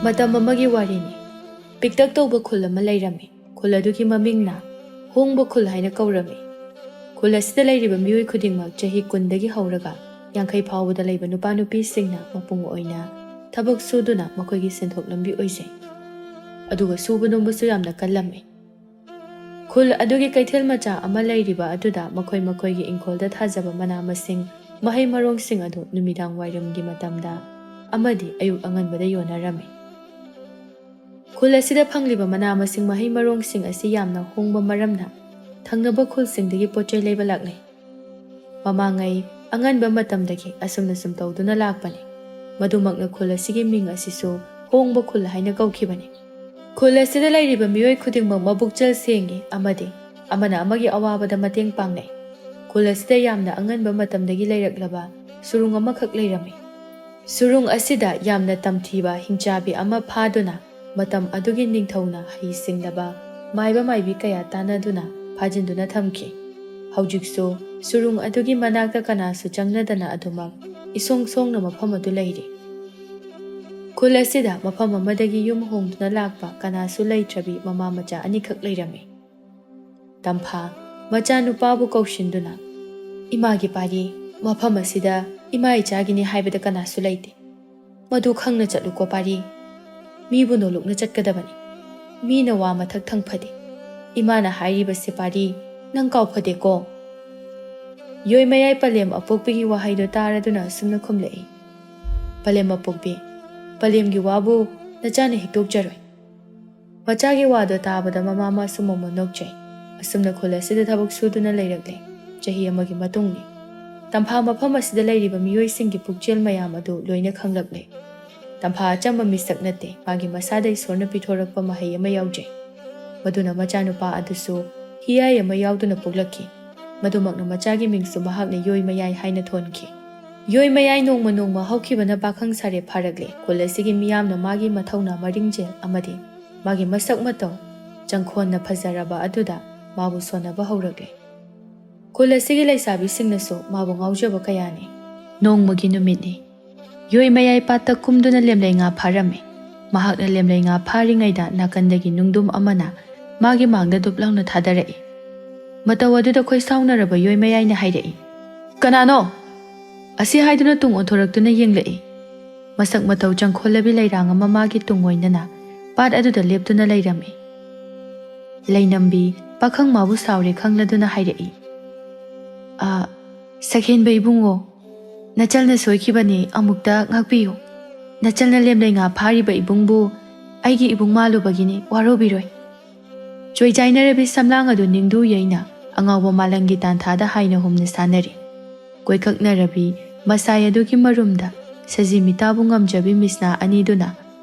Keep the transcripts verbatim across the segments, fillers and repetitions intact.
ꯃꯇꯝ ꯑꯃꯒꯤ ꯋꯥꯔꯤꯅꯤ꯫ ꯄꯤꯛꯇꯛ ꯇꯧꯕ ꯈꯨꯜ ꯑꯃ ꯂꯩꯔꯝꯃꯤ꯫ ꯈꯨꯜ ꯑꯗꯨꯒꯤ ꯃꯃꯤꯡꯅ ꯍꯣꯡꯕ ꯈꯨꯜ ꯍꯥꯏꯅ ꯀꯧꯔꯝꯃꯤ꯫ ꯈꯨꯜ ꯑꯁꯤꯗ ꯂꯩꯔꯤꯕ ꯃꯤꯑꯣꯏ ꯈꯨꯗꯤꯡꯃꯛ ꯆꯍꯤ ꯀꯨꯟꯗꯒꯤ ꯍꯧꯔꯒ ꯌꯥꯡꯈꯩ ꯐꯥꯎꯕꯗ ꯂꯩꯕ ꯅꯨꯄꯥ ꯅꯨꯄꯤꯁꯤꯡꯅ ꯃꯄꯨꯡ ꯑꯣꯏꯅ ꯊꯕꯛ ꯁꯨꯗꯨꯅ ꯃꯈꯣꯏꯒꯤ ꯁꯦꯟꯊꯣꯛ ꯂꯝꯕꯤ ꯑꯣꯏꯖꯩ꯫ ꯑꯗꯨꯒ ꯁꯨꯕ ꯅꯣꯝꯕꯁꯨ ꯌꯥꯝꯅ ꯀꯜꯂꯝꯃꯤ꯫ ꯈꯨꯜ ꯑꯗꯨꯒꯤ ꯀꯩꯊꯦꯜ ꯃꯆꯥ ꯑꯃ ꯂꯩꯔꯤꯕ ꯑꯗꯨꯗ ꯃꯈꯣꯏ ꯃꯈꯣꯏꯒꯤ ꯏꯪꯈꯣꯜꯗ ꯊꯥꯖꯕ ꯃꯅꯥ ꯃꯁꯤꯡ, ꯃꯍꯩ ꯃꯔꯣꯡꯁꯤꯡ ꯑꯗꯨ ꯅꯨꯃꯤꯗꯥꯡ ꯋꯥꯏꯔꯝꯒꯤ ꯃꯇꯝꯗ ꯑꯃꯗꯤ ꯑꯌꯨꯛ ꯑꯉꯟꯕꯗ ꯌꯣꯟꯅꯔꯝꯃꯤ꯫ ꯈꯨꯜ ꯑꯁꯤꯗ ꯐꯪꯂꯤꯕ ꯃꯅꯥ ꯃꯁꯤꯡ, ꯃꯍꯩ ꯃꯔꯣꯡꯁꯤꯡ ꯑꯁꯤ ꯌꯥꯝꯅ ꯍꯣꯡꯕ ꯃꯔꯝꯅ ꯊꯪꯅꯕ ꯈꯨꯜꯁꯤꯡꯗꯒꯤ ꯄꯣꯠ ꯆꯩ ꯂꯩꯕ ꯂꯥꯛꯅꯩ꯫ ꯃꯃꯥꯡꯉꯩ ꯑꯉꯟꯕ ꯃꯇꯝꯗꯒꯤ ꯑꯁꯨꯝꯅ ꯁꯨꯝ ꯇꯧꯗꯨꯅ ꯂꯥꯛꯄꯅꯤ꯫ ꯃꯗꯨꯃꯛꯅ ꯈꯨꯜ ꯑꯁꯤꯒꯤ ꯃꯤꯡ ꯑꯁꯤꯁꯨ ꯍꯣꯡꯕ ꯈꯨꯜ ꯍꯥꯏꯅ ꯀꯧꯈꯤꯕꯅꯤ꯫ ꯈꯨꯜ ꯑꯁꯤꯗ ꯂꯩꯔꯤꯕ ꯃꯤꯑꯣꯏ ꯈꯨꯗꯤꯡꯃꯛ ꯃꯕꯨꯛꯆꯦꯜ ꯁꯦꯡꯉꯤ ꯑꯃꯗꯤ ꯑꯃꯅ ꯑꯃꯒꯤ ꯑꯋꯥꯕꯗ ꯃꯇꯦꯡ ꯄꯥꯡꯅꯩ꯫ ꯈꯨꯜ ꯑꯁꯤꯗ ꯌꯥꯝꯅ ꯑꯉꯟꯕ ꯃꯇꯝꯗꯒꯤ ꯂꯩꯔꯛꯂꯕ ꯁꯨꯔꯨꯡ ꯑꯃꯈꯛ ꯂꯩꯔꯝꯃꯤ꯫ ꯁꯨꯔꯨꯡ ꯑꯁꯤꯗ ꯌꯥꯝꯅ ꯇꯝꯊꯤꯕ ꯍꯤꯡꯆꯥꯕꯤ ꯑꯃ ꯐꯥꯗꯨꯅ ꯃꯇꯝ ꯑꯗꯨꯒꯤ ꯅꯤꯡꯊꯧꯅ ꯍꯩꯁꯤꯡꯂꯕ ꯃꯥꯏꯕ ꯃꯥꯏꯕꯤ ꯀꯌꯥ ꯇꯥꯟꯅꯗꯨꯅ ꯐꯥꯖꯤꯟꯗꯨꯅ ꯊꯝꯈꯤ꯫ ꯍꯧꯖꯤꯛꯁꯨ ꯁꯨꯔꯨꯡ ꯑꯗꯨꯒꯤ ꯃꯅꯥꯛꯇ ꯀꯅꯥꯁꯨ ꯆꯪꯅꯗꯅ ꯑꯗꯨꯃꯛ ꯏꯁꯣꯡ ꯁꯣꯡꯅ ꯃꯐꯝ ꯑꯗꯨ ꯂꯩꯔꯤ꯫ ꯈꯨꯜ ꯑꯁꯤꯗ ꯃꯐꯝ ꯑꯃꯗꯒꯤ ꯌꯨꯝ ꯍꯣꯡꯗꯨꯅ ꯂꯥꯛꯄ ꯀꯅꯥꯁꯨ ꯂꯩꯇ꯭ꯔꯕꯤ ꯃꯃꯥ ꯃꯆꯥ ꯑꯅꯤꯈꯛ ꯂꯩꯔꯝꯃꯤ꯫ ꯇꯝꯐꯥ ꯃꯆꯥꯅꯨꯄꯥꯕꯨ ꯀꯧꯁꯤꯟꯗꯨꯅ, "ꯏꯃꯥꯒꯤ ꯄꯥꯔꯤ, ꯃꯐꯝ ꯑꯁꯤꯗ ꯏꯃꯥ ꯏꯆꯥꯒꯤꯅꯤ ꯍꯥꯏꯕꯗ ꯀꯅꯥꯁꯨ ꯂꯩꯇꯦ꯫ ꯃꯗꯨ ꯈꯪꯅ ꯆꯠꯂꯨꯀꯣ ꯄꯥꯔꯤ꯫ ꯃꯤꯕꯨ ꯅꯣꯂꯨꯛꯅ ꯆꯠꯀꯗꯕꯅꯤ꯫ ꯃꯤꯅ ꯋꯥ ꯃꯊꯛ ꯊꯪ ꯐꯗꯦ꯫ ꯏꯃꯥꯅ ꯍꯥꯏꯔꯤꯕꯁꯦ ꯄꯥꯔꯤ, ꯅꯪ ꯀꯥꯎ ꯐꯗꯦꯀꯣ?" ꯌꯣꯏ ꯃꯌꯥꯏ ꯄꯂꯦꯝ ꯑꯄꯣꯛꯄꯤꯒꯤ ꯋꯥꯍꯩꯗꯣ ꯇꯥꯔꯗꯨꯅ ꯑꯁꯨꯝꯅ ꯈꯨꯝꯂꯛꯏ, "ꯄꯂꯦꯝ ꯑꯄꯣꯛꯄꯤ, ꯄꯂꯦꯝꯒꯤ ꯋꯥꯕꯨ ꯅꯆꯥꯅ ꯍꯤꯛꯇꯣꯛꯆꯔꯣꯏ꯫" ꯃꯆꯥꯒꯤ ꯋꯥꯗꯣ ꯇꯥꯕꯗ ꯃꯃꯥ ꯃꯥꯁꯨ ꯃꯣꯃꯣꯟ ꯅꯣꯛꯆꯩ꯫ ꯑꯁꯨꯝꯅ ꯈꯨꯜ ꯑꯁꯤꯗ ꯊꯕꯛ ꯁꯨꯗꯨꯅ ꯂꯩꯔꯛꯂꯦ꯫ ꯆꯍꯤ ꯑꯃꯒꯤ ꯃꯇꯨꯡꯅꯤ꯫ ꯇꯝꯐꯥ ꯃꯐꯝ ꯑꯁꯤꯗ ꯂꯩꯔꯤꯕ ꯃꯤꯑꯣꯏꯁꯤꯡꯒꯤ ꯄꯨꯛꯆꯦꯜ ꯃꯌꯥꯝ ꯑꯗꯨ ꯂꯣꯏꯅ ꯈꯪꯂꯛꯂꯦ꯫ ꯇꯝꯐꯥ ꯑꯆꯝꯕ ꯃꯤꯁꯛ ꯅꯠꯇꯦ, ꯃꯥꯒꯤ ꯃꯁꯥꯗ ꯏꯁꯣꯔꯅ ꯄꯤꯊꯣꯔꯛꯄ ꯃꯍꯩ ꯑꯃ ꯌꯥꯎꯖꯩ꯫ ꯃꯗꯨꯅ ꯃꯆꯥꯅꯨꯄꯥ ꯑꯗꯨꯁꯨ ꯍꯤꯌꯥꯏ ꯑꯃ ꯌꯥꯎꯗꯨꯅ ꯄꯣꯛꯂꯛꯈꯤ꯫ ꯃꯗꯨꯃꯛꯅ ꯃꯆꯥꯒꯤ ꯃꯤꯡꯁꯨ ꯃꯍꯥꯛꯅ ꯌꯣꯏ ꯃꯌꯥꯏ ꯍꯥꯏꯅ ꯊꯣꯟꯈꯤ꯫ ꯌꯣꯏ ꯃꯌꯥꯏ ꯅꯣꯡꯃ ꯅꯣꯡꯃ ꯍꯧꯈꯤꯕꯅ ꯄꯥꯈꯪ ꯁꯥꯔꯦ ꯐꯥꯔꯛꯂꯦ꯫ ꯈꯨꯜ ꯑꯁꯤꯒꯤ ꯃꯤꯌꯥꯝꯅ ꯃꯥꯒꯤ ꯃꯊꯧꯅꯥ ꯃꯔꯤꯡꯖꯦꯜ ꯑꯃꯗꯤ ꯃꯥꯒꯤ ꯃꯁꯛ ꯃꯇꯧ ꯆꯪꯈꯣꯟꯅ ꯐꯖꯔꯕ ꯑꯗꯨꯗ ꯃꯥꯕꯨ ꯁꯣꯟꯅꯕ ꯍꯧꯔꯛꯂꯦ꯫ ꯈꯨꯜ ꯑꯁꯤꯒꯤ ꯂꯩꯁꯥꯕꯤꯁꯤꯡꯅꯁꯨ ꯃꯥꯕꯨ ꯉꯥꯎꯖꯕ ꯀꯌꯥꯅꯤ꯫ ꯅꯣꯡꯃꯒꯤ ꯅꯨꯃꯤꯠꯅꯤ꯫ ꯌꯣꯏ ꯃꯌꯥꯏ ꯄꯥꯠꯇ ꯀꯨꯝꯗꯨꯅ ꯂꯦꯝꯂꯩ ꯉꯥ ꯐꯥꯔꯝꯃꯤ꯫ ꯃꯍꯥꯛꯅ ꯂꯦꯝꯂꯩ ꯉꯥ ꯐꯥꯔꯤꯉꯩꯗ ꯅꯥꯀꯟꯗꯒꯤ ꯅꯨꯡꯗꯨꯝ ꯑꯃꯅ ꯃꯥꯒꯤ ꯃꯥꯡꯗ ꯗꯨꯞ ꯂꯥꯎꯅ ꯊꯥꯗꯔꯛꯏ꯫ ꯃꯇꯧ ꯑꯗꯨꯗ ꯈꯣꯏ ꯁꯥꯎꯅꯔꯕ ꯌꯣꯏ ꯃꯌꯥꯏꯅ ꯍꯥꯏꯔꯛꯏ, "ꯀꯅꯥꯅꯣ? ꯑꯁꯤ ꯍꯥꯏꯗꯨꯅ ꯇꯨꯡ ꯑꯣꯟꯊꯣꯔꯛꯇꯨꯅ ꯌꯦꯡꯂꯛꯏ꯫ ꯃꯁꯛ ꯃꯇꯧ ꯆꯪꯈꯣꯜꯂꯕꯤ ꯂꯩꯔꯥꯡ ꯑꯃ ꯃꯥꯒꯤ ꯇꯨꯡ ꯑꯣꯏꯅꯅ ꯄꯥꯠ ꯑꯗꯨꯗ ꯂꯦꯞꯇꯨꯅ ꯂꯩꯔꯝꯃꯤ꯫ ꯂꯩꯅꯝꯕꯤ, ꯄꯥꯈꯪ ꯃꯥꯕꯨ ꯁꯥꯎꯔꯦ ꯈꯪꯂꯗꯨꯅ ꯍꯥꯏꯔꯛꯏ, "ꯑ, ꯁꯛꯍꯦꯟꯕ ꯏꯕꯨꯡꯉꯣ, ꯅꯆꯜꯅ ꯁꯣꯏꯈꯤꯕꯅꯤ, ꯑꯃꯨꯛꯇ ꯉꯥꯛꯄꯤꯌꯨ꯫ ꯅꯆꯜꯅ ꯂꯦꯝꯂꯩ ꯉꯥ ꯐꯥꯔꯤꯕ ꯏꯕꯨꯡꯕꯨ ꯑꯩꯒꯤ ꯏꯕꯨꯡ ꯃꯥꯜꯂꯨꯕꯒꯤꯅꯤ, ꯋꯥꯔꯧꯕꯤꯔꯣꯏ꯫" ꯆꯣꯏꯖꯥꯏꯅꯔꯕꯤ ꯁꯝꯂꯥꯡ ꯑꯗꯨ ꯅꯤꯡꯗꯨ ꯌꯩꯅ ꯑꯉꯥꯎꯕ ꯃꯥꯂꯪꯒꯤ ꯇꯥꯟꯊꯥꯗ ꯍꯥꯏꯅ ꯍꯨꯝꯅ ꯁꯥꯟꯅꯔꯤ꯫ ꯀꯣꯏꯀꯛꯅꯔꯕꯤ ꯃꯁꯥꯏ ꯑꯗꯨꯒꯤ ꯃꯔꯨꯝꯗ ꯁꯖꯤ ꯃꯤꯇꯥꯕꯨ ꯉꯝꯖꯕꯤ ꯃꯤꯁꯅꯥ ꯑꯅꯤꯗꯨꯅ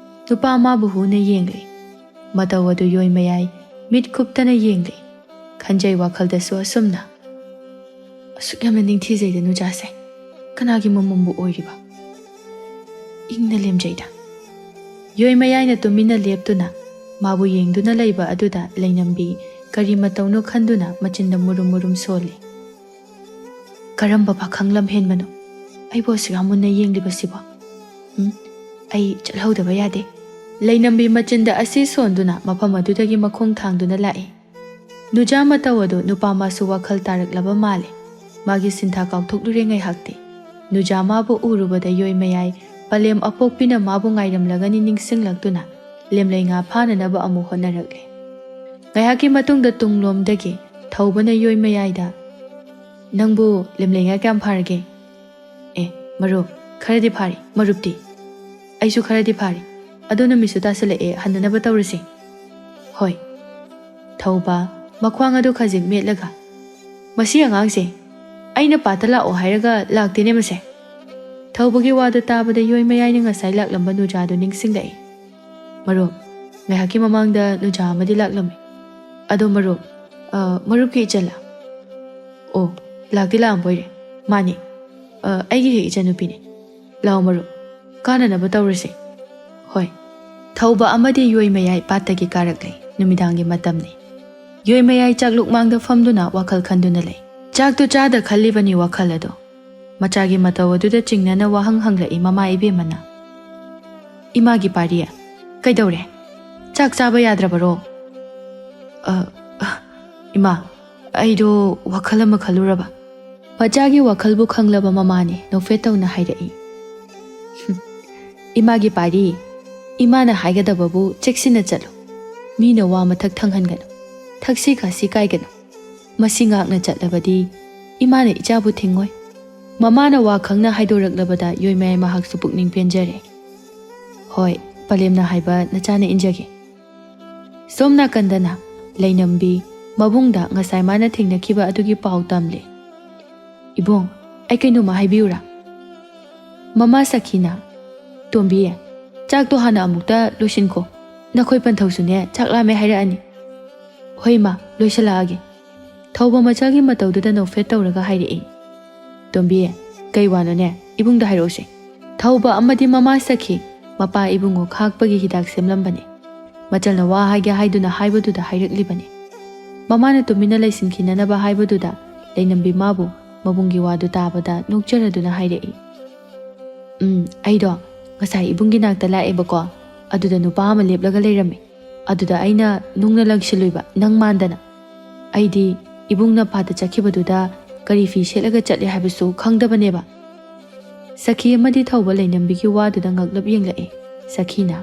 ꯅꯨꯄꯥ ꯑꯃꯕꯨ ꯍꯨꯅ ꯌꯦꯡꯂꯤ꯫ ꯃꯇꯧ ꯑꯗꯨ ꯌꯣꯏ ꯃꯌꯥꯏ ꯃꯤꯠ ꯈꯨꯞꯇꯅ ꯌꯦꯡꯂꯤ꯫ ꯈꯟꯖꯩ ꯋꯥꯈꯜꯗꯁꯨ ꯑꯁꯨꯝꯅ, "ꯑꯁꯨꯛ ꯌꯥꯝꯅ ꯅꯤꯡꯊꯤꯖꯩꯗ ꯅꯨꯆꯥꯁꯦ, ꯀꯅꯥꯒꯤ ꯃꯃꯣꯝꯕꯨ ꯑꯣꯏꯔꯤꯕ?" ꯏꯪꯅ ꯂꯦꯝꯖꯩꯗ꯫ ꯌꯣꯏ ꯃꯌꯥꯏꯅ ꯇꯨꯃꯤꯟꯅ ꯂꯦꯞꯇꯨꯅ ꯃꯥꯕꯨ ꯌꯦꯡꯗꯨꯅ ꯂꯩꯕ ꯑꯗꯨꯗ ꯂꯩꯅꯝꯕꯤ ꯀꯔꯤ ꯃꯇꯧꯅꯣ ꯈꯟꯗꯨꯅ ꯃꯆꯤꯟꯗ ꯃꯨꯔꯨꯝ ꯃꯨꯔꯨꯝ ꯁꯣꯜꯂꯤ꯫ "ꯀꯔꯝꯕ ꯄꯥꯈꯪ ꯂꯝꯍꯦꯟꯕꯅꯣ ꯑꯩꯕꯨ ꯑꯁꯨꯛ ꯌꯥꯝ ꯃꯨꯟꯅ ꯌꯦꯡꯂꯤꯕꯁꯤꯕꯣ? ꯎꯝ, ꯑꯩ ꯆꯠꯍꯧꯗꯕ ꯌꯥꯗꯦ꯫" ꯂꯩꯅꯝꯕꯤ ꯃꯆꯤꯟꯗ ꯑꯁꯤ ꯁꯣꯟꯗꯨꯅ ꯃꯐꯝ ꯑꯗꯨꯗꯒꯤ ꯃꯈꯣꯡ ꯊꯥꯡꯗꯨꯅ ꯂꯥꯛꯏ꯫ ꯅꯨꯖꯥ ꯃꯇꯧ ꯑꯗꯨ ꯅꯨꯄꯥ ꯃꯥꯁꯨ ꯋꯥꯈꯜ ꯇꯥꯔꯛꯂꯕ ꯃꯥꯜꯂꯦ꯫ ꯃꯥꯒꯤ ꯁꯤꯟꯊꯥ ꯀꯥꯎꯊꯣꯛꯂꯨꯔꯦ ꯉꯥꯏꯍꯥꯛꯇꯤ꯫ ꯅꯨꯖꯥ ꯃꯥꯕꯨ ꯎꯔꯨꯕꯗ ꯌꯣꯏ ꯃꯌꯥꯏ ꯄꯂꯦꯝ ꯑꯄꯣꯛꯄꯤꯅ ꯃꯥꯕꯨ ꯉꯥꯏꯔꯝꯂꯒꯅꯤ ꯅꯤꯡꯁꯤꯡꯂꯛꯇꯨꯅ ꯂꯦꯝꯂꯩ ꯉꯥ ꯐꯥꯅꯅꯕ ꯑꯃꯨꯛ ꯍꯣꯠꯅꯔꯛꯂꯦ꯫ ꯉꯥꯏꯍꯥꯛꯀꯤ ꯃꯇꯨꯡꯗ ꯇꯨꯡꯂꯣꯝꯗꯒꯤ ꯊꯧꯕꯅ ꯌꯣꯏ ꯃꯌꯥꯏꯗ, "ꯅꯪꯕꯨ ꯂꯦꯝꯂꯩ ꯉꯥ ꯀꯌꯥꯝ ꯐꯥꯔꯒꯦ?" "ꯑꯦ, ꯃꯔꯨꯞ, ꯈꯔꯗꯤ ꯐꯥꯔꯤ꯫ ꯃꯔꯨꯞꯇꯤ?" "ꯑꯩꯁꯨ ꯈꯔꯗꯤ ꯐꯥꯔꯤ꯫ ꯑꯗꯣ ꯅꯨꯃꯤꯠꯁꯨ ꯇꯥꯁꯤꯜꯂꯛꯑꯦ, ꯍꯟꯅꯅꯕ ꯇꯧꯔꯁꯤ꯫" "ꯍꯣꯏ꯫" ꯊꯧꯕ, ꯃꯈ꯭ꯋꯥꯡ ꯑꯗꯨ ꯈꯖꯤꯛ ꯃꯦꯠꯂꯒ, "ꯃꯁꯤ ꯑꯉꯥꯡꯁꯦ ꯑꯩꯅ ꯄꯥꯠꯇ ꯂꯥꯛꯑꯣ ꯍꯥꯏꯔꯒ ꯂꯥꯛꯇꯦꯅꯦ ꯃꯁꯦ꯫" ꯊꯧꯕꯒꯤ ꯋꯥꯗꯨ ꯇꯥꯕꯗ ꯌꯣꯏ ꯃꯌꯥꯏꯅ ꯉꯁꯥꯏ ꯂꯥꯛꯂꯝꯕ ꯅꯨꯖꯥꯗꯨ ꯅꯤꯡꯁꯤꯡꯂꯛꯏ꯫ "ꯃꯔꯨꯞ, ꯉꯥꯏꯍꯥꯛꯀꯤ ꯃꯃꯥꯡꯗ ꯅꯨꯖꯥ ꯑꯃꯗꯤ ꯂꯥꯛꯂꯝꯃꯤ꯫" "ꯑꯗꯣ ꯃꯔꯨꯞ, ꯑ, ꯃꯔꯨꯞꯀꯤ ꯏꯆꯜꯂ?" "ꯑꯣ, ꯂꯥꯛꯇꯤ ꯂꯥꯛꯑꯝꯕꯣꯏꯔꯦ꯫ ꯃꯥꯅꯤ꯫ ꯑ, ꯑꯩꯒꯤ ꯍꯦꯛ ꯏꯆꯟꯅꯨꯄꯤꯅꯤ꯫ ꯂꯥꯛꯑꯣ ꯃꯔꯨꯞ, ꯀꯥꯅꯅꯕ ꯇꯧꯔꯁꯤ꯫" "ꯍꯣꯏ꯫" ꯊꯧꯕ ꯑꯃꯗꯤ ꯌꯣꯏ ꯃꯌꯥꯏ ꯄꯥꯠꯇꯒꯤ ꯀꯥꯔꯛꯂꯦ꯫ ꯅꯨꯃꯤꯗꯥꯡꯒꯤ ꯃꯇꯝꯅꯤ꯫ ꯌꯣꯏ ꯃꯌꯥꯏ ꯆꯥꯛꯂꯨꯛ ꯃꯥꯡꯗ ꯐꯝꯗꯨꯅ ꯋꯥꯈꯜ ꯈꯟꯗꯨꯅ ꯂꯩ꯫ ꯆꯥꯛꯇꯨ ꯆꯥꯗ ꯈꯜꯂꯤꯕꯅꯤ ꯋꯥꯈꯜ ꯑꯗꯣ꯫ ꯃꯆꯥꯒꯤ ꯃꯇꯧ ꯑꯗꯨꯗ ꯆꯤꯡꯅꯅ ꯋꯥꯍꯪ ꯍꯪꯂꯛꯏ ꯃꯃꯥ ꯏꯕꯦꯝꯃꯅ꯫ "ꯏꯃꯥꯒꯤ ꯄꯥꯔꯤ, "ꯀꯩꯗꯧꯔꯦ? ꯆꯥꯛ ꯆꯥꯕ ꯌꯥꯗ꯭ꯔꯕꯔꯣ?" "ꯑ, ꯑ, ꯏꯃꯥ, ꯑꯩꯗꯣ ꯋꯥꯈꯜ ꯑꯃ ꯈꯜꯂꯨꯔꯕ꯫" ꯃꯆꯥꯒꯤ ꯋꯥꯈꯜꯕꯨ ꯈꯪꯂꯕ ꯃꯃꯥꯅꯤ ꯅꯣꯛꯐꯦꯠ ꯇꯧꯅ ꯍꯥꯏꯔꯛꯏ꯫ "ꯍꯨꯝ, ꯏꯃꯥꯒꯤ ꯄꯥꯔꯤ, ꯏꯃꯥꯅ ꯍꯥꯏꯒꯗꯕꯕꯨ ꯆꯦꯛꯁꯤꯟꯅ ꯆꯠꯂꯨ꯫ ꯃꯤꯅ ꯋꯥ ꯃꯊꯛ ꯊꯪꯍꯟꯒꯅꯨ, ꯊꯛꯁꯤ ꯈꯥꯁꯤ ꯀꯥꯏꯒꯅꯨ꯫ ꯃꯁꯤ ꯉꯥꯛꯅ ꯆꯠꯂꯕꯗꯤ ꯏꯃꯥꯅ ꯏꯆꯥꯕꯨ ꯊꯤꯡꯉꯣꯏ꯫" ꯃꯃꯥꯅ ꯋꯥ ꯈꯪꯅ ꯍꯥꯏꯗꯣꯔꯛꯂꯕꯗ ꯌꯣꯏꯃꯌꯥꯏ ꯃꯍꯥꯛꯁꯨ ꯄꯨꯛꯅꯤꯡ ꯄꯦꯟꯖꯔꯦ꯫ "ꯍꯣꯏ, ꯄꯂꯦꯝꯅ ꯍꯥꯏꯕ ꯅꯆꯥꯅ ꯏꯟꯖꯒꯦ꯫" ꯁꯣꯝ ꯅꯥꯀꯟꯗꯅ ꯂꯩꯅꯝꯕꯤ ꯃꯕꯨꯡꯗ ꯉꯁꯥꯏ ꯃꯥꯅ ꯊꯦꯡꯅꯈꯤꯕ ꯑꯗꯨꯒꯤ ꯄꯥꯎ ꯇꯝꯂꯦ꯫ "ꯏꯕꯨꯡ, ꯑꯩ ꯀꯩꯅꯣꯝꯃ ꯍꯥꯏꯕꯤꯌꯨꯔꯥ?" ꯃꯃꯥ ꯁꯈꯤꯅ, "ꯇꯣꯝꯕꯤ, ꯆꯥꯛꯇꯣ ꯍꯥꯟꯅ ꯑꯃꯨꯛꯇ ꯂꯣꯏꯁꯤꯟꯈꯣ꯫ ꯅꯈꯣꯏ ꯄꯟꯊꯧꯁꯨꯅꯦ ꯆꯥꯛ ꯂꯥꯝꯃꯦ ꯍꯥꯏꯔꯛꯑꯅꯤ꯫" "ꯍꯣꯏ ꯏꯃꯥ, ꯂꯣꯏꯁꯤꯜꯂꯛꯑꯒꯦ꯫" ꯊꯧꯕ ꯃꯆꯥꯒꯤ ꯃꯇꯧꯗꯨꯗ ꯅꯣꯛꯐꯦꯠ ꯇꯧꯔꯒ ꯍꯥꯏꯔꯛꯏ꯫ "ꯇꯣꯝꯕꯤ, ꯀꯩ ꯋꯥꯅꯣꯅꯦ? ꯏꯕꯨꯡꯗ ꯍꯥꯏꯔꯛꯎꯁꯦ꯫" ꯊꯧꯕ ꯑꯃꯗꯤ ꯃꯃꯥ ꯁꯈꯤ ꯃꯄꯥ ꯏꯕꯨꯡꯉꯣ ꯈꯥꯛꯄꯒꯤ ꯍꯤꯗꯥꯛ ꯁꯦꯝꯂꯝꯕꯅꯤ꯫ ꯃꯆꯜꯅ ꯋꯥ ꯍꯥꯏꯒꯦ ꯍꯥꯏꯗꯨꯅ ꯍꯥꯏꯕꯗꯨꯗ ꯍꯥꯏꯔꯛꯂꯤꯕꯅꯤ꯫ ꯃꯃꯥꯅ ꯇꯨꯃꯤꯟꯅ ꯂꯩꯁꯤꯟꯈꯤꯅꯅꯕ ꯍꯥꯏꯕꯗꯨꯗ ꯂꯩꯅꯝꯕꯤ ꯃꯥꯕꯨ ꯃꯕꯨꯡꯒꯤ ꯋꯥꯗꯨ ꯇꯥꯕꯗ ꯅꯣꯛꯆꯔꯗꯨꯅ ꯍꯥꯏꯔꯛꯏ꯫ "ꯎꯝ, ꯑꯩꯗꯣ ꯉꯁꯥꯏ ꯏꯕꯨꯡꯒꯤ ꯅꯥꯛꯇ ꯂꯥꯛꯑꯦꯕꯀꯣ, ꯑꯗꯨꯗ ꯅꯨꯄꯥ ꯑꯃ ꯂꯦꯞꯂꯒ ꯂꯩꯔꯝꯃꯤ꯫ ꯑꯗꯨꯗ ꯑꯩꯅ ꯅꯨꯡꯅ ꯂꯪꯁꯤꯜꯂꯨꯏꯕ, ꯅꯪ ꯃꯥꯟꯗꯅ꯫ ꯑꯩꯗꯤ ꯏꯕꯨꯡꯅ ꯄꯥꯗ ꯆꯠꯈꯤꯕꯗꯨꯗ ꯀꯔꯤ ꯐꯤ ꯁꯦꯠꯂꯒ ꯆꯠꯂꯦ ꯍꯥꯏꯕꯁꯨ ꯈꯪꯗꯕꯅꯦꯕ꯫" ꯁꯈꯤ ꯑꯃꯗꯤ ꯊꯧꯕ ꯂꯩꯅꯝꯕꯤꯒꯤ ꯋꯥꯗꯨꯗ ꯉꯛꯂꯞ ꯌꯦꯡꯂꯛꯏ꯫ ꯁꯈꯤꯅ,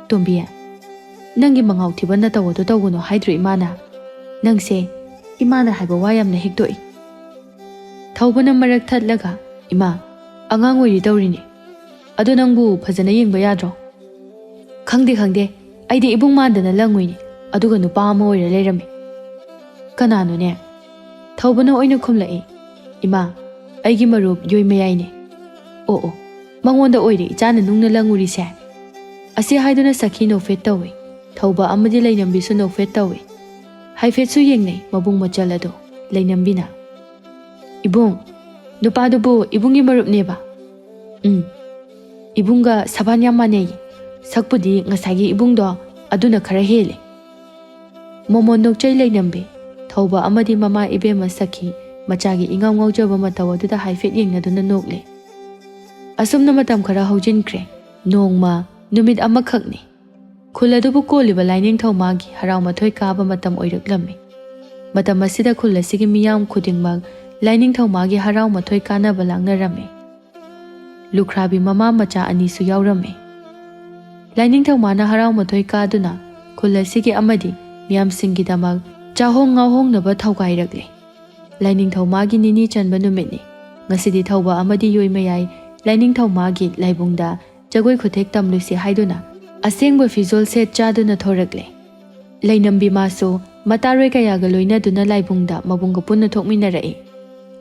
"ꯇꯣꯝꯕꯤ, ꯅꯪꯒꯤ ꯃꯉꯥꯎ ꯊꯤꯕ ꯅꯇꯧ ꯑꯗꯨ ꯇꯧꯒꯅꯨ ꯍꯥꯏꯗ꯭ꯔꯣ ꯏꯃꯥꯅ? ꯅꯪꯁꯦ ꯏꯃꯥꯅ ꯍꯥꯏꯕ ꯋꯥ ꯌꯥꯝꯅ ꯍꯦꯛꯇꯣꯛꯏ꯫" ꯊꯧꯕꯅ ꯃꯔꯛ ꯊꯠꯂꯒ, "ꯏꯃꯥ, ꯑꯉꯥꯡ ꯑꯣꯏꯔꯤ ꯇꯧꯔꯤꯅꯦ꯫ ꯑꯗꯣ ꯅꯪꯕꯨ ꯐꯖꯅ ꯌꯦꯡꯕ ꯌꯥꯗ꯭ꯔꯣ?" "ꯈꯪꯗꯦ, ꯈꯪꯗꯦ꯫ ꯑꯩꯗꯤ ꯏꯕꯨꯡ ꯃꯥꯟꯗꯅ ꯂꯪꯉꯨꯏꯅꯦ, ꯑꯗꯨꯒ ꯅꯨꯄꯥ ꯑꯃ ꯑꯣꯏꯔ ꯂꯩꯔꯝꯃꯦ꯫" "ꯀꯅꯥꯅꯣꯅꯦ?" ꯊꯧꯕꯅ ꯑꯣꯏꯅ ꯈꯨꯝꯂꯛꯏ꯫ "ꯏꯃꯥ, ꯑꯩꯒꯤ ꯃꯔꯨꯞ ꯌꯣꯏꯃꯌꯥꯏꯅꯦ꯫" "ꯑꯣ, ꯑꯣ, ꯃꯉꯣꯟꯗ ꯑꯣꯏꯔꯦ ꯏꯆꯥꯅ ꯅꯨꯡꯅ ꯂꯪꯉꯨꯔꯤꯁꯦ?" ꯑꯁꯤ ꯍꯥꯏꯗꯨꯅ ꯁꯈꯤ ꯅꯣꯛꯐꯦꯠ ꯇꯧꯏ꯫ ꯊꯧꯕ ꯑꯃꯗꯤ ꯂꯩꯅꯝꯕꯤꯁꯨ ꯅꯣꯛꯐꯦꯠ ꯇꯧꯏ꯫ ꯍꯥꯏꯐꯦꯠꯁꯨ ꯌꯦꯡꯅꯩ ꯃꯕꯨꯡ ꯃꯆꯜ ꯑꯗꯨ꯫ ꯂꯩꯅꯝꯕꯤꯅ, "ꯏꯕꯨꯡ, ꯅꯨꯄꯥꯗꯨꯕꯨ ꯏꯕꯨꯡꯒꯤ ꯃꯔꯨꯞꯅꯦꯕ?" "ꯎꯝ, ꯏꯕꯨꯡꯒ ꯁꯕꯥꯟ ꯌꯥꯝ ꯃꯥꯟꯅꯩ꯫ ꯁꯛꯄꯨꯗꯤ ꯉꯁꯥꯏꯒꯤ ꯏꯕꯨꯡꯗꯣ ꯑꯗꯨꯅ ꯈꯔ ꯍꯦꯜꯂꯦ꯫" ꯃꯣꯃꯣꯟ ꯅꯣꯛꯆꯩ ꯂꯩꯅꯝꯕꯤ꯫ ꯊꯧꯕ ꯑꯃꯗꯤ ꯃꯃꯥ ꯏꯕꯦꯝꯃ ꯁꯈꯤ ꯃꯆꯥꯒꯤ ꯏꯉꯥꯎ ꯉꯥꯎꯖꯕ ꯃꯇꯧ ꯑꯗꯨꯗ ꯍꯥꯏꯐꯦꯠ ꯌꯦꯡꯅꯗꯨꯅ ꯅꯣꯛꯂꯦ꯫ ꯑꯁꯨꯝꯅ ꯃꯇꯝ ꯈꯔ ꯍꯧꯖꯤꯟꯈ꯭ꯔꯦ꯫ ꯅꯣꯡꯃ ꯅꯨꯃꯤꯠ ꯑꯃꯈꯛꯅꯤ꯫ ꯈꯨꯜ ꯑꯗꯨꯕꯨ ꯀꯣꯜꯂꯤꯕ ꯂꯥꯏꯅꯤꯡꯊꯧ ꯃꯥꯒꯤ ꯍꯔꯥꯎ ꯃꯊꯣꯏ ꯀꯥꯕ ꯃꯇꯝ ꯑꯣꯏꯔꯛꯂꯝꯃꯤ꯫ ꯃꯇꯝ ꯑꯁꯤꯗ ꯈꯨꯜ ꯑꯁꯤꯒꯤ ꯃꯤꯌꯥꯝ ꯈꯨꯗꯤꯡꯃꯛ ꯂꯥꯏꯅꯤꯡꯊꯧ ꯃꯥꯒꯤ ꯍꯔꯥꯎ ꯃꯊꯣꯏ ꯀꯥꯅꯕ ꯂꯥꯡꯅꯔꯝꯃꯤ꯫ ꯂꯨꯈ꯭ꯔꯥꯕꯤ ꯃꯃꯥ ꯃꯆꯥ ꯑꯅꯤꯁꯨ ꯌꯥꯎꯔꯝꯃꯤ꯫ ꯂꯥꯏꯅꯤꯡꯊꯧ ꯃꯥꯅ ꯍꯔꯥꯎ ꯃꯊꯣꯏ ꯀꯥꯗꯨꯅ ꯈꯨꯜ ꯑꯁꯤꯒꯤ ꯑꯃꯗꯤ ꯃꯤꯌꯥꯝꯁꯤꯡꯒꯤꯗꯃꯛ ꯆꯥꯍꯣꯡ ꯉꯥꯍꯣꯡꯅꯕ ꯊꯧꯒꯥꯏꯔꯛꯂꯤ꯫ ꯂꯥꯏꯅꯤꯡꯊꯧ ꯃꯥꯒꯤ ꯅꯤꯅꯤ ꯆꯟꯕ ꯅꯨꯃꯤꯠꯅꯤ꯫ ꯉꯁꯤꯗꯤ ꯊꯧꯕ ꯑꯃꯗꯤ ꯌꯣꯏꯃꯌꯥꯏ ꯂꯥꯏꯅꯤꯡꯊꯧ ꯃꯥꯒꯤ ꯂꯥꯏꯕꯨꯡꯗ ꯖꯒꯣꯏ ꯈꯨꯊꯦꯛ ꯇꯝꯂꯨꯁꯤ ꯍꯥꯏꯗꯨꯅ ꯑꯁꯦꯡꯕ ꯐꯤꯖꯣꯜ ꯁꯦꯠ ꯆꯥꯗꯨꯅ ꯊꯣꯔꯛꯂꯦ꯫ ꯂꯩꯅꯝꯕꯤ ꯃꯥꯁꯨ ꯃꯇꯥꯔꯣꯏ ꯀꯌꯥꯒ ꯂꯣꯏꯅꯗꯨꯅ ꯂꯥꯏꯕꯨꯡꯗ ꯃꯕꯨꯡꯒ ꯄꯨꯟꯅ ꯊꯣꯛꯃꯤꯟꯅꯔꯛꯏ꯫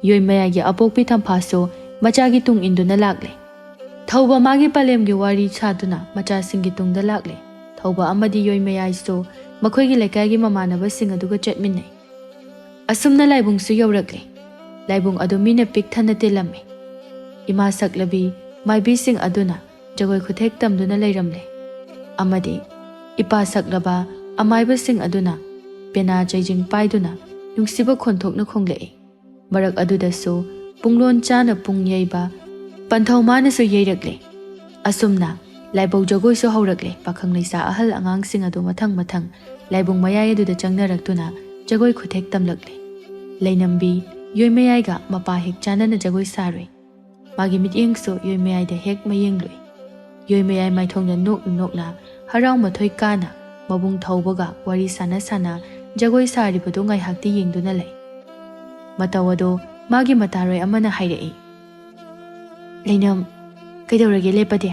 ꯌꯣꯏꯃꯌꯥꯏꯒꯤ ꯑꯄꯣꯛꯄꯤ ꯊꯝꯐꯥꯁꯨ ꯃꯆꯥꯒꯤ ꯇꯨꯡ ꯏꯟꯗꯨꯅ ꯂꯥꯛꯂꯦ꯫ ꯊꯧꯕ ꯃꯥꯒꯤ ꯄꯂꯦꯝꯒꯤ ꯋꯥꯔꯤ ꯁꯥꯗꯨꯅ ꯃꯆꯥꯁꯤꯡꯒꯤ ꯇꯨꯡꯗ ꯂꯥꯛꯂꯦ꯫ ꯊꯧꯕ ꯑꯃꯗꯤ ꯌꯣꯏꯃꯌꯥꯏꯁꯨ ꯃꯈꯣꯏꯒꯤ ꯂꯩꯀꯥꯏꯒꯤ ꯃꯃꯥꯟꯅꯕꯁꯤꯡ ꯑꯗꯨꯒ ꯆꯠꯃꯤꯟꯅꯩ꯫ ꯑꯁꯨꯝꯅ ꯂꯥꯏꯕꯨꯡꯁꯨ ꯌꯧꯔꯛꯂꯦ꯫ ꯂꯥꯏꯕꯨꯡ ꯑꯗꯨ ꯃꯤꯅ ꯄꯤꯛ ꯊꯟꯅ ꯇꯤꯜꯂꯝꯃꯤ꯫ ꯏꯃꯥ ꯁꯛꯂꯕꯤ ꯃꯥꯏꯕꯤꯁꯤꯡ ꯑꯗꯨꯅ ꯖꯒꯣꯏ ꯈꯨꯊꯦꯛ ꯇꯝꯗꯨꯅ ꯂꯩꯔꯝꯂꯦ꯫ ꯑꯃꯗꯤ ꯏꯄꯥ ꯁꯛꯂꯕ ꯑꯃꯥꯏꯕꯁꯤꯡ ꯑꯗꯨꯅ ꯄꯦꯅꯥ ꯆꯩꯖꯤꯡ ꯄꯥꯏꯗꯨꯅ ꯅꯨꯡꯁꯤꯕ ꯈꯣꯟꯊꯣꯛꯅ ꯈꯣꯡꯂꯛꯏ꯫ ꯃꯔꯛ ꯑꯗꯨꯗꯁꯨ ꯄꯨꯡꯂꯣꯟ ꯆꯥꯅ ꯄꯨꯡ ꯌꯩꯕ ꯄꯟꯊꯧ ꯃꯥꯅꯁꯨ ꯌꯩꯔꯛꯂꯦ꯫ ꯑꯁꯨꯝꯅ ꯂꯥꯏꯕꯧ ꯖꯒꯣꯏꯁꯨ ꯍꯧꯔꯛꯂꯦ꯫ ꯄꯥꯈꯪ ꯂꯩꯁꯥ ꯑꯍꯜ ꯑꯉꯥꯡꯁꯤꯡ ꯑꯗꯨ ꯃꯊꯪ ꯃꯊꯪ ꯂꯥꯏꯕꯨꯡ ꯃꯌꯥꯏ ꯑꯗꯨꯗ ꯆꯪꯅꯔꯛꯇꯨꯅ ꯖꯒꯣꯏ ꯈꯨꯊꯦꯛ ꯇꯝꯂꯛꯂꯦ꯫ ꯂꯩꯅꯝꯕꯤ ꯌꯣꯏꯃꯌꯥꯏꯒ ꯃꯄꯥ ꯍꯦꯛ ꯆꯥꯟꯅꯅ ꯖꯒꯣꯏ ꯁꯥꯔꯨꯏ꯫ ꯃꯥꯒꯤ ꯃꯤꯠꯌꯦꯡꯁꯨ ꯌꯣꯏꯃꯌꯥꯏꯗ ꯍꯦꯛ ꯃꯌꯦꯡꯂꯨꯏ꯫ ꯌꯣꯏꯃꯌꯥꯏ ꯃꯥꯏꯊꯣꯡꯗ ꯅꯣꯛꯅ ꯅꯣꯛꯅ ꯍꯔꯥꯎ ꯃꯊꯣꯏ ꯀꯥꯅ ꯃꯕꯨꯡ ꯊꯧꯕꯒ ꯋꯥꯔꯤ ꯁꯥꯟꯅ ꯁꯥꯟꯅ ꯖꯒꯣꯏ ꯁꯥꯔꯤꯕꯗꯨ ꯉꯥꯏꯍꯥꯛꯇꯤ ꯌꯦꯡꯗꯨꯅ ꯂꯩ꯫ ꯃꯇꯧ ꯑꯗꯨ ꯃꯥꯒꯤ ꯃꯇꯥꯔꯣꯏ ꯑꯃꯅ ꯍꯥꯏꯔꯛꯏ꯫ "ꯂꯩꯅꯝ, ꯀꯩꯗꯧꯔꯒꯦ ꯂꯦꯞꯄꯗꯤ?"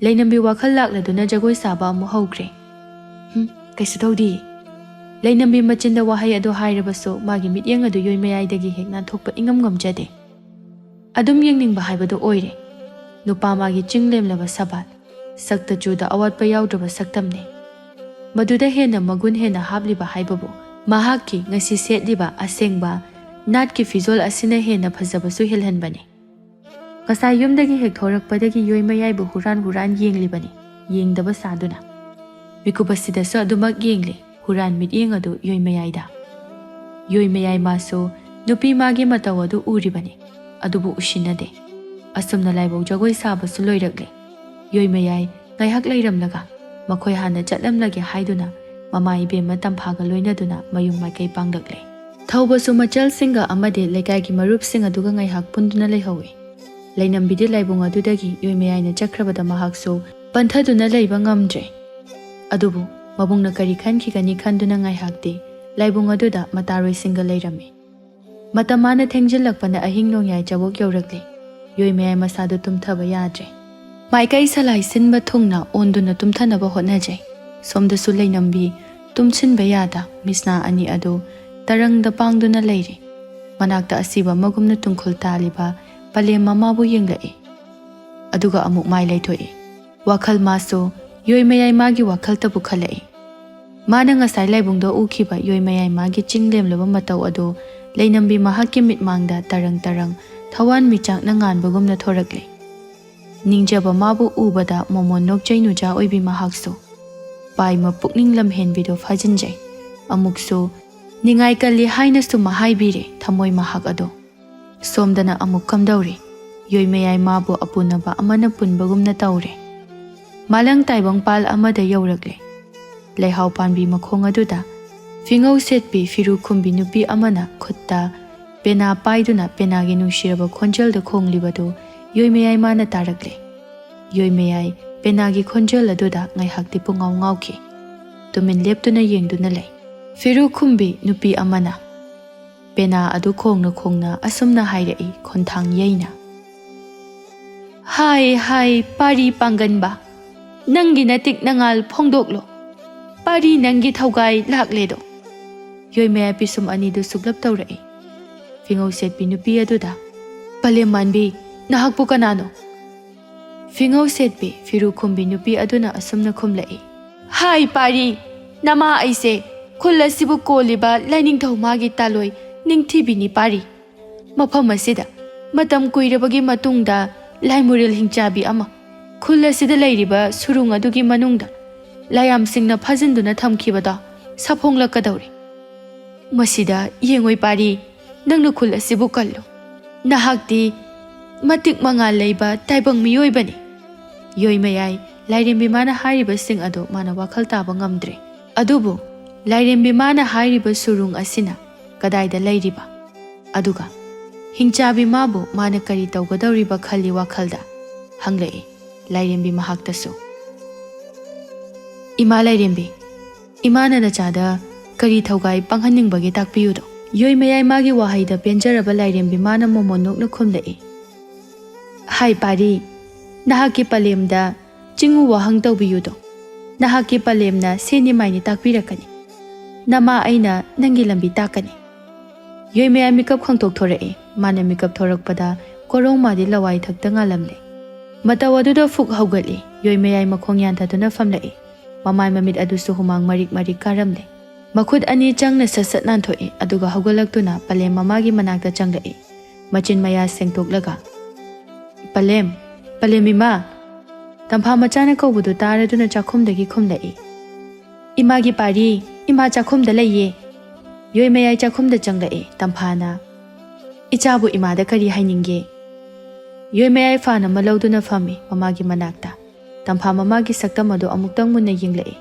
ꯂꯩꯅꯝꯕꯤ ꯋꯥꯈꯜ ꯂꯥꯛꯂꯗꯨꯅ ꯖꯒꯣꯏ ꯁꯥꯕ ꯑꯃꯨꯛ ꯍꯧꯈ꯭ꯔꯦ꯫ "ꯍꯨꯝ, ꯀꯩꯁꯨ ꯇꯧꯗꯤꯌꯦ꯫" ꯂꯩꯅꯝꯕꯤ ꯃꯆꯤꯟꯗ ꯋꯥꯍꯩ ꯑꯗꯨ ꯍꯥꯏꯔꯕꯁꯨ ꯃꯥꯒꯤ ꯃꯤꯠꯌꯦꯡ ꯑꯗꯨ ꯌꯣꯏꯃꯌꯥꯏꯗꯒꯤ ꯍꯦꯛ ꯅꯥꯟꯊꯣꯛꯄ ꯏꯉꯝ ꯉꯝꯖꯗꯦ꯫ ꯑꯗꯨꯝ ꯌꯦꯡꯅꯤꯡꯕ ꯍꯥꯏꯕꯗꯨ ꯑꯣꯏꯔꯦ꯫ ꯅꯨꯄꯥ ꯃꯥꯒꯤ ꯆꯤꯡ ꯂꯦꯝꯂꯕ ꯁꯕꯥꯠ, ꯁꯛꯇ ꯆꯨꯗ ꯑꯋꯥꯠꯄ ꯌꯥꯎꯗ꯭ꯔꯕ ꯁꯛꯇꯝꯅꯤ꯫ ꯃꯗꯨꯗ ꯍꯦꯟꯅ ꯃꯒꯨꯟ ꯍꯦꯟꯅ ꯍꯥꯞꯂꯤꯕ ꯍꯥꯏꯕꯕꯨ ꯃꯍꯥꯛꯀꯤ ꯉꯁꯤ ꯁꯦꯠꯂꯤꯕ ꯑꯁꯦꯡꯕ ꯅꯥꯠꯀꯤ ꯐꯤꯖꯣꯜ ꯑꯁꯤꯅ ꯍꯦꯟꯅ ꯐꯖꯕꯁꯨ ꯍꯦꯜꯍꯟꯕꯅꯤ꯫ ꯉꯁꯥꯏ ꯌꯨꯝꯗꯒꯤ ꯍꯦꯛ ꯊꯣꯔꯛꯄꯗꯒꯤ ꯌꯣꯏꯃꯌꯥꯏꯕꯨ ꯍꯨꯔꯥꯟ ꯍꯨꯔꯥꯟ ꯌꯦꯡꯂꯤꯕꯅꯤ, ꯌꯦꯡꯗꯕ ꯁꯥꯗꯨꯅ꯫ ꯃꯤꯀꯨꯞ ꯑꯁꯤꯗꯁꯨ ꯑꯗꯨꯃꯛ ꯌꯦꯡꯂꯤ꯫ ꯍꯨꯔꯥꯟ ꯃꯤꯠꯌꯦꯡ ꯑꯗꯨ ꯌꯣꯏꯃꯌꯥꯏꯗ꯫ ꯌꯣꯏꯃꯌꯥꯏ ꯃꯥꯁꯨ ꯅꯨꯄꯤ ꯃꯥꯒꯤ ꯃꯇꯧ ꯑꯗꯨ ꯎꯔꯤꯕꯅꯤ, ꯑꯗꯨꯕꯨ ꯎꯁꯤꯟꯅꯗꯦ꯫ ꯑꯁꯨꯝꯅ ꯂꯥꯏꯕꯧ ꯖꯒꯣꯏ ꯁꯥꯕꯁꯨ ꯂꯣꯏꯔꯛꯂꯦ꯫ ꯌꯣꯏꯃꯌꯥꯏ ꯉꯥꯏꯍꯥꯛ ꯂꯩꯔꯝꯂꯒ, ꯃꯈꯣꯏ ꯍꯥꯟꯅ ꯆꯠꯂꯝꯂꯒꯦ ꯍꯥꯏꯗꯨꯅ ꯃꯃꯥ ꯏꯕꯦꯝꯃ ꯇꯝꯐꯥꯒ ꯂꯣꯏꯅꯗꯨꯅ ꯃꯌꯨꯝ ꯃꯥꯏꯀꯩ ꯄꯥꯡꯂꯛꯂꯦ꯫ ꯊꯧꯕꯁꯨ ꯃꯆꯜꯁꯤꯡꯒ ꯑꯃꯗꯤ ꯂꯩꯀꯥꯏꯒꯤ ꯃꯔꯨꯞꯁꯤꯡ ꯑꯗꯨꯒ ꯉꯥꯏꯍꯥꯛ ꯄꯨꯟꯗꯨꯅ ꯂꯩꯍꯧꯏ꯫ ꯂꯩꯅꯝꯕꯤꯗꯤ ꯂꯥꯏꯕꯨꯡ ꯑꯗꯨꯗꯒꯤ ꯌꯣꯏꯃꯌꯥꯏꯅ ꯆꯠꯈ꯭ꯔꯕꯗ ꯃꯍꯥꯛꯁꯨ ꯄꯟꯊꯗꯨꯅ ꯂꯩꯕ ꯉꯝꯗ꯭ꯔꯦ꯫ ꯑꯗꯨꯕꯨ ꯃꯕꯨꯡꯅ ꯀꯔꯤ ꯈꯟꯈꯤꯒꯅꯤ ꯈꯟꯗꯨꯅ ꯉꯥꯏꯍꯥꯛꯇꯤ ꯂꯥꯏꯕꯨꯡ ꯑꯗꯨꯗ ꯃꯇꯥꯔꯣꯏꯁꯤꯡꯒ ꯂꯩꯔꯝꯃꯤ꯫ ꯃꯇꯝ ꯃꯥꯅ ꯊꯦꯡꯖꯤꯜꯂꯛꯄꯅ ꯑꯍꯤꯡ ꯅꯣꯡꯌꯥꯏ ꯆꯕꯣꯛ ꯌꯧꯔꯛꯂꯦ꯫ ꯌꯣꯏꯃꯌꯥꯏ ꯃꯁꯥꯗꯨ ꯇꯨꯝꯊꯕ ꯌꯥꯗ꯭ꯔꯦ꯫ ꯃꯥꯏꯀꯩ ꯁꯂꯥꯏ ꯁꯤꯟꯕ ꯊꯨꯡꯅ ꯑꯣꯟꯗꯨꯅ ꯇꯨꯝꯊꯅꯕ ꯍꯣꯠꯅꯖꯩ꯫ ꯁꯣꯝꯗꯁꯨ ꯂꯩꯅꯝꯕꯤ ꯇꯨꯝꯁꯤꯟꯕ ꯌꯥꯗ ꯃꯤꯁꯅꯥ ꯑꯅꯤ ꯑꯗꯨ ꯇꯔꯪꯗ ꯄꯥꯡꯗꯨꯅ ꯂꯩꯔꯤ꯫ ꯃꯅꯥꯛꯇ ꯑꯁꯤꯕ ꯑꯃꯒꯨꯝꯅ ꯇꯨꯡꯈꯨꯜ ꯇꯥꯜꯂꯤꯕ ꯄꯂꯦꯝ ꯃꯃꯥꯕꯨ ꯌꯦꯡꯂꯛꯏ꯫ ꯑꯗꯨꯒ ꯑꯃꯨꯛ ꯃꯥꯏ ꯂꯩꯊꯣꯛꯏ꯫ ꯋꯥꯈꯜ ꯃꯥꯁꯨ ꯌꯣꯏꯃꯌꯥꯏ ꯃꯥꯒꯤ ꯋꯥꯈꯜꯇꯕꯨ ꯈꯜꯂꯛꯏ꯫ ꯃꯥꯅ ꯉꯁꯥꯏ ꯂꯥꯏꯕꯨꯡꯗ ꯎꯈꯤꯕ ꯌꯣꯏꯃꯌꯥꯏ ꯃꯥꯒꯤ ꯆꯤꯡ ꯂꯦꯝꯂꯕ ꯃꯇꯧ ꯑꯗꯨ ꯂꯩꯅꯝꯕꯤ ꯃꯍꯥꯛꯀꯤ ꯃꯤꯠꯃꯥꯡꯗ ꯇꯔꯪ ꯇꯔꯪ ꯊꯋꯥꯟ ꯃꯤꯆꯥꯛꯅ ꯉꯥꯟꯕꯒꯨꯝꯅ ꯊꯣꯔꯛꯂꯦ꯫ ꯅꯤꯡꯖꯕ ꯃꯥꯕꯨ ꯎꯕꯗ ꯃꯣꯃꯣꯟ ꯅꯣꯛꯆꯩ ꯅꯨꯖꯥ ꯑꯣꯏꯕꯤ ꯃꯍꯥꯛꯁꯨ ꯄꯥꯏꯃ ꯄꯨꯛꯅꯤꯡ ꯂꯝꯍꯦꯟꯕꯤꯗꯨ ꯐꯥꯖꯤꯟꯖꯩ꯫ ꯑꯃꯨꯛꯁꯨ ꯅꯤꯡꯉꯥꯏ ꯀꯜꯂꯤ ꯍꯥꯏꯅꯁꯨ ꯃꯍꯥꯏꯕꯤꯔꯦ ꯊꯃꯣꯏ ꯃꯍꯥꯛ ꯑꯗꯨ꯫ ꯁꯣꯝꯗꯅ ꯑꯃꯨꯛ ꯀꯝꯗꯧꯔꯤ? ꯌꯣꯏꯃꯌꯥꯏ ꯃꯥꯕꯨ ꯑꯄꯨꯅꯕ ꯑꯃꯅ ꯄꯨꯟꯕꯒꯨꯝꯅ ꯇꯧꯔꯦ꯫ ꯃꯥꯂꯪ ꯇꯥꯏꯕꯪꯄꯥꯜ ꯑꯃꯗ ꯌꯧꯔꯛꯂꯦ꯫ ꯂꯩꯍꯥꯎ ꯄꯥꯟꯕꯤ ꯃꯈꯣꯡ ꯑꯗꯨꯗ ꯐꯤꯉꯧ ꯁꯦꯠꯄꯤ ꯐꯤꯔꯨ ꯈꯨꯝꯕꯤ ꯅꯨꯄꯤ ꯑꯃꯅ ꯈꯨꯠꯇ ꯄꯦꯅꯥ ꯄꯥꯏꯗꯨꯅ ꯄꯦꯅꯥꯒꯤ ꯅꯨꯡꯁꯤꯔꯕ ꯈꯣꯟꯖꯦꯜꯗ ꯈꯣꯡꯂꯤꯕꯗꯨ ꯌꯣꯏꯃꯌꯥꯏ ꯃꯥꯅ ꯇꯥꯔꯛꯂꯦ꯫ ꯌꯣꯏꯃꯌꯥꯏ ꯄꯦꯅꯥꯒꯤ ꯈꯣꯟꯖꯦꯜ ꯑꯗꯨꯗ ꯉꯥꯏꯍꯥꯛꯇꯤ ꯄꯨꯡꯉꯥꯎ ꯉꯥꯎꯈꯤ꯫ ꯇꯨꯃꯤꯟ ꯂꯦꯞꯇꯨꯅ ꯌꯦꯡꯗꯨꯅ ꯂꯩ꯫ ꯐꯤꯔꯨ ꯈꯨꯝꯕꯤ ꯅꯨꯄꯤ ꯑꯃꯅ ꯄꯦꯅꯥ ꯑꯗꯨ ꯈꯣꯡꯅ ꯈꯣꯡꯅ ꯑꯁꯨꯝꯅ ꯍꯥꯏꯔꯛꯏ ꯈꯣꯟꯊꯥꯡ ꯌꯩꯅ, "ꯍꯥꯏ ꯍꯥꯏ ꯄꯥꯔꯤ ꯄꯥꯡꯒꯟꯕ, ꯅꯪꯒꯤ ꯅꯇꯤꯛ ꯅꯉꯥꯜ ꯐꯣꯡꯗꯣꯛꯂꯣ, ꯄꯥꯔꯤ ꯅꯪꯒꯤ ꯊꯧꯒꯥꯏ ꯂꯥꯛꯂꯦꯗꯣ"꯫ ꯌꯣꯏꯃꯌꯥꯏ ꯄꯤꯁꯨꯝ ꯑꯅꯤꯗꯨ ꯁꯨꯛꯂꯞ ꯇꯧꯔꯛꯏ꯫ ꯐꯤꯉꯧ ꯁꯦꯠꯄꯤ ꯅꯨꯄꯤ ꯑꯗꯨꯗ, "ꯄꯂꯦꯝ ꯃꯥꯟꯕꯤ, ꯅꯍꯥꯛꯄꯨ ꯀꯅꯥꯅꯣ?" ꯐꯤꯉꯧ ꯁꯦꯠꯄꯤ ꯐꯤꯔꯨ ꯈꯨꯝꯕꯤ ꯅꯨꯄꯤ ꯑꯗꯨꯅ ꯑꯁꯨꯝꯅ ꯈꯨꯝꯂꯛꯏ, "ꯍꯥꯏ ꯄꯥꯔꯤ, ꯅꯃꯥ ꯑꯩꯁꯦ ꯈꯨꯜ ꯑꯁꯤꯕꯨ ꯀꯣꯜꯂꯤꯕ ꯂꯥꯏꯅꯤꯡꯊꯧ ꯃꯥꯒꯤ ꯇꯥꯂꯣꯏ ꯅꯤꯡꯊꯤꯕꯤꯅꯤ ꯄꯥꯔꯤ꯫ ꯃꯐꯝ ꯑꯁꯤꯗ ꯃꯇꯝ ꯀꯨꯏꯔꯕꯒꯤ ꯃꯇꯨꯡꯗ ꯂꯥꯏꯃꯨꯔꯦꯜ ꯍꯤꯡꯆꯥꯕꯤ ꯑꯃ ꯈꯨꯜ ꯑꯁꯤꯗ ꯂꯩꯔꯤꯕ ꯁꯨꯔꯨꯡ ꯑꯗꯨꯒꯤ ꯃꯅꯨꯡꯗ ꯂꯥꯏꯌꯥꯝꯁꯤꯡꯅ ꯐꯥꯖꯤꯟꯗꯨꯅ ꯊꯝꯈꯤꯕꯗꯣ ꯁꯥꯐꯣꯡꯂꯛꯀꯗꯧꯔꯦ꯫ ꯃꯁꯤꯗ ꯌꯦꯡꯉꯣꯏ ꯄꯥꯔꯤ, ꯅꯪꯅ ꯈꯨꯜ ꯑꯁꯤꯕꯨ ꯀꯜꯂꯨ꯫ ꯅꯍꯥꯛꯇꯤ ꯃꯇꯤꯛ ꯃꯉꯥꯜ ꯂꯩꯕ ꯇꯥꯏꯕꯪ ꯃꯤꯑꯣꯏꯕꯅꯤ꯫ ꯌꯣꯏꯃꯌꯥꯏ, ꯂꯥꯏꯔꯦꯝꯕꯤ ꯃꯥꯅ ꯍꯥꯏꯔꯤꯕꯁꯤꯡ ꯑꯗꯨ ꯃꯥꯅ ꯋꯥꯈꯜ ꯇꯥꯕ ꯉꯝꯗ꯭ꯔꯦ꯫ ꯑꯗꯨꯕꯨ ꯂꯥꯏꯔꯦꯝꯕꯤ ꯃꯥꯅ ꯍꯥꯏꯔꯤꯕ ꯁꯨꯔꯨꯡ ꯑꯁꯤꯅ ꯀꯗꯥꯏꯗ ꯂꯩꯔꯤꯕ? ꯑꯗꯨꯒ ꯍꯤꯡꯆꯥꯕꯤ ꯃꯥꯕꯨ ꯃꯥꯅ ꯀꯔꯤ ꯇꯧꯒꯗꯧꯔꯤꯕ ꯈꯜꯂꯤ ꯋꯥꯈꯜꯗ꯫ ꯍꯪꯂꯛꯏ ꯂꯥꯏꯔꯦꯝꯕꯤ ꯃꯍꯥꯛꯇꯁꯨ꯫ "ꯏꯃꯥ ꯂꯥꯏꯔꯦꯝꯕꯤ, ꯏꯃꯥꯅ ꯅꯆꯥꯗ ꯀꯔꯤ ꯊꯧꯒꯥꯏ ꯄꯥꯡꯍꯟꯅꯤꯡꯕꯒꯦ ꯇꯥꯛꯄꯤꯌꯨꯗꯣ?" ꯌꯣꯏꯃꯌꯥꯏ ꯃꯥꯒꯤ ꯋꯥꯍꯩꯗ ꯄꯦꯟꯖꯔꯕ ꯂꯥꯏꯔꯦꯝꯕꯤ ꯃꯥꯅ ꯃꯣꯃꯣꯟ ꯅꯣꯛꯅ ꯈꯨꯝꯂꯛꯏ꯫ "ꯍꯥꯏ ꯄꯥꯔꯤ, ꯅꯍꯥꯛꯀꯤ ꯄꯂꯦꯝꯗ ꯆꯤꯡꯉꯨ ꯋꯥꯍꯪ ꯇꯧꯕꯤꯌꯨꯗꯣ꯫ ꯅꯍꯥꯛꯀꯤ ꯄꯂꯦꯝꯅ ꯁꯦꯟꯅꯤ ꯃꯥꯏꯅꯤ ꯇꯥꯛꯄꯤꯔꯛꯀꯅꯤ꯫ ꯅꯃꯥ ꯑꯩꯅ ꯅꯪꯒꯤ ꯂꯝꯕꯤ ꯇꯥꯛꯀꯅꯤ꯫" ꯌꯣꯏꯃꯌꯥꯏ ꯃꯤꯀꯞ ꯈꯪꯊꯣꯛꯊꯣꯔꯛꯏ꯫ ꯃꯥꯅ ꯃꯤꯀꯞ ꯊꯣꯔꯛꯄꯗ ꯀꯣꯔꯣꯡ ꯃꯥꯗꯤ ꯂꯋꯥꯏ ꯊꯛꯇ ꯉꯥꯜꯂꯝꯂꯦ꯫ ꯃꯇꯧ ꯑꯗꯨꯗ ꯐꯨꯛ ꯍꯧꯒꯠꯂꯤ꯫ ꯌꯣꯏꯃꯌꯥꯏ ꯃꯈꯣꯡ ꯌꯥꯟꯊꯗꯨꯅ ꯐꯝꯂꯛꯏ꯫ ꯃꯃꯥꯏ ꯃꯃꯤꯠ ꯑꯗꯨꯁꯨ ꯍꯨꯃꯥꯡ ꯃꯔꯤꯛ ꯃꯔꯤꯛ ꯀꯥꯔꯝꯂꯦ꯫ ꯃꯈꯨꯠ ꯑꯅꯤ ꯆꯪꯅ ꯁꯠ ꯁꯠ ꯅꯥꯟꯊꯣꯛꯏ, ꯑꯗꯨꯒ ꯍꯧꯒꯠꯂꯛꯇꯨꯅ ꯄꯂꯦꯝ ꯃꯃꯥꯒꯤ ꯃꯅꯥꯛꯇ ꯆꯪꯂꯛꯏ꯫ ꯃꯆꯤꯟ ꯃꯌꯥ ꯁꯦꯡꯗꯣꯛꯂꯒ, "ꯄꯂꯦꯝ, ꯄꯂꯦꯝ ꯏꯃꯥ!" ꯇꯝꯐꯥ ꯃꯆꯥꯅ ꯀꯧꯕꯗꯨ ꯇꯥꯔꯗꯨꯅ ꯆꯥꯛꯈꯨꯝꯗꯒꯤ ꯈꯨꯝꯂꯛꯏ꯫ "ꯏꯃꯥꯒꯤ ꯄꯥꯔꯤ, ꯏꯃꯥ ꯆꯥꯛꯈꯨꯝꯗ ꯂꯩꯌꯦ꯫" ꯌꯣꯏꯃꯌꯥꯏ ꯆꯥꯛꯈꯨꯝꯗ ꯆꯪꯂꯛꯏ꯫ ꯇꯝꯐꯥꯅ, "ꯏꯆꯥꯕꯨ ꯏꯃꯥꯗ ꯀꯔꯤ ꯍꯥꯏꯅꯤꯡꯒꯦ?" ꯌꯣꯏꯃꯌꯥꯏ ꯐꯥꯟ ꯑꯃ ꯂꯧꯗꯨꯅ ꯐꯝꯃꯤ ꯃꯃꯥꯒꯤ ꯃꯅꯥꯛꯇ꯫ ꯇꯝꯐꯥ ꯃꯃꯥꯒꯤ ꯁꯛꯇꯝ ꯑꯗꯨ ꯑꯃꯨꯛꯇꯪ ꯃꯨꯟꯅ ꯌꯦꯡꯂꯛꯏ꯫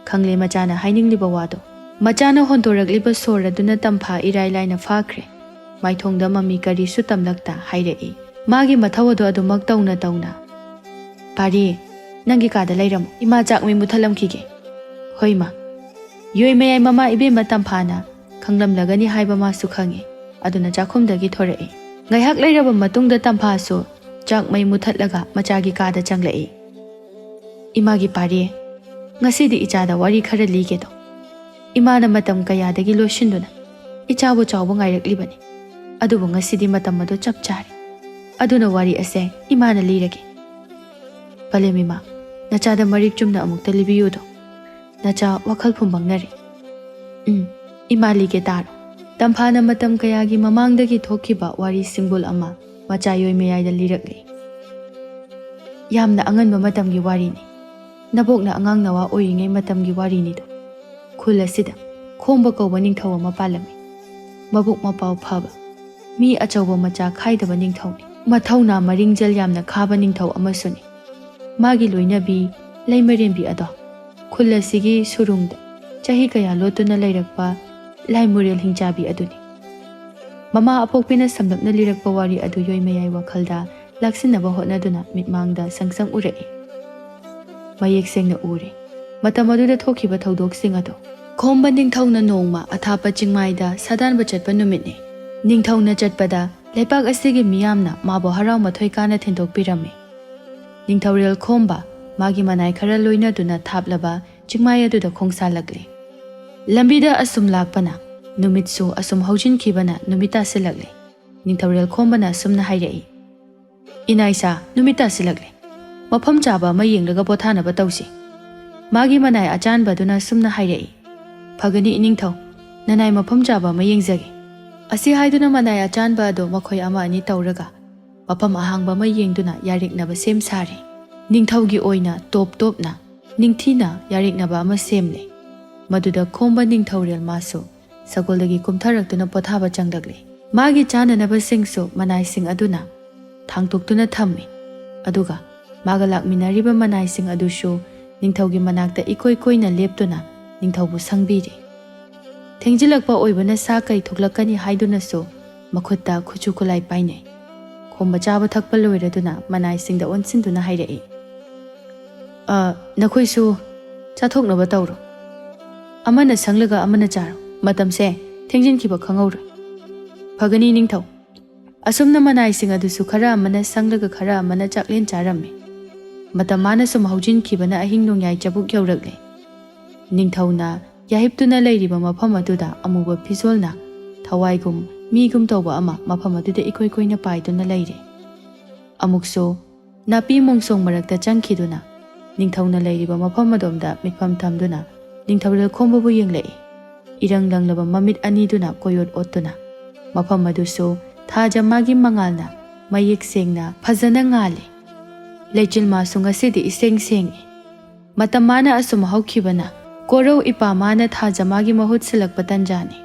ꯈꯪꯂꯦ ꯃꯆꯥꯅ ꯍꯥꯏꯅꯤꯡꯂꯤꯕ ꯋꯥꯗꯨ꯫ ꯃꯆꯥꯅ ꯍꯣꯟꯗꯣꯔꯛꯂꯤꯕ ꯁꯣꯔ ꯑꯗꯨꯅ ꯇꯝꯐꯥ ꯏꯔꯥꯏ ꯂꯥꯏꯅ ꯐꯥꯈ꯭ꯔꯦ꯫ ꯃꯥꯏꯊꯣꯡꯗ ꯃꯃꯤ ꯀꯔꯤꯁꯨ ꯇꯝꯂꯛꯇ ꯍꯥꯏꯔꯛꯏ꯫ ꯃꯥꯒꯤ ꯃꯊꯧ ꯑꯗꯨ ꯑꯗꯨꯃꯛ ꯇꯧꯅ ꯇꯧꯅ, "ꯄꯥꯔꯤ, ꯅꯪꯒꯤ ꯀꯥꯗ ꯂꯩꯔꯝꯃꯨ꯫ ꯏꯃꯥ ꯆꯥꯛ ꯃꯩ ꯃꯨꯊꯠꯂꯝꯈꯤꯒꯦ꯫" "ꯍꯣꯏ ꯃꯥ꯫" ꯌꯣꯏꯃꯌꯥꯏ ꯃꯃꯥ ꯏꯕꯦꯝꯃ ꯇꯝꯐꯥꯅ ꯈꯪꯂꯝꯂꯒꯅꯤ ꯍꯥꯏꯕ ꯃꯥꯁꯨ ꯈꯪꯏ꯫ ꯑꯗꯨꯅ ꯆꯥꯛꯈꯨꯝꯗꯒꯤ ꯊꯣꯔꯛꯏ꯫ ꯉꯥꯏꯍꯥꯛ ꯂꯩꯔꯕ ꯃꯇꯨꯡꯗ ꯇꯝꯐꯥꯁꯨ ꯆꯥꯛ ꯃꯩ ꯃꯨꯊꯠꯂꯒ ꯃꯆꯥꯒꯤ ꯀꯥꯗ ꯆꯪꯂꯛꯏ꯫ "ꯏꯃꯥꯒꯤ ꯄꯥꯔꯤ, ꯉꯁꯤꯗꯤ ꯏꯆꯥꯗ ꯋꯥꯔꯤ ꯈꯔ ꯂꯤꯒꯦꯗꯣ꯫ ꯏꯃꯥꯅ ꯃꯇꯝ ꯀꯌꯥꯗꯒꯤ ꯂꯣꯏꯁꯤꯟꯗꯨꯅ ꯏꯆꯥꯕꯨ ꯆꯥꯎꯕ ꯉꯥꯏꯔꯛꯂꯤꯕꯅꯤ꯫ ꯑꯗꯨꯕꯨ ꯉꯁꯤꯗꯤ ꯃꯇꯝ ꯑꯗꯨ ꯆꯞ ꯆꯥꯔꯦ꯫ ꯑꯗꯨꯅ ꯋꯥꯔꯤ ꯑꯁꯦ ꯏꯃꯥꯅ ꯂꯤꯔꯒꯦ꯫" "ꯄꯂꯦꯝ ꯏꯃꯥ, ꯅꯆꯥꯗ ꯃꯔꯤꯛ ꯆꯨꯝꯅ ꯑꯃꯨꯛꯇ ꯂꯤꯕꯤꯌꯨꯗꯣ꯫ ꯅꯆꯥ ꯋꯥꯈꯜ ꯐꯨꯝꯕꯪꯅꯔꯦ꯫" "ꯎꯝ, ꯏꯃꯥ ꯂꯤꯒꯦ ꯇꯥꯔꯣ꯫" ꯇꯝꯐꯥꯅ ꯃꯇꯝ ꯀꯌꯥꯒꯤ ꯃꯃꯥꯡꯗꯒꯤ ꯊꯣꯛꯈꯤꯕ ꯋꯥꯔꯤ ꯁꯤꯡꯕꯨꯜ ꯑꯃ ꯃꯆꯥ ꯌꯣꯏꯃꯌꯥꯏꯗ ꯂꯤꯔꯛꯂꯤ꯫ "ꯌꯥꯝꯅ ꯑꯉꯟꯕ ꯃꯇꯝꯒꯤ ꯋꯥꯔꯤꯅꯤ꯫ ꯅꯕꯣꯛꯅ ꯑꯉꯥꯡ ꯅꯋꯥ ꯑꯣꯏꯔꯤꯉꯩ ꯃꯇꯝꯒꯤ ꯋꯥꯔꯤꯅꯤꯗꯣ꯫ ꯈꯨꯜ ꯑꯁꯤꯗ ꯈꯣꯝꯕ ꯀꯧꯕ ꯅꯤꯡꯊꯧ ꯑꯃ ꯄꯥꯜꯂꯝꯃꯤ꯫ ꯃꯕꯨꯛ ꯃꯄꯥꯎ ꯐꯕ, ꯃꯤ ꯑꯆꯧꯕ ꯃꯆꯥ ꯈꯥꯏꯗꯕ ꯅꯤꯡꯊꯧꯅꯤ꯫ ꯃꯊꯧꯅꯥ ꯃꯔꯤꯡꯖꯦꯜ ꯌꯥꯝꯅ ꯈꯥꯕ ꯅꯤꯡꯊꯧ ꯑꯃꯁꯨꯅꯤ꯫ ꯃꯥꯒꯤ ꯂꯣꯏꯅꯕꯤ ꯂꯩꯃꯔꯦꯝꯕꯤ ꯑꯗꯣ ꯈꯨꯜ ꯑꯁꯤꯒꯤ ꯁꯨꯔꯨꯡꯗ ꯆꯍꯤ ꯀꯌꯥ ꯂꯣꯠꯇꯨꯅ ꯂꯩꯔꯛꯄ ꯂꯥꯏꯃꯨꯔꯦꯜ ꯍꯤꯡꯆꯥꯕꯤ ꯑꯗꯨꯅꯤ꯫ ꯃꯃꯥ ꯑꯄꯣꯛꯄꯤꯅ ꯁꯝꯂꯞꯅ ꯂꯤꯔꯛꯄ ꯋꯥꯔꯤ ꯑꯗꯨ ꯌꯣꯏꯃꯌꯥꯏ ꯋꯥꯈꯜꯗ ꯂꯥꯛꯁꯤꯟꯅꯕ ꯍꯣꯠꯅꯗꯨꯅ ꯃꯤꯠꯃꯥꯡꯗ ꯁꯪ ꯁꯪ ꯎꯔꯛꯏ꯫ ꯃꯌꯦꯛ ꯁꯦꯡꯅ ꯎꯔꯦ꯫ ꯃꯇꯝ ꯑꯗꯨꯗ ꯊꯣꯛꯈꯤꯕ ꯊꯧꯗꯣꯛꯁꯤꯡ ꯑꯗꯣ꯫ ꯈꯣꯝꯕ ꯅꯤꯡꯊꯧꯅ ꯅꯣꯡꯃ ꯑꯊꯥꯞꯄ ꯆꯤꯡꯃꯥꯏꯗ ꯁꯥꯗꯥꯟꯕ ꯆꯠꯄ ꯅꯨꯃꯤꯠꯅꯤ꯫ ꯅꯤꯡꯊꯧꯅ ꯆꯠꯄꯗ ꯂꯩꯄꯥꯛ ꯑꯁꯤꯒꯤ ꯃꯤꯌꯥꯝꯅ ꯃꯥꯕꯨ ꯍꯔꯥꯎ ꯃꯊꯣꯏ ꯀꯥꯅ ꯊꯤꯟꯗꯣꯛꯄꯤꯔꯝꯃꯤ꯫ ꯅꯤꯡꯊꯧꯔꯦꯜ ꯈꯣꯝꯕ ꯃꯥꯒꯤ ꯃꯅꯥꯏ ꯈꯔ ꯂꯣꯏꯅꯗꯨꯅ ꯊꯥꯞꯂꯕ ꯆꯤꯡꯃꯥꯏ ꯑꯗꯨꯗ ꯈꯣꯡꯁꯥꯜꯂꯛꯂꯤ꯫ ꯂꯝꯕꯤꯗ ꯑꯁꯨꯝ ꯂꯥꯛꯄꯅ ꯅꯨꯃꯤꯠꯁꯨ ꯑꯁꯨꯝ ꯍꯧꯖꯤꯟꯈꯤꯕꯅ ꯅꯨꯃꯤꯠ ꯇꯥꯁꯤꯜꯂꯛꯂꯤ꯫ ꯅꯤꯡꯊꯧꯔꯦꯜ ꯈꯣꯝꯕꯅ ꯑꯁꯨꯝꯅ ꯍꯥꯏꯔꯛꯏ, "ꯏꯅꯥꯏꯁꯥ, ꯅꯨꯃꯤꯠ ꯇꯥꯁꯤꯜꯂꯛꯂꯦ꯫ ꯃꯐꯝ ꯆꯥꯕ ꯑꯃ ꯌꯦꯡꯂꯒ ꯄꯣꯊꯥꯅꯕ ꯇꯧꯁꯤ꯫" ꯃꯥꯒꯤ ꯃꯅꯥꯏ ꯑꯆꯥꯟꯕꯗꯨꯅ ꯑꯁꯨꯝꯅ ꯍꯥꯏꯔꯛꯏ, "ꯐꯒꯅꯤ ꯏꯅꯤꯡꯊꯧ, ꯅꯅꯥꯏ ꯃꯐꯝ ꯆꯥꯕ ꯑꯃ ꯌꯦꯡꯖꯒꯦ꯫" ꯑꯁꯤ ꯍꯥꯏꯗꯨꯅ ꯃꯅꯥꯏ ꯑꯆꯥꯟꯕ ꯑꯗꯣ ꯃꯈꯣꯏ ꯑꯃ ꯑꯅꯤ ꯇꯧꯔꯒ ꯃꯐꯝ ꯑꯍꯥꯡꯕ ꯑꯃ ꯌꯦꯡꯗꯨꯅ ꯌꯥꯔꯦꯛꯅꯕ ꯁꯦꯝ ꯁꯥꯔꯦ꯫ ꯅꯤꯡꯊꯧꯒꯤ ꯑꯣꯏꯅ ꯇꯣꯞ ꯇꯣꯞꯅ ꯅꯤꯡꯊꯤꯅ ꯌꯥꯔꯦꯛꯅꯕ ꯑꯃ ꯁꯦꯝꯂꯦ꯫ ꯃꯗꯨꯗ ꯈꯣꯝꯕ ꯅꯤꯡꯊꯧꯔꯦꯜ ꯃꯥꯁꯨ ꯁꯒꯣꯜꯗꯒꯤ ꯀꯨꯝꯊꯔꯛꯇꯨꯅ ꯄꯣꯊꯥꯕ ꯆꯪꯂꯛꯂꯦ꯫ ꯃꯥꯒꯤ ꯆꯥꯅꯅꯕꯁꯤꯡꯁꯨ ꯃꯅꯥꯏꯁꯤꯡ ꯑꯗꯨꯅ ꯊꯥꯡꯇꯣꯛꯇꯨꯅ ꯊꯝꯃꯤ꯫ ꯑꯗꯨꯒ ꯃꯥꯒ ꯂꯥꯛꯃꯤꯟꯅꯔꯤꯕ ꯃꯅꯥꯏꯁꯤꯡ ꯑꯗꯨꯁꯨ ꯅꯤꯡꯊꯧꯒꯤ ꯃꯅꯥꯛꯇ ꯏꯀꯣꯏ ꯀꯣꯏꯅ ꯂꯦꯞꯇꯨꯅ ꯅꯤꯡꯊꯧꯕꯨ ꯁꯪꯕꯤꯔꯤ꯫ ꯊꯦꯡꯖꯤꯜꯂꯛꯄ ꯑꯣꯏꯕꯅ ꯁꯥ ꯀꯩ ꯊꯣꯛꯂꯛꯀꯅꯤ ꯍꯥꯏꯗꯨꯅꯁꯨ ꯃꯈꯨꯠꯇ ꯈꯨꯠꯁꯨ ꯈꯨꯠꯂꯥꯏ ꯄꯥꯏꯅꯩ꯫ ꯈꯣꯝꯕ ꯆꯥꯕ ꯊꯛꯄ ꯂꯣꯏꯔꯗꯨꯅ ꯃꯅꯥꯏꯁꯤꯡꯗ ꯑꯣꯟꯁꯤꯟꯗꯨꯅ ꯍꯥꯏꯔꯛꯏ, "ꯑ, ꯅꯈꯣꯏꯁꯨ ꯆꯥꯊꯣꯛꯅꯕ ꯇꯧꯔꯣ꯫ ꯑꯃꯅ ꯁꯪꯂꯒ ꯑꯃꯅ ꯆꯥꯔꯣ꯫ ꯃꯇꯝꯁꯦ ꯊꯦꯡꯖꯤꯟꯈꯤꯕ ꯈꯪꯍꯧꯔꯣꯏ꯫" "ꯐꯒꯅꯤ ꯅꯤꯡꯊꯧ꯫" ꯑꯁꯨꯝꯅ ꯃꯅꯥꯏꯁꯤꯡ ꯑꯗꯨꯁꯨ ꯈꯔ ꯑꯃꯅ ꯁꯪꯂꯒ ꯈꯔ ꯑꯃꯅ ꯆꯥꯛꯂꯦꯟ ꯆꯥꯔꯝꯃꯤ꯫ ꯃꯇꯝ ꯃꯥꯅ ꯁꯨꯝ ꯍꯧꯖꯤꯟꯈꯤꯕꯅ ꯑꯍꯤꯡ ꯅꯣꯡꯌꯥꯏ ꯆꯕꯨꯛ ꯌꯧꯔꯛꯂꯦ꯫ ꯅꯤꯡꯊꯧꯅ ꯌꯥꯍꯤꯞꯇꯨꯅ ꯂꯩꯔꯤꯕ ꯃꯐꯝ ꯑꯗꯨꯗ ꯑꯃꯨꯕ ꯐꯤꯖꯣꯜꯅ ꯊꯋꯥꯏꯒꯨꯝ ꯃꯤꯒꯨꯝ ꯇꯧꯕ ꯑꯃ ꯃꯐꯝ ꯑꯗꯨꯗ ꯏꯀꯣꯏ ꯀꯣꯏꯅ ꯄꯥꯏꯗꯨꯅ ꯂꯩꯔꯦ꯫ ꯑꯃꯨꯛꯁꯨ ꯅꯥꯄꯤ ꯃꯣꯡꯁꯣꯡ ꯃꯔꯛꯇ ꯆꯪꯈꯤꯗꯨꯅ ꯅꯤꯡꯊꯧꯅ ꯂꯩꯔꯤꯕ ꯃꯐꯝ ꯑꯗꯣꯝꯗ ꯃꯤꯠꯐꯝ ꯊꯝꯗꯨꯅ ꯅꯤꯡꯊꯧꯔꯦꯜ ꯈꯣꯝꯕꯕꯨ ꯌꯦꯡꯂꯛꯏ꯫ ꯏꯔꯪ ꯂꯪꯂꯕ ꯃꯃꯤꯠ ꯑꯅꯤꯗꯨꯅ ꯀꯣꯏꯑꯣꯠ ꯑꯣꯠꯇꯨꯅ꯫ ꯃꯐꯝ ꯑꯗꯨꯁꯨ ꯊꯥꯖ ꯃꯥꯒꯤ ꯃꯉꯥꯜꯅ ꯃꯌꯦꯛ ꯁꯦꯡꯅ ꯐꯖꯅ ꯉꯥꯜꯂꯤ꯫ ꯂꯩꯆꯤꯜ ꯃꯥꯁꯨ ꯉꯁꯤꯗꯤ ꯏꯁꯦꯡ ꯁꯦꯡꯏ꯫ ꯃꯇꯝ ꯃꯥꯅ ꯑꯁꯨꯝ ꯍꯧꯈꯤꯕꯅ ꯀꯣꯔꯧ ꯏꯄꯥ ꯃꯥꯅ ꯊꯥꯖ ꯃꯥꯒꯤ ꯃꯍꯨꯠ ꯁꯤꯜꯂꯛꯄ ꯇꯟꯖꯥꯅꯤ꯫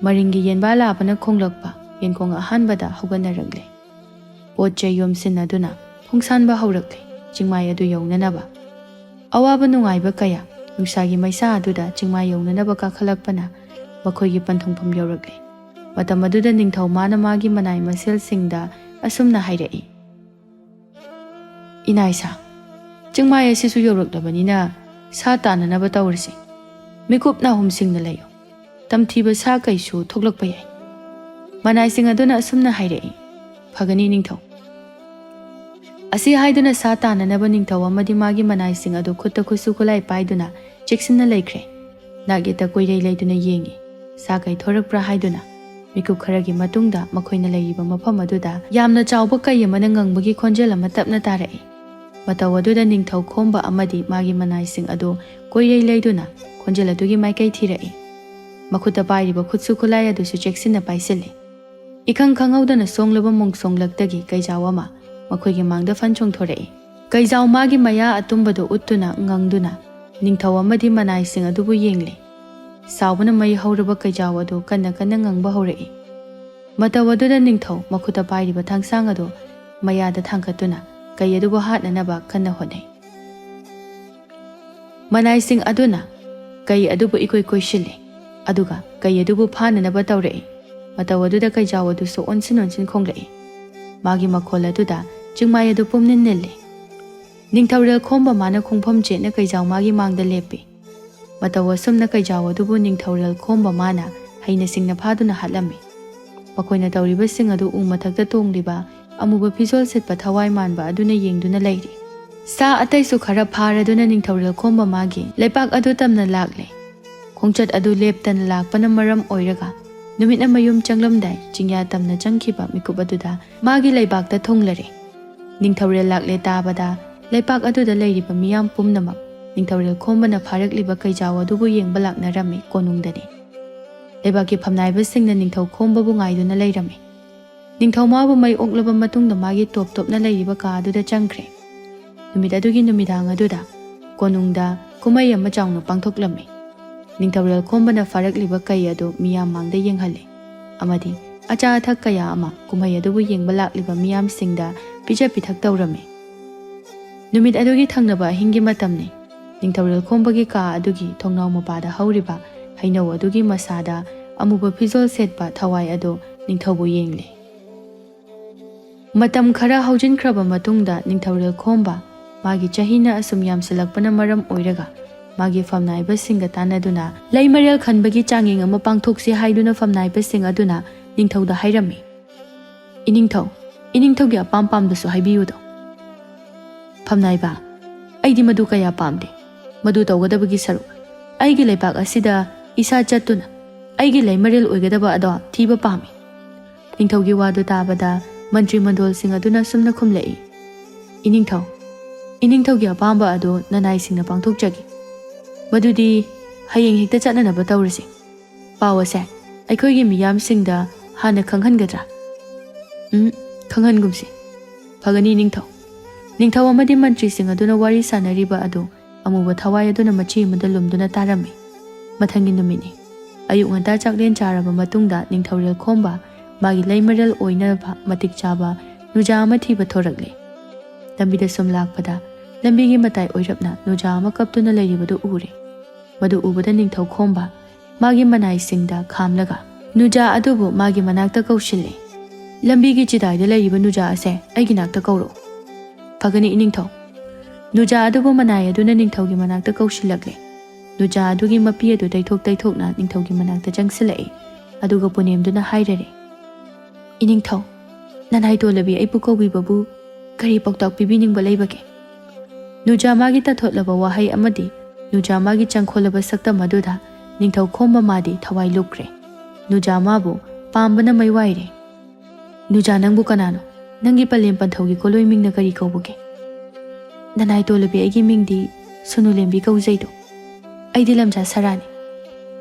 ꯃꯔꯤꯡꯒꯤ ꯌꯦꯟꯕꯥ ꯂꯥꯕꯅ ꯈꯣꯡꯂꯛꯄ ꯌꯦꯟꯈꯣꯡ ꯑꯍꯥꯟꯕꯗ ꯍꯧꯒꯠꯅꯔꯛꯂꯦ꯫ ꯄꯣꯠ ꯆꯩ ꯌꯣꯝꯁꯤꯟꯅꯗꯨꯅ ꯈꯣꯡꯁꯥꯟꯕ ꯍꯧꯔꯛꯂꯦ꯫ ꯆꯤꯡꯃꯥꯏ ꯑꯗꯨ ꯌꯧꯅꯅꯕ꯫ ꯑꯋꯥꯕ ꯅꯨꯡꯉꯥꯏꯕ ꯀꯌꯥ ꯅꯨꯡꯁꯥꯒꯤ ꯃꯩꯁꯥ ꯑꯗꯨꯗ ꯆꯤꯡꯃꯥꯏ ꯌꯧꯅꯅꯕ ꯀꯥꯈꯠꯂꯛꯄꯅ ꯃꯈꯣꯏꯒꯤ ꯄꯟꯊꯨꯡꯐꯝ ꯌꯧꯔꯛꯂꯦ꯫ ꯃꯇꯝ ꯑꯗꯨꯗ ꯅꯤꯡꯊꯧ ꯃꯥꯅ ꯃꯥꯒꯤ ꯃꯅꯥꯏ ꯃꯁꯦꯜꯁꯤꯡꯗ ꯑꯁꯨꯝꯅ ꯍꯥꯏꯔꯛꯏ, "ꯏꯅꯥꯏꯁꯥ, ꯆꯤꯡꯃꯥꯏ ꯑꯁꯤꯁꯨ ꯌꯧꯔꯛꯂꯕꯅꯤꯅ ꯁꯥ ꯇꯥꯟꯅꯅꯕ ꯇꯧꯔꯁꯤ꯫ ꯃꯤꯀꯨꯞ ꯅꯥꯍꯨꯝꯁꯤꯡꯅ ꯂꯩꯌꯨ꯫ ꯇꯝꯊꯤꯕ ꯁꯥ ꯀꯩꯁꯨ ꯊꯣꯛꯂꯛꯄ ꯌꯥꯏ꯫" ꯃꯅꯥꯏꯁꯤꯡ ꯑꯗꯨꯅ ꯑꯁꯨꯝꯅ ꯍꯥꯏꯔꯛꯏ, "ꯐꯒꯅꯤ ꯅꯤꯡꯊꯧ꯫" ꯑꯁꯤ ꯍꯥꯏꯗꯨꯅ ꯁꯥ ꯇꯥꯟꯅꯅꯕ ꯅꯤꯡꯊꯧ ꯑꯃꯗꯤ ꯃꯥꯒꯤ ꯃꯅꯥꯏꯁꯤꯡ ꯑꯗꯨ ꯈꯨꯠꯇ ꯈꯨꯠꯁꯨ ꯈꯨꯠꯂꯥꯏ ꯄꯥꯏꯗꯨꯅ ꯆꯦꯛꯁꯤꯟꯅ ꯂꯩꯈ꯭ꯔꯦ꯫ ꯅꯥꯛ ꯌꯦꯠꯇ ꯀꯣꯏꯔꯩ ꯂꯩꯗꯨꯅ ꯌꯦꯡꯉꯤ꯫ ꯁꯥ ꯀꯩ ꯊꯣꯔꯛꯄ꯭ꯔꯥ ꯍꯥꯏꯗꯨꯅ꯫ ꯃꯤꯀꯨꯞ ꯈꯔꯒꯤ ꯃꯇꯨꯡꯗ ꯃꯈꯣꯏꯅ ꯂꯩꯔꯤꯕ ꯃꯐꯝ ꯑꯗꯨꯗ ꯌꯥꯝꯅ ꯆꯥꯎꯕ ꯀꯩ ꯑꯃꯅ ꯉꯪꯕꯒꯤ ꯈꯣꯟꯖꯦꯜ ꯑꯃ ꯇꯞꯅ ꯇꯥꯔꯛꯏ꯫ ꯃꯇꯧ ꯑꯗꯨꯗ ꯅꯤꯡꯊꯧ ꯈꯣꯝꯕ ꯑꯃꯗꯤ ꯃꯥꯒꯤ ꯃꯅꯥꯏꯁꯤꯡ ꯑꯗꯨ ꯀꯣꯏꯔꯩ ꯂꯩꯗꯨꯅ ꯈꯣꯟꯖꯦꯜ ꯑꯗꯨꯒꯤ ꯃꯥꯏꯀꯩ ꯊꯤꯔꯛꯏ꯫ ꯃꯈꯨꯠꯇ ꯄꯥꯏꯔꯤꯕ ꯈꯨꯠꯁꯨ ꯈꯨꯠꯂꯥꯏ ꯑꯗꯨꯁꯨ ꯆꯦꯛꯁꯤꯟꯅ ꯄꯥꯏꯁꯤꯜꯂꯤ꯫ ꯏꯈꯪ ꯈꯪꯍꯧꯗꯅ ꯁꯣꯡꯂꯕ ꯃꯣꯡꯁꯣꯡꯂꯛꯇꯒꯤ ꯀꯩꯖꯥꯎ ꯑꯃ ꯃꯈꯣꯏꯒꯤ ꯃꯥꯡꯗ ꯐꯟ ꯆꯣꯡꯊꯣꯔꯛꯏ꯫ ꯀꯩꯖꯥꯎ ꯃꯥꯒꯤ ꯃꯌꯥ ꯑꯇꯨꯝꯕꯗꯨ ꯎꯠꯇꯨꯅ ꯉꯪꯗꯨꯅ ꯅꯤꯡꯊꯧ ꯑꯃꯗꯤ ꯃꯅꯥꯏꯁꯤꯡ ꯑꯗꯨꯕꯨ ꯌꯦꯡꯂꯤ꯫ ꯁꯥꯎꯕꯅ ꯃꯩ ꯍꯧꯔꯕ ꯀꯩꯖꯥꯎ ꯑꯗꯨ ꯀꯟꯅ ꯀꯟꯅ ꯉꯪꯕ ꯍꯧꯔꯛꯏ꯫ ꯃꯇꯧ ꯑꯗꯨꯗ ꯅꯤꯡꯊꯧ ꯃꯈꯨꯠꯇ ꯄꯥꯏꯔꯤꯕ ꯊꯥꯡꯁꯥꯡ ꯑꯗꯨ ꯃꯌꯥꯗ ꯊꯥꯡꯒꯠꯇꯨꯅ ꯀꯩ ꯑꯗꯨꯕꯨ ꯍꯥꯠꯅꯅꯕ ꯀꯟꯅ ꯍꯣꯠꯅꯩ꯫ ꯃꯅꯥꯏꯁꯤꯡ ꯑꯗꯨꯅ ꯀꯩ ꯑꯗꯨꯕꯨ ꯏꯀꯣꯏ ꯀꯣꯏꯁꯤꯜꯂꯤ, ꯑꯗꯨꯒ ꯀꯩ ꯑꯗꯨꯕꯨ ꯐꯥꯅꯅꯕ ꯇꯧꯔꯛꯏ꯫ ꯃꯇꯧ ꯑꯗꯨꯗ ꯀꯩꯖꯥꯎ ꯑꯗꯨꯁꯨ ꯑꯣꯟꯁꯤꯟ ꯑꯣꯟꯁꯤꯟ ꯈꯣꯡꯂꯛꯏ꯫ ꯃꯥꯒꯤ ꯃꯈꯣꯜ ꯑꯗꯨꯗ ꯆꯤꯡꯃꯥꯏ ꯑꯗꯨ ꯄꯨꯝꯅꯤꯟ ꯅꯤꯜꯂꯤ꯫ ꯅꯤꯡꯊꯧꯔꯦꯜ ꯈꯣꯝꯕ ꯃꯥꯅ ꯈꯣꯡꯐꯝ ꯆꯦꯠꯅ ꯀꯩꯖꯥꯎ ꯃꯥꯒꯤ ꯃꯥꯡꯗ ꯂꯦꯞꯄꯤ꯫ ꯃꯇꯧ ꯑꯁꯨꯝꯅ ꯀꯩꯖꯥꯎ ꯑꯗꯨꯕꯨ ꯅꯤꯡꯊꯧꯔꯦꯜ ꯈꯣꯝꯕ ꯃꯥꯅ ꯍꯩꯅ ꯁꯤꯡꯅ ꯐꯥꯗꯨꯅ ꯍꯥꯠꯂꯝꯃꯤ꯫ ꯃꯈꯣꯏꯅ ꯇꯧꯔꯤꯕꯁꯤꯡ ꯑꯗꯨ ꯎ ꯃꯊꯛꯇ ꯇꯣꯡꯂꯤꯕ ꯑꯃꯨꯕ ꯐꯤꯖꯣꯜ ꯁꯦꯠꯄ ꯊꯋꯥꯏ ꯃꯥꯟꯕ ꯑꯗꯨꯅ ꯌꯦꯡꯗꯨꯅ ꯂꯩꯔꯤ꯫ ꯁꯥ ꯑꯇꯩꯁꯨ ꯈꯔ ꯐꯥꯔꯗꯨꯅ ꯅꯤꯡꯊꯧꯔꯦꯜ ꯈꯣꯝꯕ ꯃꯥꯒꯤ ꯂꯩꯄꯥꯛ ꯑꯗꯨ ꯇꯝꯅ ꯂꯥꯛꯂꯦ꯫ ꯈꯣꯡꯆꯠ ꯑꯗꯨ ꯂꯦꯞꯇꯅ ꯂꯥꯛꯄꯅ ꯃꯔꯝ ꯑꯣꯏꯔꯒ ꯅꯨꯃꯤꯠꯅ ꯃꯌꯨꯝ ꯆꯪꯂꯝꯗꯥꯏ ꯆꯤꯡꯌꯥ ꯇꯝꯅ ꯆꯪꯈꯤꯕ ꯃꯤꯀꯨꯞ ꯑꯗꯨꯗ ꯃꯥꯒꯤ ꯂꯩꯕꯥꯛꯇ ꯊꯨꯡꯂꯔꯦ꯫ ꯅꯤꯡꯊꯧꯔꯦꯜ ꯂꯥꯛꯂꯦ ꯇꯥꯕꯗ ꯂꯩꯄꯥꯛ ꯑꯗꯨꯗ ꯂꯩꯔꯤꯕ ꯃꯤꯌꯥꯝ ꯄꯨꯝꯅꯃꯛ ꯅꯤꯡꯊꯧꯔꯦꯜ ꯈꯣꯝꯕꯅ ꯐꯥꯔꯛꯂꯤꯕ ꯀꯩꯖꯥꯎ ꯑꯗꯨꯕꯨ ꯌꯦꯡꯕ ꯂꯥꯛꯅꯔꯝꯃꯤ ꯀꯣꯅꯨꯡꯗꯅꯤ꯫ ꯂꯩꯕꯥꯛꯀꯤ ꯐꯝꯅꯥꯏꯕꯁꯤꯡꯅ ꯅꯤꯡꯊꯧ ꯈꯣꯝꯕꯕꯨ ꯉꯥꯏꯗꯨꯅ ꯂꯩꯔꯝꯃꯤ꯫ ꯅꯤꯡꯊꯧ ꯃꯥꯕꯨ ꯃꯩ ꯑꯣꯛꯂꯕ ꯃꯇꯨꯡꯗ ꯃꯥꯒꯤ ꯇꯣꯞ ꯇꯣꯞꯅ ꯂꯩꯔꯤꯕ ꯀꯥ ꯑꯗꯨꯗ ꯆꯪꯈ꯭ꯔꯦ꯫ ꯅꯨꯃꯤꯠ ꯑꯗꯨꯒꯤ ꯅꯨꯃꯤꯗꯥꯡ ꯑꯗꯨꯗ ꯀꯣꯅꯨꯡꯗ ꯀꯨꯝꯍꯩ ꯑꯃ ꯆꯥꯎꯅ ꯄꯥꯡꯊꯣꯛꯂꯝꯃꯤ꯫ ꯅꯤꯡꯊꯧꯔꯦꯜ ꯈꯣꯝꯕꯅ ꯐꯥꯔꯛꯂꯤꯕ ꯀꯩ ꯑꯗꯨ ꯃꯤꯌꯥꯝ ꯃꯥꯡꯗ ꯌꯦꯡꯍꯜꯂꯤ ꯑꯃꯗꯤ ꯑꯆꯥ ꯑꯊꯛ ꯀꯌꯥ ꯑꯃ ꯀꯨꯝꯍꯩ ꯑꯗꯨꯕꯨ ꯌꯦꯡꯕ ꯂꯥꯛꯂꯤꯕ ꯃꯤꯌꯥꯝꯁꯤꯡꯗ ꯄꯤꯖ ꯄꯤꯊꯛ ꯇꯧꯔꯝꯃꯤ꯫ ꯅꯨꯃꯤꯠ ꯑꯗꯨꯒꯤ ꯊꯪꯅꯕ ꯑꯍꯤꯡꯒꯤ ꯃꯇꯝꯅꯤ꯫ ꯅꯤꯡꯊꯧꯔꯦꯜ ꯈꯣꯝꯕꯒꯤ ꯀꯥ ꯑꯗꯨꯒꯤ ꯊꯣꯡꯅꯥꯎ ꯃꯄꯥꯗ ꯍꯧꯔꯤꯕ ꯍꯩꯅꯧ ꯑꯗꯨꯒꯤ ꯃꯁꯥꯗ ꯑꯃꯨꯕ ꯐꯤꯖꯣꯜ ꯁꯦꯠꯄ ꯊꯋꯥꯏ ꯑꯗꯨ ꯅꯤꯡꯊꯧꯕꯨ ꯌꯦꯡꯂꯤ꯫ ꯃꯇꯝ ꯈꯔ ꯍꯧꯖꯤꯟꯈ꯭ꯔꯕ ꯃꯇꯨꯡꯗ ꯅꯤꯡꯊꯧꯔꯦꯜ ꯈꯣꯝꯕ ꯃꯥꯒꯤ ꯆꯍꯤꯅ ꯑꯁꯨꯝ ꯌꯥꯝꯁꯤꯜꯂꯛꯄꯅ ꯃꯔꯝ ꯑꯣꯏꯔꯒ ꯃꯥꯒꯤ ꯐꯝꯅꯥꯏꯕꯁꯤꯡꯒ ꯇꯥꯟꯅꯗꯨꯅ ꯂꯩꯃꯔꯦꯜ ꯈꯟꯕꯒꯤ ꯆꯥꯡꯌꯦꯡ ꯑꯃ ꯄꯥꯡꯊꯣꯛꯁꯤ ꯍꯥꯏꯗꯨꯅ ꯐꯝꯅꯥꯏꯕꯁꯤꯡ ꯑꯗꯨꯅ ꯅꯤꯡꯊꯧꯗ ꯍꯥꯏꯔꯝꯃꯤ꯫ "ꯏꯅꯤꯡꯊꯧ, ꯏꯅꯤꯡꯊꯧꯒꯤ ꯑꯄꯥꯝ ꯄꯥꯝꯗꯁꯨ ꯍꯥꯏꯕꯤꯌꯨꯗꯣ꯫" ꯐꯝꯅꯥꯏꯕ, "ꯑꯩꯗꯤ ꯃꯗꯨ ꯀꯌꯥ ꯄꯥꯝꯗꯦ꯫ ꯃꯗꯨ ꯇꯧꯒꯗꯕꯒꯤ ꯁꯔꯨꯛ ꯑꯩꯒꯤ ꯂꯩꯕꯥꯛ ꯑꯁꯤꯗ ꯏꯁꯥ ꯆꯠꯇꯨꯅ ꯑꯩꯒꯤ ꯂꯩꯃꯔꯦꯜ ꯑꯣꯏꯒꯗꯕ ꯑꯗꯣ ꯊꯤꯕ ꯄꯥꯝꯃꯤ꯫" ꯅꯤꯡꯊꯧꯒꯤ ꯋꯥꯗꯨ ꯇꯥꯕꯗ ꯃꯟꯇ꯭ꯔꯤ ꯃꯟꯗꯣꯜꯁꯤꯡ ꯑꯗꯨꯅ ꯁꯨꯝꯅ ꯈꯨꯝꯂꯛꯏ, "ꯏꯅꯤꯡꯊꯧ, ꯏꯅꯤꯡꯊꯧꯒꯤ ꯑꯄꯥꯝꯕ ꯑꯗꯨ ꯅꯅꯥꯏꯁꯤꯡꯅ ꯄꯥꯡꯊꯣꯛꯆꯒꯦ꯫ ꯃꯗꯨꯗꯤ ꯍꯌꯦꯡ ꯍꯦꯛꯇ ꯆꯠꯅꯅꯕ ꯇꯧꯔꯁꯤ꯫ ꯄꯥꯎ ꯑꯁꯦ ꯑꯩꯈꯣꯏꯒꯤ ꯃꯤꯌꯥꯝꯁꯤꯡꯗ ꯍꯥꯟꯅ ꯈꯪꯍꯟꯒꯗ꯭ꯔꯥ?" "ꯎꯝ, ꯈꯪꯍꯟꯒꯨꯝꯁꯤ꯫ ꯐꯒꯅꯤ ꯅꯤꯡꯊꯧ꯫" ꯅꯤꯡꯊꯧ ꯑꯃꯗꯤ ꯃꯟꯇ꯭ꯔꯤꯁꯤꯡ ꯑꯗꯨꯅ ꯋꯥꯔꯤ ꯁꯥꯟꯅꯔꯤꯕ ꯑꯗꯨ ꯑꯃꯨꯕ ꯊꯋꯥꯏ ꯑꯗꯨꯅ ꯃꯆꯤ ꯑꯃꯗ ꯂꯨꯝꯗꯨꯅ ꯇꯥꯔꯝꯃꯤ꯫ ꯃꯊꯪꯒꯤ ꯅꯨꯃꯤꯠꯅꯤ꯫ ꯑꯌꯨꯛ ꯉꯟꯇꯥ ꯆꯥꯛꯂꯦꯟ ꯆꯥꯔꯕ ꯃꯇꯨꯡꯗ ꯅꯤꯡꯊꯧꯔꯦꯜ ꯈꯣꯝꯕ ꯃꯥꯒꯤ ꯂꯩꯃꯔꯦꯜ ꯑꯣꯏꯅꯕ ꯃꯇꯤꯛ ꯆꯥꯕ ꯅꯨꯖꯥ ꯑꯃ ꯊꯤꯕ ꯊꯣꯔꯛꯂꯦ꯫ ꯂꯝꯕꯤꯗ ꯁꯨꯝ ꯂꯥꯛꯄꯗ ꯂꯝꯕꯤꯒꯤ ꯃꯇꯥꯏ ꯑꯣꯏꯔꯞꯅ ꯅꯨꯖꯥ ꯑꯃ ꯀꯞꯇꯨꯅ ꯂꯩꯔꯤꯕꯗꯨ ꯎꯔꯦ꯫ ꯃꯗꯨ ꯎꯕꯗ ꯅꯤꯡꯊꯧ ꯈꯣꯝꯕ ꯃꯥꯒꯤ ꯃꯅꯥꯏꯁꯤꯡꯗ ꯈꯥꯝꯂꯒ ꯅꯨꯖꯥ ꯑꯗꯨꯕꯨ ꯃꯥꯒꯤ ꯃꯅꯥꯛꯇ ꯀꯧꯁꯤꯜꯂꯦ꯫ "ꯂꯝꯕꯤꯒꯤ ꯆꯤꯗꯥꯏꯗ ꯂꯩꯔꯤꯕ ꯅꯨꯖꯥ ꯑꯁꯦ ꯑꯩꯒꯤ ꯅꯥꯛꯇ ꯀꯧꯔꯛꯎ꯫" "ꯐꯒꯅꯤ ꯏꯅꯤꯡꯊꯧ꯫" ꯅꯨꯖꯥ ꯑꯗꯨꯕꯨ ꯃꯅꯥꯏ ꯑꯗꯨꯅ ꯅꯤꯡꯊꯧꯒꯤ ꯃꯅꯥꯛꯇ ꯀꯧꯁꯤꯜꯂꯛꯂꯦ꯫ ꯅꯨꯖꯥ ꯑꯗꯨꯒꯤ ꯃꯄꯤ ꯑꯗꯨ ꯇꯩꯊꯣꯛ ꯇꯩꯊꯣꯛꯅ ꯅꯤꯡꯊꯧꯒꯤ ꯃꯅꯥꯛꯇ ꯆꯪꯁꯤꯜꯂꯛꯏ꯫ ꯑꯗꯨꯒ ꯄꯨꯅꯦꯝꯗꯨꯅ ꯍꯥꯏꯔꯔꯦ, "ꯏꯅꯤꯡꯊꯧ, ꯅꯅꯥꯏ ꯇꯣꯜꯂꯕꯤ ꯑꯩꯕꯨ ꯀꯧꯕꯤꯕꯕꯨ ꯀꯔꯤ ꯄꯥꯎꯇꯥꯛ ꯄꯤꯕꯤꯅꯤꯡꯕ ꯂꯩꯕꯒꯦ?" ꯅꯨꯖꯥ ꯃꯥꯒꯤ ꯇꯥꯊꯣꯠꯂꯕ ꯋꯥꯍꯩ ꯑꯃꯗꯤ ꯅꯨꯖꯥ ꯃꯥꯒꯤ ꯆꯪꯈꯣꯜꯂꯕ ꯁꯛꯇꯝ ꯑꯗꯨꯗ ꯅꯤꯡꯊꯧ ꯈꯣꯝꯕ ꯃꯥꯗꯤ ꯊꯋꯥꯏ ꯂꯨꯞꯈ꯭ꯔꯦ꯫ ꯅꯨꯖꯥ ꯃꯥꯕꯨ ꯄꯥꯝꯕꯅ ꯃꯩ ꯋꯥꯏꯔꯦ꯫ "ꯅꯨꯖꯥ, ꯅꯪꯕꯨ ꯀꯅꯥꯅꯣ? ꯅꯪꯒꯤ ꯄꯂꯦꯝ ꯄꯟꯊꯧꯒꯤ ꯀꯣꯂꯣꯏ ꯃꯤꯡꯅ ꯀꯔꯤ ꯀꯧꯕꯒꯦ?" "ꯅꯅꯥꯏ ꯇꯣꯜꯂꯕꯤ ꯑꯩꯒꯤ ꯃꯤꯡꯗꯤ ꯁꯨꯅꯨ ꯂꯦꯝꯕꯤ ꯀꯧꯖꯩꯗꯣ꯫ ꯑꯩꯗꯤ ꯂꯝꯖꯥ ꯁꯔꯥꯅꯤ꯫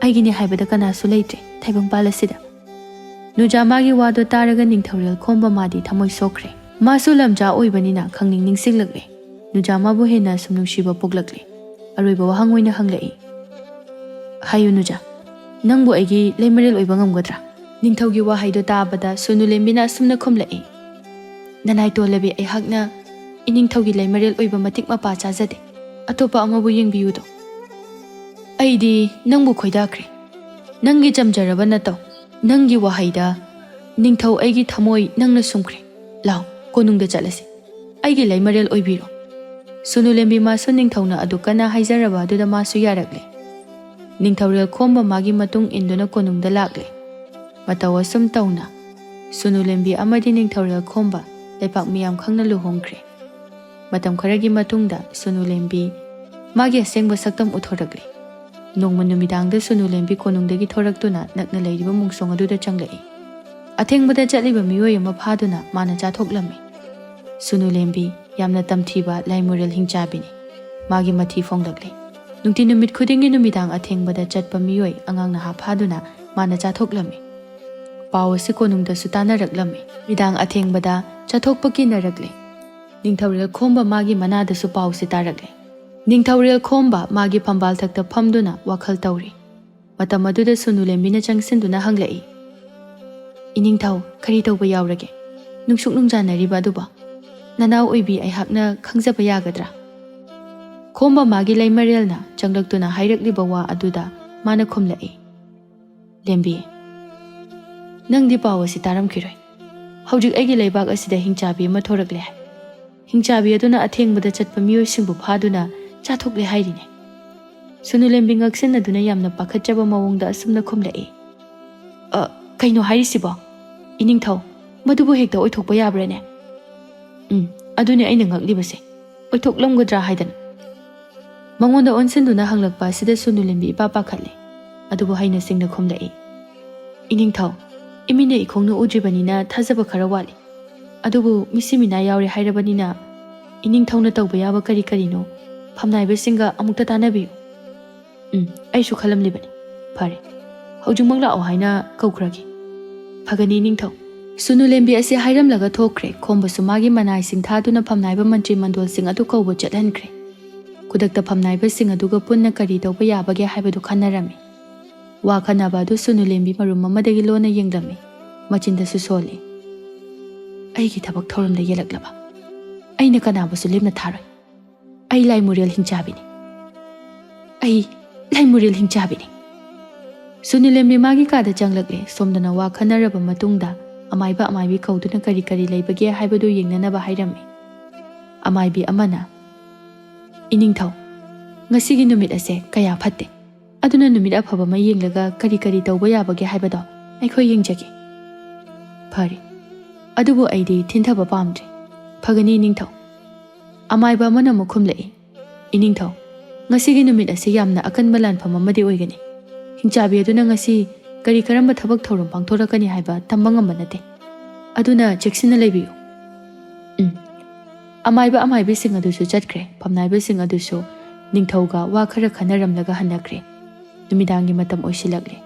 ꯑꯩꯒꯤꯅꯤ ꯍꯥꯏꯕꯗ ꯀꯅꯥꯁꯨ ꯂꯩꯇ꯭ꯔꯦ ꯇꯥꯏꯕꯪꯄꯥꯜ ꯑꯁꯤꯗ꯫" ꯅꯨꯖꯥ ꯃꯥꯒꯤ ꯋꯥꯗꯣ ꯇꯥꯔꯒ ꯅꯤꯡꯊꯧꯔꯦꯜ ꯈꯣꯝꯕ ꯃꯥꯗꯤ ꯊꯃꯣꯏ ꯁꯣꯛꯈ꯭ꯔꯦ꯫ ꯃꯥꯁꯨ ꯂꯝꯖꯥ ꯑꯣꯏꯕꯅꯤꯅ ꯈꯪꯅꯤꯡ ꯅꯤꯡꯁꯤꯡꯂꯛꯂꯦ꯫ ꯅꯨꯖꯥ ꯃꯥꯕꯨ ꯍꯦꯟꯅ ꯁꯨꯝ ꯅꯨꯡꯁꯤꯕ ꯄꯣꯛꯂꯛꯂꯦ꯫ ꯑꯔꯣꯏꯕ ꯋꯥꯍꯪ ꯑꯣꯏꯅ ꯍꯪꯂꯛꯏ, "ꯍꯥꯏꯌꯨ ꯅꯨꯖꯥ, ꯅꯪꯕꯨ ꯑꯩꯒꯤ ꯂꯩꯃꯔꯦꯜ ꯑꯣꯏꯕ ꯉꯝꯒꯗ꯭ꯔꯥ?" ꯅꯤꯡꯊꯧꯒꯤ ꯋꯥꯍꯩꯗꯣ ꯇꯥꯕꯗ ꯁꯨꯅꯨ ꯂꯦꯝꯕꯤꯅ ꯑꯁꯨꯝꯅ ꯈꯨꯝꯂꯛꯏ, "ꯅꯅꯥꯏ ꯇꯣꯜꯂꯕꯤ ꯑꯩꯍꯥꯛꯅ ꯏꯅꯤꯡꯊꯧꯒꯤ ꯂꯩꯃꯔꯦꯜ ꯑꯣꯏꯕ ꯃꯇꯤꯛ ꯃꯄꯥ ꯆꯥꯖꯗꯦ꯫ ꯑꯇꯣꯞꯄ ꯑꯃꯕꯨ ꯌꯦꯡꯕꯤꯌꯨꯗꯣ꯫ ꯑꯩꯗꯤ ꯅꯪꯕꯨ ꯈꯣꯏꯗꯥꯈ꯭ꯔꯦ꯫ ꯅꯪꯒꯤ ꯆꯝꯖꯔꯕ ꯅꯇꯧ, ꯅꯪꯒꯤ ꯋꯥꯍꯩꯗ ꯅꯤꯡꯊꯧ ꯑꯩꯒꯤ ꯊꯃꯣꯏ ꯅꯪꯅ ꯁꯨꯝꯈ꯭ꯔꯦ꯫ ꯂꯥꯎ, ꯀꯣꯅꯨꯡꯗ ꯆꯠꯂꯁꯤ꯫ ꯑꯩꯒꯤ ꯂꯩꯃꯔꯦꯜ ꯑꯣꯏꯕꯤꯔꯣ꯫ ꯁꯨꯅꯨ ꯂꯦꯝꯕꯤ ꯃꯥꯁꯨ ꯅꯤꯡꯊꯧꯅ ꯑꯗꯨꯛ ꯀꯟꯅ ꯍꯥꯏꯖꯔꯕ ꯑꯗꯨꯗ ꯃꯥꯁꯨ ꯌꯥꯔꯛꯂꯦ꯫ ꯅꯤꯡꯊꯧꯔꯦꯜ ꯈꯣꯝꯕ ꯃꯥꯒꯤ ꯃꯇꯨꯡ ꯏꯟꯗꯨꯅ ꯀꯣꯅꯨꯡꯗ ꯂꯥꯛꯂꯦ꯫ ꯃꯇꯧ ꯑꯁꯨꯝ ꯇꯧꯅ ꯁꯨꯅꯨ ꯂꯦꯝꯕꯤ ꯑꯃꯗꯤ ꯅꯤꯡꯊꯧꯔꯦꯜ ꯈꯣꯝꯕ ꯂꯩꯄꯥꯛ ꯃꯤꯌꯥꯝ ꯈꯪꯅ ꯂꯨꯍꯣꯡꯈ꯭ꯔꯦ꯫ ꯃꯇꯝ ꯈꯔꯒꯤ ꯃꯇꯨꯡꯗ ꯁꯨꯅꯨ ꯂꯦꯝꯕꯤ ꯃꯥꯒꯤ ꯑꯁꯦꯡꯕ ꯁꯛꯇꯝ ꯎꯠꯊꯣꯔꯛꯂꯦ꯫ ꯅꯣꯡꯃ ꯅꯨꯃꯤꯗꯥꯡꯗ ꯁꯨꯅꯨ ꯂꯦꯝꯕꯤ ꯀꯣꯅꯨꯡꯗꯒꯤ ꯊꯣꯔꯛꯇꯨꯅ ꯅꯛꯅ ꯂꯩꯔꯤꯕ ꯃꯨꯡꯁꯣꯡ ꯑꯗꯨꯗ ꯆꯪꯂꯛꯏ꯫ ꯑꯊꯦꯡꯕꯗ ꯆꯠꯂꯤꯕ ꯃꯤꯑꯣꯏ ꯑꯃ ꯐꯥꯗꯨꯅ ꯃꯥꯅ ꯆꯥꯊꯣꯛꯂꯝꯃꯤ꯫ ꯁꯨꯅꯨ ꯂꯦꯝꯕꯤ ꯌꯥꯝꯅ ꯇꯝꯊꯤꯕ ꯂꯥꯏꯃꯨꯔꯦꯜ ꯍꯤꯡꯆꯥꯕꯤꯅꯤ꯫ ꯃꯥꯒꯤ ꯃꯊꯤ ꯐꯣꯡꯂꯛꯂꯦ꯫ ꯅꯨꯡꯇꯤ ꯅꯨꯃꯤꯠ ꯈꯨꯗꯤꯡꯒꯤ ꯅꯨꯃꯤꯗꯥꯡ ꯑꯊꯦꯡꯕꯗ ꯆꯠꯄ ꯃꯤꯑꯣꯏ ꯑꯉꯥꯡ ꯅꯍꯥ ꯐꯥꯗꯨꯅ ꯃꯥꯅ ꯆꯥꯊꯣꯛꯂꯝꯃꯤ꯫ ꯄꯥꯎ ꯑꯁꯤ ꯀꯣꯅꯨꯡꯗꯁꯨ ꯇꯥꯅꯔꯛꯂꯝꯃꯤ꯫ ꯅꯨꯃꯤꯗꯥꯡ ꯑꯊꯦꯡꯕꯗ ꯆꯠꯊꯣꯛꯄ ꯀꯤꯅꯔꯛꯂꯦ꯫ ꯅꯤꯡꯊꯧꯔꯦꯜ ꯈꯣꯝꯕ ꯃꯥꯒꯤ ꯃꯅꯥꯗꯁꯨ ꯄꯥꯎꯁꯤ ꯇꯥꯔꯛꯂꯦ꯫ ꯅꯤꯡꯊꯧꯔꯦꯜ ꯈꯣꯝꯕ ꯃꯥꯒꯤ ꯐꯝꯕꯥꯜ ꯊꯛꯇ ꯐꯝꯗꯨꯅ ꯋꯥꯈꯜ ꯇꯧꯔꯤ꯫ ꯃꯇꯝ ꯑꯗꯨꯗ ꯁꯨꯅꯨ ꯂꯦꯝꯕꯤꯅ ꯆꯪꯁꯤꯟꯗꯨꯅ ꯍꯪꯂꯛꯏ, "ꯏꯅꯤꯡꯊꯧ, ꯀꯔꯤ ꯇꯧꯕ ꯌꯥꯎꯔꯒꯦ? ꯅꯨꯡꯁꯨꯛ ꯅꯨꯡꯖꯥꯅꯔꯤꯕ ꯑꯗꯨꯕꯣ? ꯅꯅꯥꯎ ꯑꯣꯏꯕꯤ ꯑꯩꯍꯥꯛꯅ ꯈꯪꯖꯕ ꯌꯥꯒꯗ꯭ꯔꯥ?" ꯈꯣꯝꯕ ꯃꯥꯒꯤ ꯂꯩꯃꯔꯦꯜꯅ ꯆꯪꯂꯛꯇꯨꯅ ꯍꯥꯏꯔꯛꯂꯤꯕ ꯋꯥ ꯑꯗꯨꯗ ꯃꯥꯅ ꯈꯨꯝꯂꯛꯏ, "ꯂꯦꯝꯕꯤ, ꯅꯪꯗꯤ ꯄꯥꯎ ꯑꯁꯤ ꯇꯥꯔꯝꯈꯤꯔꯣꯏ꯫ ꯍꯧꯖꯤꯛ ꯑꯩꯒꯤ ꯂꯩꯕꯥꯛ ꯑꯁꯤꯗ ꯍꯤꯡꯆꯥꯕꯤ ꯑꯃ ꯊꯣꯔꯛꯂꯦ ꯍꯥꯏ꯫ ꯍꯤꯡꯆꯥꯕꯤ ꯑꯗꯨꯅ ꯑꯊꯦꯡꯕꯗ ꯆꯠꯄ ꯃꯤꯑꯣꯏꯁꯤꯡꯕꯨ ꯐꯥꯗꯨꯅ ꯆꯥꯊꯣꯛꯂꯦ ꯍꯥꯏꯔꯤꯅꯦ꯫" ꯁꯨꯅꯨ ꯂꯦꯝꯕꯤ ꯉꯛꯁꯤꯟꯅꯗꯨꯅ ꯌꯥꯝꯅ ꯄꯥꯈꯠꯆꯕ ꯃꯑꯣꯡꯗ ꯑꯁꯨꯝꯅ ꯈꯨꯝꯂꯛꯏ, "ꯑ, ꯀꯩꯅꯣ ꯍꯥꯏꯔꯤꯁꯤꯕꯣ? ꯏꯅꯤꯡꯊꯧ, ꯃꯗꯨꯕꯨ ꯍꯦꯛꯇ ꯑꯣꯏꯊꯣꯛꯄ ꯌꯥꯕ꯭ꯔꯥꯅꯦ?" "ꯎꯝ, ꯑꯗꯨꯅꯦ ꯑꯩꯅ ꯉꯛꯂꯤꯕꯁꯦ꯫ ꯑꯣꯏꯊꯣꯛꯂꯝꯒꯗ꯭ꯔꯥ ꯍꯥꯏꯗꯅ꯫" ꯃꯉꯣꯟꯗ ꯑꯣꯟꯁꯤꯟꯗꯨꯅ ꯍꯪꯂꯛꯄ ꯑꯁꯤꯗ ꯁꯨꯅꯨ ꯂꯦꯝꯕꯤ ꯏꯄꯥ ꯄꯥꯈꯠꯂꯦ꯫ ꯑꯗꯨꯕꯨ ꯍꯩꯅ ꯁꯤꯡꯅ ꯈꯨꯝꯂꯛꯏ, "ꯏꯅꯤꯡꯊꯧ, ꯏꯃꯤꯠꯅ ꯏꯈꯣꯡꯅ ꯎꯗ꯭ꯔꯤꯕꯅꯤꯅ ꯊꯥꯖꯕ ꯈꯔ ꯋꯥꯠꯂꯤ꯫ ꯑꯗꯨꯕꯨ ꯃꯤꯁꯤ ꯃꯤꯅꯥ ꯌꯥꯎꯔꯦ ꯍꯥꯏꯔꯕꯅꯤꯅ ꯏꯅꯤꯡꯊꯧꯅ ꯇꯧꯕ ꯌꯥꯕ ꯀꯔꯤ ꯀꯔꯤꯅꯣ ꯐꯝꯅꯥꯏꯕꯁꯤꯡꯒ ꯑꯃꯨꯛꯇ ꯇꯥꯟꯅꯕꯤꯌꯨ꯫" "ꯎꯝ, ꯑꯩꯁꯨ ꯈꯜꯂꯝꯂꯤꯕꯅꯤ꯫ ꯐꯔꯦ, ꯍꯧꯖꯤꯛꯃꯛ ꯂꯥꯛꯑꯣ ꯍꯥꯏꯅ ꯀꯧꯈ꯭ꯔꯒꯦ꯫" "ꯐꯒꯅꯤ ꯏꯅꯤꯡꯊꯧ꯫" ꯁꯨꯅꯨ ꯂꯦꯝꯕꯤ ꯑꯁꯤ ꯍꯥꯏꯔꯝꯂꯒ ꯊꯣꯛꯈ꯭ꯔꯦ꯫ ꯈꯣꯝꯕꯁꯨ ꯃꯥꯒꯤ ꯃꯅꯥꯏꯁꯤꯡ ꯊꯥꯗꯨꯅ ꯐꯝꯅꯥꯏꯕ ꯃꯟꯇ꯭ꯔꯤ ꯃꯟꯗꯣꯜꯁꯤꯡ ꯑꯗꯨ ꯀꯧꯕ ꯆꯠꯍꯟꯈ꯭ꯔꯦ꯫ ꯈꯨꯗꯛꯇ ꯐꯝꯅꯥꯏꯕꯁꯤꯡ ꯑꯗꯨꯒ ꯄꯨꯟꯅ ꯀꯔꯤ ꯇꯧꯕ ꯌꯥꯕꯒꯦ ꯍꯥꯏꯕꯗꯨ ꯈꯟꯅꯔꯝꯃꯤ꯫ ꯋꯥ ꯈꯟꯅꯕ ꯑꯗꯨ ꯁꯨꯅꯨ ꯂꯦꯝꯕꯤ ꯃꯔꯨꯝ ꯑꯃꯗꯒꯤ ꯂꯣꯟꯅ ꯌꯦꯡꯂꯝꯃꯤ꯫ ꯃꯆꯤꯟꯗꯁꯨ ꯁꯣꯜꯂꯤ, "ꯑꯩꯒꯤ ꯊꯕꯛ ꯊꯧꯔꯝꯗ ꯌꯦꯜꯂꯛꯂꯕ?" ꯑꯩꯅ ꯀꯅꯥꯕꯨꯁꯨ ꯂꯦꯝꯅ ꯊꯥꯔꯣꯏ꯫ ꯑꯩ ꯂꯥꯏꯃꯨꯔꯦꯜ ꯍꯤꯡꯆꯥꯕꯤꯅꯤ꯫ ꯑꯩ ꯂꯥꯏꯃꯨꯔꯦꯜ ꯍꯤꯡꯆꯥꯕꯤꯅꯤ꯫ ꯁꯨꯅꯨꯂꯦꯝꯕꯤ ꯃꯥꯒꯤ ꯀꯥꯗ ꯆꯪꯂꯛꯂꯦ꯫ ꯁꯣꯝꯗꯅ ꯋꯥ ꯈꯟꯅꯔꯕ ꯃꯇꯨꯡꯗ ꯑꯃꯥꯏꯕ ꯑꯃꯥꯏꯕꯤ ꯀꯧꯗꯨꯅ ꯀꯔꯤ ꯀꯔꯤ ꯂꯩꯕꯒꯦ ꯍꯥꯏꯕꯗꯨ ꯌꯦꯡꯅꯅꯕ ꯍꯥꯏꯔꯝꯃꯤ꯫ ꯑꯃꯥꯏꯕꯤ ꯑꯃꯅ, "ꯏꯅꯤꯡꯊꯧ, ꯉꯁꯤꯒꯤ ꯅꯨꯃꯤꯠ ꯑꯁꯦ ꯀꯌꯥ ꯐꯠꯇꯦ꯫ ꯑꯗꯨꯅ ꯅꯨꯃꯤꯠ ꯑꯐꯕ ꯑꯃ ꯌꯦꯡꯂꯒ ꯀꯔꯤ ꯀꯔꯤ ꯇꯧꯕ ꯌꯥꯕꯒꯦ ꯍꯥꯏꯕꯗꯣ ꯑꯩꯈꯣꯏ ꯌꯦꯡꯖꯒꯦ꯫" "ꯐꯔꯦ, ꯑꯗꯨꯕꯨ ꯑꯩꯗꯤ ꯊꯤꯟꯊꯕ ꯄꯥꯝꯗ꯭ꯔꯦ꯫" "ꯐꯒꯅꯤ ꯏꯅꯤꯡꯊꯧ꯫" ꯑꯃꯥꯏꯕ ꯑꯃꯅ ꯑꯃꯨꯛ ꯈꯨꯝꯂꯛꯏ, "ꯏꯅꯤꯡꯊꯧ, ꯉꯁꯤꯒꯤ ꯅꯨꯃꯤꯠ ꯑꯁꯤ ꯌꯥꯝꯅ ꯑꯀꯟꯕ ꯂꯥꯟꯐꯝ ꯑꯃꯗꯤ ꯑꯣꯏꯒꯅꯤ꯫ ꯍꯤꯡꯆꯥꯕꯤ ꯑꯗꯨꯅ ꯉꯁꯤ ꯀꯔꯤ ꯀꯔꯝꯕ ꯊꯕꯛ ꯊꯧꯔꯝ ꯄꯥꯡꯊꯣꯔꯛꯀꯅꯤ ꯍꯥꯏꯕ ꯇꯝꯕ ꯉꯝꯕ ꯅꯠꯇꯦ꯫ ꯑꯗꯨꯅ ꯆꯦꯛꯁꯤꯟꯅ ꯂꯩꯕꯤꯌꯨ꯫" ꯎꯝ꯫ ꯑꯃꯥꯏꯕ ꯑꯃꯥꯏꯕꯤꯁꯤꯡ ꯑꯗꯨꯁꯨ ꯆꯠꯈ꯭ꯔꯦ꯫ ꯐꯝꯅꯥꯏꯕꯁꯤꯡ ꯑꯗꯨꯁꯨ ꯅꯤꯡꯊꯧꯒ ꯋꯥ ꯈꯔ ꯈꯟꯅꯔꯝꯂꯒ ꯍꯟꯅꯈ꯭ꯔꯦ꯫ ꯅꯨꯃꯤꯗꯥꯡꯒꯤ ꯃꯇꯝ ꯑꯣꯏꯁꯤꯜꯂꯛꯂꯦ꯫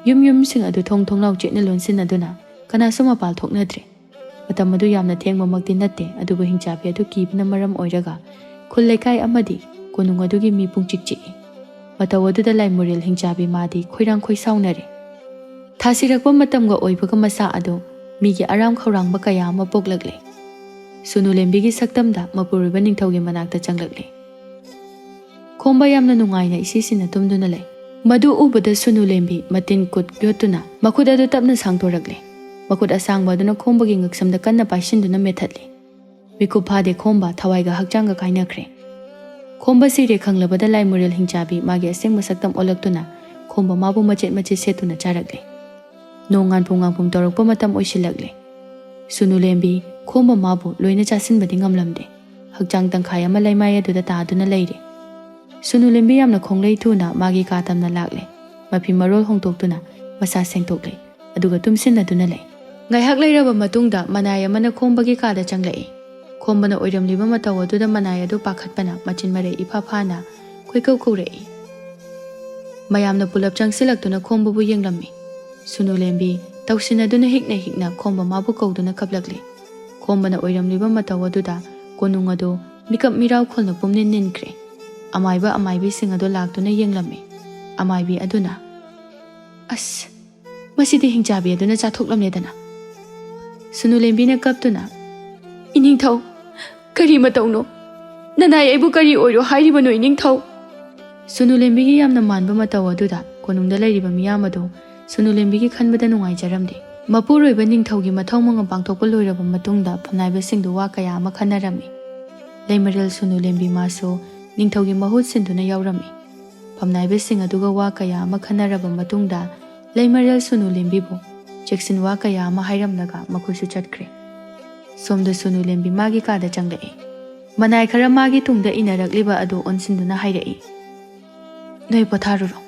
ꯌꯨꯝ ꯌꯨꯝꯁꯤꯡ ꯑꯗꯨ ꯊꯣꯡ ꯊꯣꯡꯅꯥꯎ ꯆꯦꯠꯅ ꯂꯣꯟꯁꯤꯟꯅꯗꯨꯅ ꯀꯅꯥꯁꯨ ꯃꯄꯥꯜ ꯊꯣꯛꯅꯗ꯭ꯔꯦ꯫ ꯃꯇꯝ ꯑꯗꯨ ꯌꯥꯝꯅ ꯊꯦꯡꯕꯃꯛꯇꯤ ꯅꯠꯇꯦ, ꯑꯗꯨꯕꯨ ꯍꯤꯡꯆꯥꯕꯤ ꯑꯗꯨ ꯀꯤꯕꯅ ꯃꯔꯝ ꯑꯣꯏꯔꯒ ꯈꯨꯜ ꯂꯩꯀꯥꯏ ꯑꯃꯗꯤ ꯀꯣꯅꯨꯡ ꯑꯗꯨꯒꯤ ꯃꯤ ꯄꯨꯡꯆꯤꯛ ꯆꯤꯛꯏ꯫ ꯃꯇꯧ ꯑꯗꯨꯗ ꯂꯥꯏꯃꯨꯔꯦꯜ ꯍꯤꯡꯆꯥꯕꯤ ꯃꯥꯗꯤ ꯈꯣꯏꯔꯥꯡ ꯈꯣꯏꯁꯥꯎꯅꯔꯦ꯫ ꯊꯥꯁꯤꯔꯛꯄ ꯃꯇꯝꯒ ꯑꯣꯏꯕꯒ ꯃꯁꯥ ꯑꯗꯨ ꯃꯤꯒꯤ ꯑꯔꯥꯝ ꯈꯧꯔꯥꯡꯕ ꯀꯌꯥ ꯑꯃ ꯄꯣꯛꯂꯛꯂꯦ꯫ ꯁꯨꯅꯨ ꯂꯦꯝꯕꯤꯒꯤ ꯁꯛꯇꯝꯗ ꯃꯄꯨꯔꯣꯏꯕ ꯅꯤꯡꯊꯧꯒꯤ ꯃꯅꯥꯛꯇ ꯆꯪꯂꯛꯂꯦ꯫ ꯈꯣꯝꯕ ꯌꯥꯝꯅ ꯅꯨꯡꯉꯥꯏꯅ ꯏꯁꯤꯁꯤꯅ ꯇꯨꯝꯗꯨꯅ ꯂꯩ꯫ ꯃꯗꯨ ꯎꯕꯗ ꯁꯨꯅꯨ ꯂꯦꯝꯕꯤ ꯃꯇꯤꯟ ꯀꯨꯠ ꯌꯣꯠꯇꯨꯅ ꯃꯈꯨꯠ ꯑꯗꯨ ꯇꯞꯅ ꯁꯥꯡꯗꯣꯔꯛꯂꯦ꯫ ꯃꯈꯨꯠ ꯑꯁꯥꯡꯕ ꯑꯗꯨꯅ ꯈꯣꯝꯕꯒꯤ ꯉꯛꯁꯝꯗ ꯀꯟꯅ ꯄꯥꯏꯁꯤꯟꯗꯨꯅ ꯃꯦꯠꯊꯠꯂꯦ꯫ ꯃꯤꯀꯨꯞ ꯐꯥꯗꯦ ꯈꯣꯝꯕ ꯊꯋꯥꯏꯒ ꯍꯛꯆꯥꯡꯒ ꯀꯥꯏꯅꯈ꯭ꯔꯦ꯫ ꯈꯣꯝꯕ ꯁꯤꯔꯦ ꯈꯪꯂꯕꯗ ꯂꯥꯏꯃꯨꯔꯦꯜ ꯍꯤꯡꯆꯥꯕꯤ ꯃꯥꯒꯤ ꯑꯁꯦꯡꯕ ꯁꯛꯇꯝ ꯑꯣꯜꯂꯛꯇꯨꯅ ꯈꯣꯝꯕ ꯃꯥꯕꯨ ꯃꯆꯦꯠ ꯃꯆꯦꯠ ꯁꯦꯠꯇꯨꯅ ꯆꯥꯔꯛꯂꯦ꯫ ꯅꯣꯡ ꯉꯥꯟꯐꯨꯡ ꯉꯥꯟꯐꯨꯡ ꯇꯧꯔꯛꯄ ꯃꯇꯝ ꯑꯣꯏꯁꯤꯜꯂꯛꯂꯦ꯫ ꯁꯨꯅꯨ ꯂꯦꯝꯕꯤ ꯈꯣꯝꯕ ꯃꯥꯕꯨ ꯂꯣꯏꯅ ꯆꯥꯁꯤꯟꯕꯗꯤ ꯉꯝꯂꯝꯗꯦ꯫ ꯍꯛꯆꯥꯡ ꯇꯪꯈꯥꯏ ꯑꯃ ꯂꯩꯃꯥꯏ ꯑꯗꯨꯗ ꯇꯥꯗꯨꯅ ꯂꯩꯔꯦ꯫ ꯁꯨꯅꯨ ꯂꯦꯝꯕꯤ ꯌꯥꯝꯅ ꯈꯣꯡꯂꯩ ꯊꯨꯅ ꯃꯥꯒꯤ ꯀꯥ ꯇꯝꯅ ꯂꯥꯛꯂꯦ꯫ ꯃꯐꯤ ꯃꯔꯣꯜ ꯍꯣꯡꯗꯣꯛꯇꯨꯅ ꯃꯁꯥ ꯁꯦꯡꯗꯣꯛꯂꯦ꯫ ꯑꯗꯨꯒ ꯇꯨꯝꯁꯤꯟꯅꯗꯨꯅ ꯂꯩ꯫ ꯉꯥꯏꯍꯥꯛ ꯂꯩꯔꯕ ꯃꯇꯨꯡꯗ ꯃꯅꯥꯏ ꯑꯃꯅ ꯈꯣꯝꯕꯒꯤ ꯀꯥꯗ ꯆꯪꯂꯛꯏ꯫ ꯈꯣꯝꯕꯅ ꯑꯣꯏꯔꯝꯂꯤꯕ ꯃꯇꯧ ꯑꯗꯨꯗ ꯃꯅꯥꯏ ꯑꯗꯨ ꯄꯥꯈꯠꯄꯅ ꯃꯆꯤꯟ ꯃꯔꯩ ꯏꯐꯥ ꯐꯥꯅ ꯀꯣꯏꯀꯧ ꯀꯧꯔꯛꯏ꯫ ꯃꯌꯥꯝꯅ ꯄꯨꯂꯞ ꯆꯪꯁꯤꯜꯂꯛꯇꯨꯅ ꯈꯣꯝꯕꯕꯨ ꯌꯦꯡꯂꯝꯃꯤ꯫ ꯁꯨꯅꯨ ꯂꯦꯝꯕꯤ ꯇꯧꯁꯤꯟꯅꯗꯨꯅ ꯍꯤꯛꯅ ꯍꯤꯛꯅ ꯈꯣꯝꯕ ꯃꯥꯕꯨ ꯀꯧꯗꯨꯅ ꯀꯞꯂꯛꯂꯤ꯫ ꯈꯣꯝꯕꯅ ꯑꯣꯏꯔꯝꯂꯤꯕ ꯃꯇꯧ ꯑꯗꯨꯗ ꯀꯣꯅꯨꯡ ꯑꯗꯨ ꯃꯤꯀꯞ ꯃꯤꯔꯥꯎ ꯈꯣꯜꯅ ꯄꯨꯝꯅꯤꯟ ꯅꯤꯟꯈ꯭ꯔꯦ꯫ ꯑꯃꯥꯏꯕ ꯑꯃꯥꯏꯕꯤꯁꯤꯡ ꯑꯗꯨ ꯂꯥꯛꯇꯨꯅ ꯌꯦꯡꯂꯝꯃꯤ꯫ ꯑꯃꯥꯏꯕꯤ ꯑꯗꯨꯅ, "ꯑꯁ, ꯃꯁꯤꯗꯤ ꯍꯤꯡꯆꯥꯕꯤ ꯑꯗꯨꯅ ꯆꯥꯊꯣꯛꯂꯝꯂꯦꯗꯅ꯫" ꯁꯨꯅꯨ ꯂꯦꯝꯕꯤꯅ ꯀꯞꯇꯨꯅ, "ꯏꯅꯤꯡꯊꯧ, "ꯀꯔꯤ ꯃꯇꯧꯅꯣ? ꯅꯅꯥꯏ ꯑꯩꯕꯨ ꯀꯔꯤ ꯑꯣꯏꯔꯣ ꯍꯥꯏꯔꯤꯕꯅꯣ, ꯏꯅꯤꯡꯊꯧ?" ꯁꯨꯅꯨ ꯂꯦꯝꯕꯤꯒꯤ ꯌꯥꯝꯅ ꯃꯥꯟꯕ ꯃꯇꯧ ꯑꯗꯨꯗ ꯀꯣꯅꯨꯡꯗ ꯂꯩꯔꯤꯕ ꯃꯤꯌꯥꯝ ꯑꯗꯨ ꯁꯨꯅꯨ ꯂꯦꯝꯕꯤꯒꯤ ꯈꯟꯕꯗ ꯅꯨꯡꯉꯥꯏꯖꯔꯝꯗꯦ꯫ ꯃꯄꯨꯔꯣꯏꯕ ꯅꯤꯡꯊꯧꯒꯤ ꯃꯊꯧ ꯃꯉꯝ ꯄꯥꯡꯊꯣꯛꯄ ꯂꯣꯏꯔꯕ ꯃꯇꯨꯡꯗ ꯐꯝꯅꯥꯏꯕꯁꯤꯡꯗꯨ ꯋꯥ ꯀꯌꯥ ꯑꯃ ꯈꯟꯅꯔꯝꯃꯤ꯫ ꯂꯩꯃꯔꯦꯜ ꯁꯨꯅꯨ ꯂꯦꯝꯕꯤ ꯃꯥꯁꯨ ꯅꯤꯡꯊꯧꯒꯤ ꯃꯍꯨꯠ ꯁꯤꯟꯗꯨꯅ ꯌꯥꯎꯔꯝꯃꯤ꯫ ꯐꯝꯅꯥꯏꯕꯁꯤꯡ ꯑꯗꯨꯒ ꯋꯥ ꯀꯌꯥ ꯑꯃ ꯈꯟꯅꯔꯕ ꯃꯇꯨꯡꯗ ꯂꯩꯃꯔꯦꯜ ꯁꯨꯅꯨ ꯂꯦꯝꯕꯤꯕꯨ ꯆꯦꯛꯁꯤꯟ ꯋꯥ ꯀꯌꯥ ꯑꯃ ꯍꯥꯏꯔꯝꯂꯒ ꯃꯈꯣꯏꯁꯨ ꯆꯠꯈ꯭ꯔꯦ꯫ ꯁꯣꯝꯗ ꯁꯨꯅꯨ ꯂꯦꯝꯕꯤ ꯃꯥꯒꯤ ꯀꯥꯗ ꯆꯪꯂꯛꯏ꯫ ꯃꯅꯥꯏ ꯈꯔ ꯃꯥꯒꯤ ꯇꯨꯡꯗ ꯏꯟꯅꯔꯛꯂꯤꯕ ꯑꯗꯨ ꯑꯣꯟꯁꯤꯟꯗꯨꯅ ꯍꯥꯏꯔꯛꯏ, "ꯅꯣꯏ ꯄꯣꯊꯥꯔꯨꯔꯣ꯫"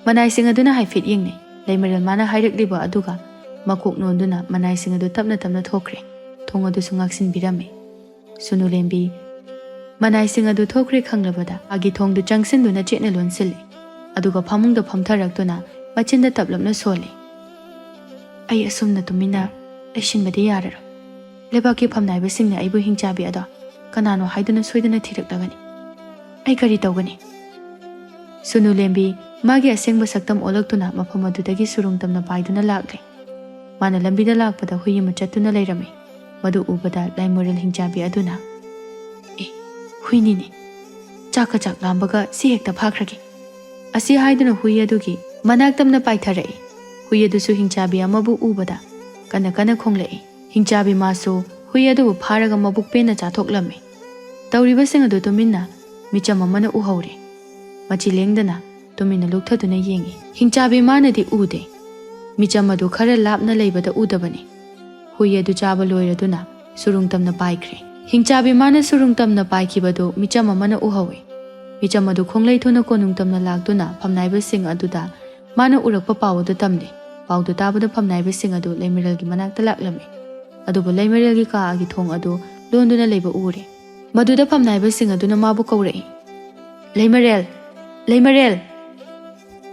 ꯃꯅꯥꯏꯁꯤꯡ ꯑꯗꯨꯅ ꯍꯥꯏꯐꯦꯠ ꯌꯦꯡꯅꯩ꯫ ꯂꯩꯃꯔꯦꯜ ꯃꯥꯅ ꯍꯥꯏꯔꯛꯂꯤꯕ ꯑꯗꯨꯒ ꯃꯀꯣꯛ ꯅꯣꯟꯗꯨꯅ ꯃꯅꯥꯏꯁꯤꯡ ꯑꯗꯨ ꯇꯞꯅ ꯇꯞꯅ ꯊꯣꯛꯈ꯭ꯔꯦ꯫ ꯊꯣꯡ ꯑꯗꯨꯁꯨ ꯉꯥꯛꯁꯤꯟꯕꯤꯔꯝꯃꯤ꯫ ꯁꯨꯅꯨ ꯂꯦꯝꯕꯤ ꯃꯅꯥꯏꯁꯤꯡ ꯑꯗꯨ ꯊꯣꯛꯈ꯭ꯔꯦ ꯈꯪꯂꯕꯗ ꯃꯥꯒꯤ ꯊꯣꯡꯗꯨ ꯆꯪꯁꯤꯟꯗꯨꯅ ꯆꯦꯠꯅ ꯂꯣꯟꯁꯤꯜꯂꯤ꯫ ꯑꯗꯨꯒ ꯐꯃꯨꯡꯗ ꯐꯝꯊꯔꯛꯇꯨꯅ ꯃꯆꯤꯟꯗ ꯇꯞꯂꯞꯅ ꯁꯣꯜꯂꯤ, "ꯑꯩ ꯑꯁꯨꯝꯅ ꯇꯨꯃꯤꯟꯅ ꯂꯩꯁꯤꯟꯕꯗꯤ ꯌꯥꯔꯔꯣꯏ꯫ ꯂꯩꯕꯥꯛꯀꯤ ꯐꯝꯅꯥꯏꯕꯁꯤꯡꯅ ꯑꯩꯕꯨ ꯍꯤꯡꯆꯥꯕꯤ ꯑꯗꯣ ꯀꯅꯥꯅꯣ ꯍꯥꯏꯗꯨꯅ ꯁꯣꯏꯗꯅ ꯊꯤꯔꯛꯂꯒꯅꯤ꯫ ꯑꯩ ꯀꯔꯤ ꯇꯧꯒꯅꯤ?" ꯁꯨꯅꯨ ꯂꯦꯝꯕꯤ ꯃꯥꯒꯤ ꯑꯁꯦꯡꯕ ꯁꯛꯇꯝ ꯑꯣꯜꯂꯛꯇꯨꯅ ꯃꯐꯝ ꯑꯗꯨꯗꯒꯤ ꯁꯨꯔꯨꯡ ꯇꯝꯅ ꯄꯥꯏꯗꯨꯅ ꯂꯥꯛꯂꯦ꯫ ꯃꯥꯅ ꯂꯝꯕꯤꯗ ꯂꯥꯛꯄꯗ ꯍꯨꯏ ꯑꯃ ꯆꯠꯇꯨꯅ ꯂꯩꯔꯝꯃꯤ꯫ ꯃꯗꯨ ꯎꯕꯗ ꯂꯩꯃꯔꯦꯜ ꯍꯤꯡꯆꯥꯕꯤ ꯑꯗꯨꯅ, "ꯑꯦ, ꯍꯨꯏꯅꯤꯅꯦ꯫ ꯆꯥꯛꯀ ꯆꯥꯛ ꯂꯥꯝꯕꯒ ꯁꯤ ꯍꯦꯛꯇ ꯐꯥꯈ꯭ꯔꯒꯦ꯫" ꯑꯁꯤ ꯍꯥꯏꯗꯨꯅ ꯍꯨꯏ ꯑꯗꯨꯒꯤ ꯃꯅꯥꯛ ꯇꯝꯅ ꯄꯥꯏꯊꯔꯛꯏ꯫ ꯍꯨꯏ ꯑꯗꯨꯁꯨ ꯍꯤꯡꯆꯥꯕꯤ ꯑꯃꯕꯨ ꯎꯕꯗ ꯀꯟꯅ ꯀꯟꯅ ꯈꯣꯡꯂꯛꯏ꯫ ꯍꯤꯡꯆꯥꯕꯤ ꯃꯥꯁꯨ ꯍꯨꯏ ꯑꯗꯨꯕꯨ ꯐꯥꯔꯒ ꯃꯕꯨꯛ ꯄꯦꯟꯅ ꯆꯥꯊꯣꯛꯂꯝꯃꯤ꯫ ꯇꯧꯔꯤꯕꯁꯤꯡ ꯑꯗꯨ ꯇꯨꯃꯤꯟꯅ ꯃꯤꯆꯝ ꯑꯃꯅ ꯎꯍꯧꯔꯦ꯫ ꯃꯆꯤ ꯂꯦꯡꯗꯅ ꯇꯨꯃꯤꯟꯅ ꯂꯨꯞꯊꯗꯨꯅ ꯌꯦꯡꯉꯤ꯫ ꯍꯤꯡꯆꯥꯕꯤ ꯃꯥꯅꯗꯤ ꯎꯗꯦ꯫ ꯃꯤꯆꯝ ꯑꯗꯨ ꯈꯔ ꯂꯥꯞꯅ ꯂꯩꯕꯗ ꯎꯗꯕꯅꯤ꯫ ꯍꯨꯏ ꯑꯗꯨ ꯆꯥꯕ ꯂꯣꯏꯔꯗꯨꯅ ꯁꯨꯔꯨꯡ ꯇꯝꯅ ꯄꯥꯏꯈ꯭ꯔꯦ꯫ ꯍꯤꯡꯆꯥꯕꯤ ꯃꯥꯅ ꯁꯨꯔꯨꯡ ꯇꯝꯅ ꯄꯥꯏꯈꯤꯕꯗꯨ ꯃꯤꯆꯝ ꯑꯃꯅ ꯎꯍꯧꯏ꯫ ꯃꯤꯆꯝ ꯑꯗꯨ ꯈꯣꯡꯂꯩ ꯊꯨꯅ ꯀꯣꯅꯨꯡ ꯇꯝꯅ ꯂꯥꯛꯇꯨꯅ ꯐꯝꯅꯥꯏꯕꯁꯤꯡ ꯑꯗꯨꯗ ꯃꯥꯅ ꯎꯔꯛꯄ ꯄꯥꯎ ꯑꯗꯨ ꯇꯝꯂꯦ꯫ ꯄꯥꯎꯗꯨ ꯇꯥꯕꯗ ꯐꯝꯅꯥꯏꯕꯁꯤꯡ ꯑꯗꯨ ꯂꯩꯃꯔꯦꯜꯒꯤ ꯃꯅꯥꯛꯇ ꯂꯥꯛꯂꯝꯃꯤ꯫ ꯑꯗꯨꯕꯨ ꯂꯩꯃꯔꯦꯜꯒꯤ ꯀꯥꯒꯤ ꯊꯣꯡ ꯑꯗꯨ ꯂꯣꯟꯗꯨꯅ ꯂꯩꯕ ꯎꯔꯦ꯫ ꯃꯗꯨꯗ ꯐꯝꯅꯥꯏꯕꯁꯤꯡ ꯑꯗꯨꯅ ꯃꯥꯕꯨ ꯀꯧꯔꯛꯏ, "ꯂꯩꯃꯔꯦꯜ! ꯂꯩꯃꯔꯦꯜ!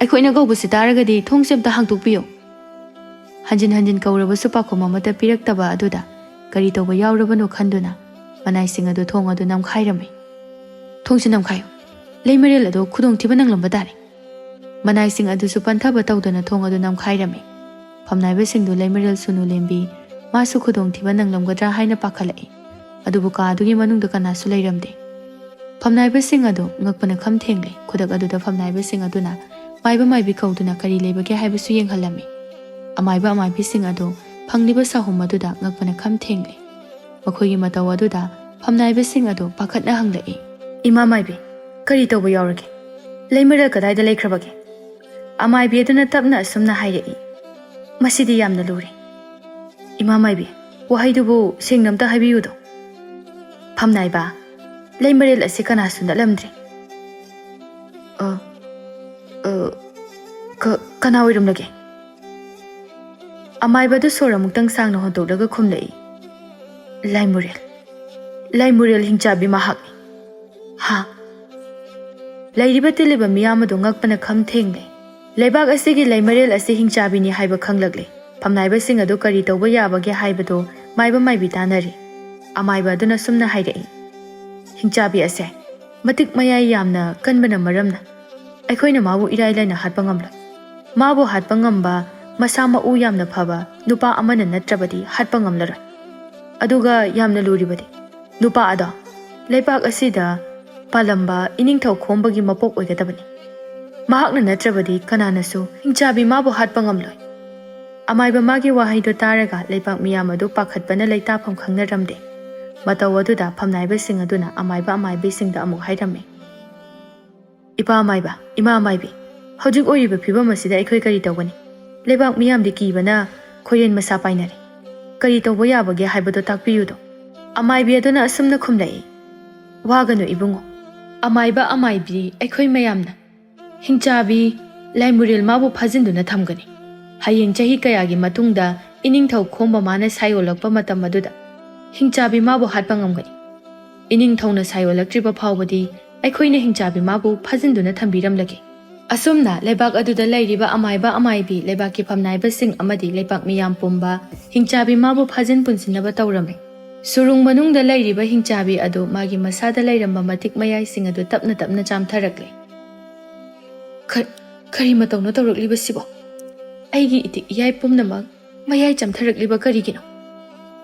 ꯑꯩꯈꯣꯏꯅ ꯀꯧꯕꯁꯤ ꯇꯥꯔꯒꯗꯤ ꯊꯣꯡꯁꯦ ꯑꯝꯇ ꯍꯥꯡꯗꯣꯛꯄꯤꯌꯨ!" ꯍꯟꯖꯤꯟ ꯍꯟꯖꯤꯟ ꯀꯧꯔꯕꯁꯨ ꯄꯥꯎꯈꯨꯝ ꯑꯃꯠꯇ ꯄꯤꯔꯛꯇꯕ ꯑꯗꯨꯗ ꯀꯔꯤ ꯇꯧꯕ ꯌꯥꯎꯔꯕꯅꯣ ꯈꯟꯗꯨꯅ ꯃꯅꯥꯏꯁꯤꯡ ꯑꯗꯨ ꯊꯣꯡ ꯑꯗꯨ ꯅꯝꯈꯥꯏꯔꯝꯃꯤ꯫ "ꯊꯣꯡꯁꯤ ꯅꯝꯈꯥꯏꯌꯨ! ꯂꯩꯃꯔꯦꯜ ꯑꯗꯨ ꯈꯨꯗꯣꯡꯊꯤꯕ ꯅꯪꯂꯝꯕ ꯇꯥꯔꯦ!" ꯃꯅꯥꯏꯁꯤꯡ ꯑꯗꯨꯁꯨ ꯄꯟꯊꯕ ꯇꯧꯗꯅ ꯊꯣꯡ ꯑꯗꯨ ꯅꯝꯈꯥꯏꯔꯝꯃꯤ꯫ ꯐꯝꯅꯥꯏꯕꯁꯤꯡꯗꯨ ꯂꯩꯃꯔꯦꯜ ꯁꯨꯅꯨ ꯂꯦꯝꯕꯤ ꯃꯥꯁꯨ ꯈꯨꯗꯣꯡꯊꯤꯕ ꯅꯪꯂꯝꯒꯗ꯭ꯔꯥ ꯍꯥꯏꯅ ꯄꯥꯈꯠꯂꯛꯏ꯫ ꯑꯗꯨꯕꯨ ꯀꯥ ꯑꯗꯨꯒꯤ ꯃꯅꯨꯡꯗ ꯀꯅꯥꯁꯨ ꯂꯩꯔꯝꯗꯦ꯫ ꯐꯝꯅꯥꯏꯕꯁꯤꯡ ꯑꯗꯨ ꯉꯛꯄꯅ ꯈꯝ ꯊꯦꯡꯂꯦ꯫ ꯈꯨꯗꯛ ꯑꯗꯨꯗ ꯐꯝꯅꯥꯏꯕꯁꯤꯡ ꯑꯗꯨꯅ ꯃꯥꯏꯕ ꯃꯥꯏꯕꯤ ꯀꯧꯗꯨꯅ ꯀꯔꯤ ꯂꯩꯕꯒꯦ ꯍꯥꯏꯕꯁꯨ ꯌꯦꯡꯍꯜꯂꯝꯃꯤ꯫ ꯑꯃꯥꯏꯕ ꯑꯃꯥꯏꯕꯤꯁꯤꯡ ꯑꯗꯨ ꯐꯪꯂꯤꯕ ꯁꯥꯍꯨꯝ ꯑꯗꯨꯗ ꯉꯛꯄꯅ ꯈꯝ ꯊꯦꯡꯂꯦ꯫ ꯃꯈꯣꯏꯒꯤ ꯃꯇꯧ ꯑꯗꯨꯗ ꯐꯝꯅꯥꯏꯕꯁꯤꯡ ꯑꯗꯨ ꯄꯥꯈꯠꯅ ꯍꯪꯂꯛꯏ, "ꯏꯃꯥ ꯃꯥꯏꯕꯤ, ꯀꯔꯤ ꯇꯧꯕ ꯌꯥꯎꯔꯒꯦ? ꯂꯩꯃꯔꯦꯜ ꯀꯗꯥꯏꯗ ꯂꯩꯈ꯭ꯔꯕꯒꯦ?" ꯑꯃꯥꯏꯕꯤ ꯑꯗꯨꯅ ꯇꯞꯅ ꯑꯁꯨꯝꯅ ꯍꯥꯏꯔꯛꯏ, "ꯃꯁꯤꯗꯤ ꯌꯥꯝꯅ ꯂꯨꯔꯦ꯫ ꯏꯃꯥ ꯃꯥꯏꯕꯤ, ꯋꯥꯍꯩꯗꯨꯕꯨ ꯁꯦꯡꯅ ꯑꯝꯇ ꯍꯥꯏꯕꯤꯌꯨꯗꯣ꯫" ꯐꯝꯅꯥꯏꯕ, "ꯂꯩꯃꯔꯦꯜ ꯑꯁꯤ ꯀꯅꯥꯁꯨ ꯅꯠꯂꯝꯗ꯭ꯔꯦ꯫" "ꯑ, ꯑ, ꯀ-, ꯀꯅꯥ ꯑꯣꯏꯔꯝꯂꯒꯦ?" ꯑꯃꯥꯏꯕꯗꯨ ꯁꯣꯔ ꯑꯃꯨꯛꯇꯪ ꯁꯥꯡꯅ ꯍꯣꯟꯗꯣꯛꯂꯒ ꯈꯨꯝꯂꯛꯏ, "ꯂꯥꯏꯃꯨꯔꯦꯜ, ꯂꯥꯏꯃꯨꯔꯦꯜ ꯍꯤꯡꯆꯥꯕꯤ ꯃꯍꯥꯛꯅꯤ꯫" "ꯍꯥ?" ꯂꯩꯔꯤꯕ ꯇꯤꯜꯂꯤꯕ ꯃꯤꯌꯥꯝ ꯑꯗꯨ ꯉꯛꯄꯅ ꯈꯝ ꯊꯦꯡꯂꯦ꯫ ꯂꯩꯕꯥꯛ ꯑꯁꯤꯒꯤ ꯂꯩꯃꯔꯦꯜ ꯑꯁꯤ ꯍꯤꯡꯆꯥꯕꯤꯅꯤ ꯍꯥꯏꯕ ꯈꯪꯂꯛꯂꯦ꯫ ꯐꯝꯅꯥꯏꯕꯁꯤꯡ ꯑꯗꯨ ꯀꯔꯤ ꯇꯧꯕ ꯌꯥꯕꯒꯦ ꯍꯥꯏꯕꯗꯨ ꯃꯥꯏꯕ ꯃꯥꯏꯕꯤ ꯇꯥꯅꯔꯤ꯫ ꯑꯃꯥꯏꯕ ꯑꯗꯨꯅ ꯁꯨꯝꯅ ꯍꯥꯏꯔꯛꯏ, "ꯍꯤꯡꯆꯥꯕꯤ ꯑꯁꯦ ꯃꯇꯤꯛ ꯃꯌꯥꯏ ꯌꯥꯝꯅ ꯀꯟꯕꯅ ꯃꯔꯝꯅ ꯑꯩꯈꯣꯏꯅ ꯃꯥꯕꯨ ꯏꯔꯥꯏ ꯂꯥꯏꯅ ꯍꯥꯠꯄ ꯉꯝꯂꯣꯏ꯫ ꯃꯥꯕꯨ ꯍꯥꯠꯄ ꯉꯝꯕ ꯃꯁꯥ ꯃꯎ ꯌꯥꯝꯅ ꯐꯕ ꯅꯨꯄꯥ ꯑꯃꯅ ꯅꯠꯇ꯭ꯔꯕꯗꯤ ꯍꯥꯠꯄ ꯉꯝꯂꯔꯣꯏ꯫ ꯑꯗꯨꯒ ꯌꯥꯝꯅ ꯂꯨꯔꯤꯕꯗꯤ, ꯅꯨꯄꯥ ꯑꯗꯣ ꯂꯩꯕꯥꯛ ꯑꯁꯤꯗ ꯄꯥꯜꯂꯝꯕ ꯏꯅꯤꯡꯊꯧ ꯈꯣꯝꯕꯒꯤ ꯃꯄꯣꯛ ꯑꯣꯏꯒꯗꯕꯅꯤ꯫ ꯃꯍꯥꯛꯅ ꯅꯠꯇ꯭ꯔꯕꯗꯤ ꯀꯅꯥꯅꯁꯨ ꯍꯤꯡꯆꯥꯕꯤ ꯃꯥꯕꯨ ꯍꯥꯠꯄ ꯉꯝꯂꯣꯏ꯫" ꯑꯃꯥꯏꯕ ꯃꯥꯒꯤ ꯋꯥꯍꯩꯗꯣ ꯇꯥꯔꯒ ꯂꯩꯕꯥꯛ ꯃꯤꯌꯥꯝ ꯑꯗꯨ ꯄꯥꯈꯠꯄꯅ ꯂꯩꯇꯥꯐꯝ ꯈꯪꯅꯔꯝꯗꯦ꯫ ꯃꯇꯧ ꯑꯗꯨꯗ ꯐꯝꯅꯥꯏꯕꯁꯤꯡ ꯑꯗꯨꯅ ꯑꯃꯥꯏꯕ ꯑꯃꯥꯏꯕꯤꯁꯤꯡꯗ ꯑꯃꯨꯛ ꯍꯥꯏꯔꯝꯃꯤ, "ꯏꯄꯥ ꯑꯃꯥꯏꯕ, ꯏꯃꯥ ꯑꯃꯥꯏꯕꯤ, ꯍꯧꯖꯤꯛ ꯑꯣꯏꯔꯤꯕ ꯐꯤꯕꯝ ꯑꯁꯤꯗ ꯑꯩꯈꯣꯏ ꯀꯔꯤ ꯇꯧꯒꯅꯤ? ꯂꯩꯕꯥꯛ ꯃꯤꯌꯥꯝꯗꯤ ꯀꯤꯕꯅ ꯈꯣꯏꯔꯦꯟ ꯃꯁꯥ ꯄꯥꯏꯅꯔꯦ꯫ ꯀꯔꯤ ꯇꯧꯕ ꯌꯥꯕꯒꯦ ꯍꯥꯏꯕꯗꯣ ꯇꯥꯛꯄꯤꯌꯨꯗꯣ꯫" ꯑꯃꯥꯏꯕꯤ ꯑꯗꯨꯅ ꯑꯁꯨꯝꯅ ꯈꯨꯝꯂꯛꯏ, "ꯋꯥꯒꯅꯨ ꯏꯕꯨꯡꯉꯣ꯫ ꯑꯃꯥꯏꯕ ꯑꯃꯥꯏꯕꯤ ꯑꯩꯈꯣꯏ ꯃꯌꯥꯝꯅ ꯍꯤꯡꯆꯥꯕꯤ ꯂꯥꯏꯃꯨꯔꯦꯜ ꯃꯥꯕꯨ ꯐꯥꯖꯤꯟꯗꯨꯅ ꯊꯝꯒꯅꯤ꯫ ꯍꯌꯦꯡ ꯆꯍꯤ ꯀꯌꯥꯒꯤ ꯃꯇꯨꯡꯗ ꯏꯅꯤꯡꯊꯧ ꯈꯣꯝꯕ ꯃꯥꯅ ꯁꯥꯏꯑꯣꯜꯂꯛꯄ ꯃꯇꯝ ꯑꯗꯨꯗ ꯍꯤꯡꯆꯥꯕꯤ ꯃꯥꯕꯨ ꯍꯥꯠꯄ ꯉꯝꯒꯅꯤ꯫ ꯏꯅꯤꯡꯊꯧꯅ ꯁꯥꯏꯑꯣꯜꯂꯛꯇ꯭ꯔꯤꯕ ꯐꯥꯎꯕꯗꯤ ꯑꯩꯈꯣꯏꯅ ꯍꯤꯡꯆꯥꯕꯤ ꯃꯥꯕꯨ ꯐꯥꯖꯤꯟꯗꯨꯅ ꯊꯝꯕꯤꯔꯝꯂꯒꯦ꯫" ꯑꯁꯨꯝꯅ ꯂꯩꯕꯥꯛ ꯑꯗꯨꯗ ꯂꯩꯔꯤꯕ ꯑꯃꯥꯏꯕ ꯑꯃꯥꯏꯕꯤ, ꯂꯩꯕꯥꯛꯀꯤ ꯐꯝꯅꯥꯏꯕꯁꯤꯡ ꯑꯃꯗꯤ ꯂꯩꯕꯥꯛ ꯃꯤꯌꯥꯝ ꯄꯨꯝꯕ ꯍꯤꯡꯆꯥꯕꯤ ꯃꯥꯕꯨ ꯐꯥꯖꯤꯟ ꯄꯨꯟꯁꯤꯟꯅꯕ ꯇꯧꯔꯝꯃꯤ꯫ ꯁꯨꯔꯨꯡ ꯃꯅꯨꯡꯗ ꯂꯩꯔꯤꯕ ꯍꯤꯡꯆꯥꯕꯤ ꯑꯗꯨ ꯃꯥꯒꯤ ꯃꯁꯥꯗ ꯂꯩꯔꯝꯕ ꯃꯇꯤꯛ ꯃꯌꯥꯏꯁꯤꯡ ꯑꯗꯨ ꯇꯞꯅ ꯇꯞꯅ ꯆꯥꯝꯊꯔꯛꯂꯦ꯫ "ꯈ-, ꯀꯔꯤ ꯃꯇꯧꯅꯣ ꯇꯧꯔꯛꯂꯤꯕꯁꯤꯕꯣ? ꯑꯩꯒꯤ ꯏꯇꯤꯛ ꯏꯌꯥꯏ ꯄꯨꯝꯅꯃꯛ ꯃꯌꯥꯏ ꯆꯝꯊꯔꯛꯂꯤꯕ ꯀꯔꯤꯒꯤꯅꯣ?"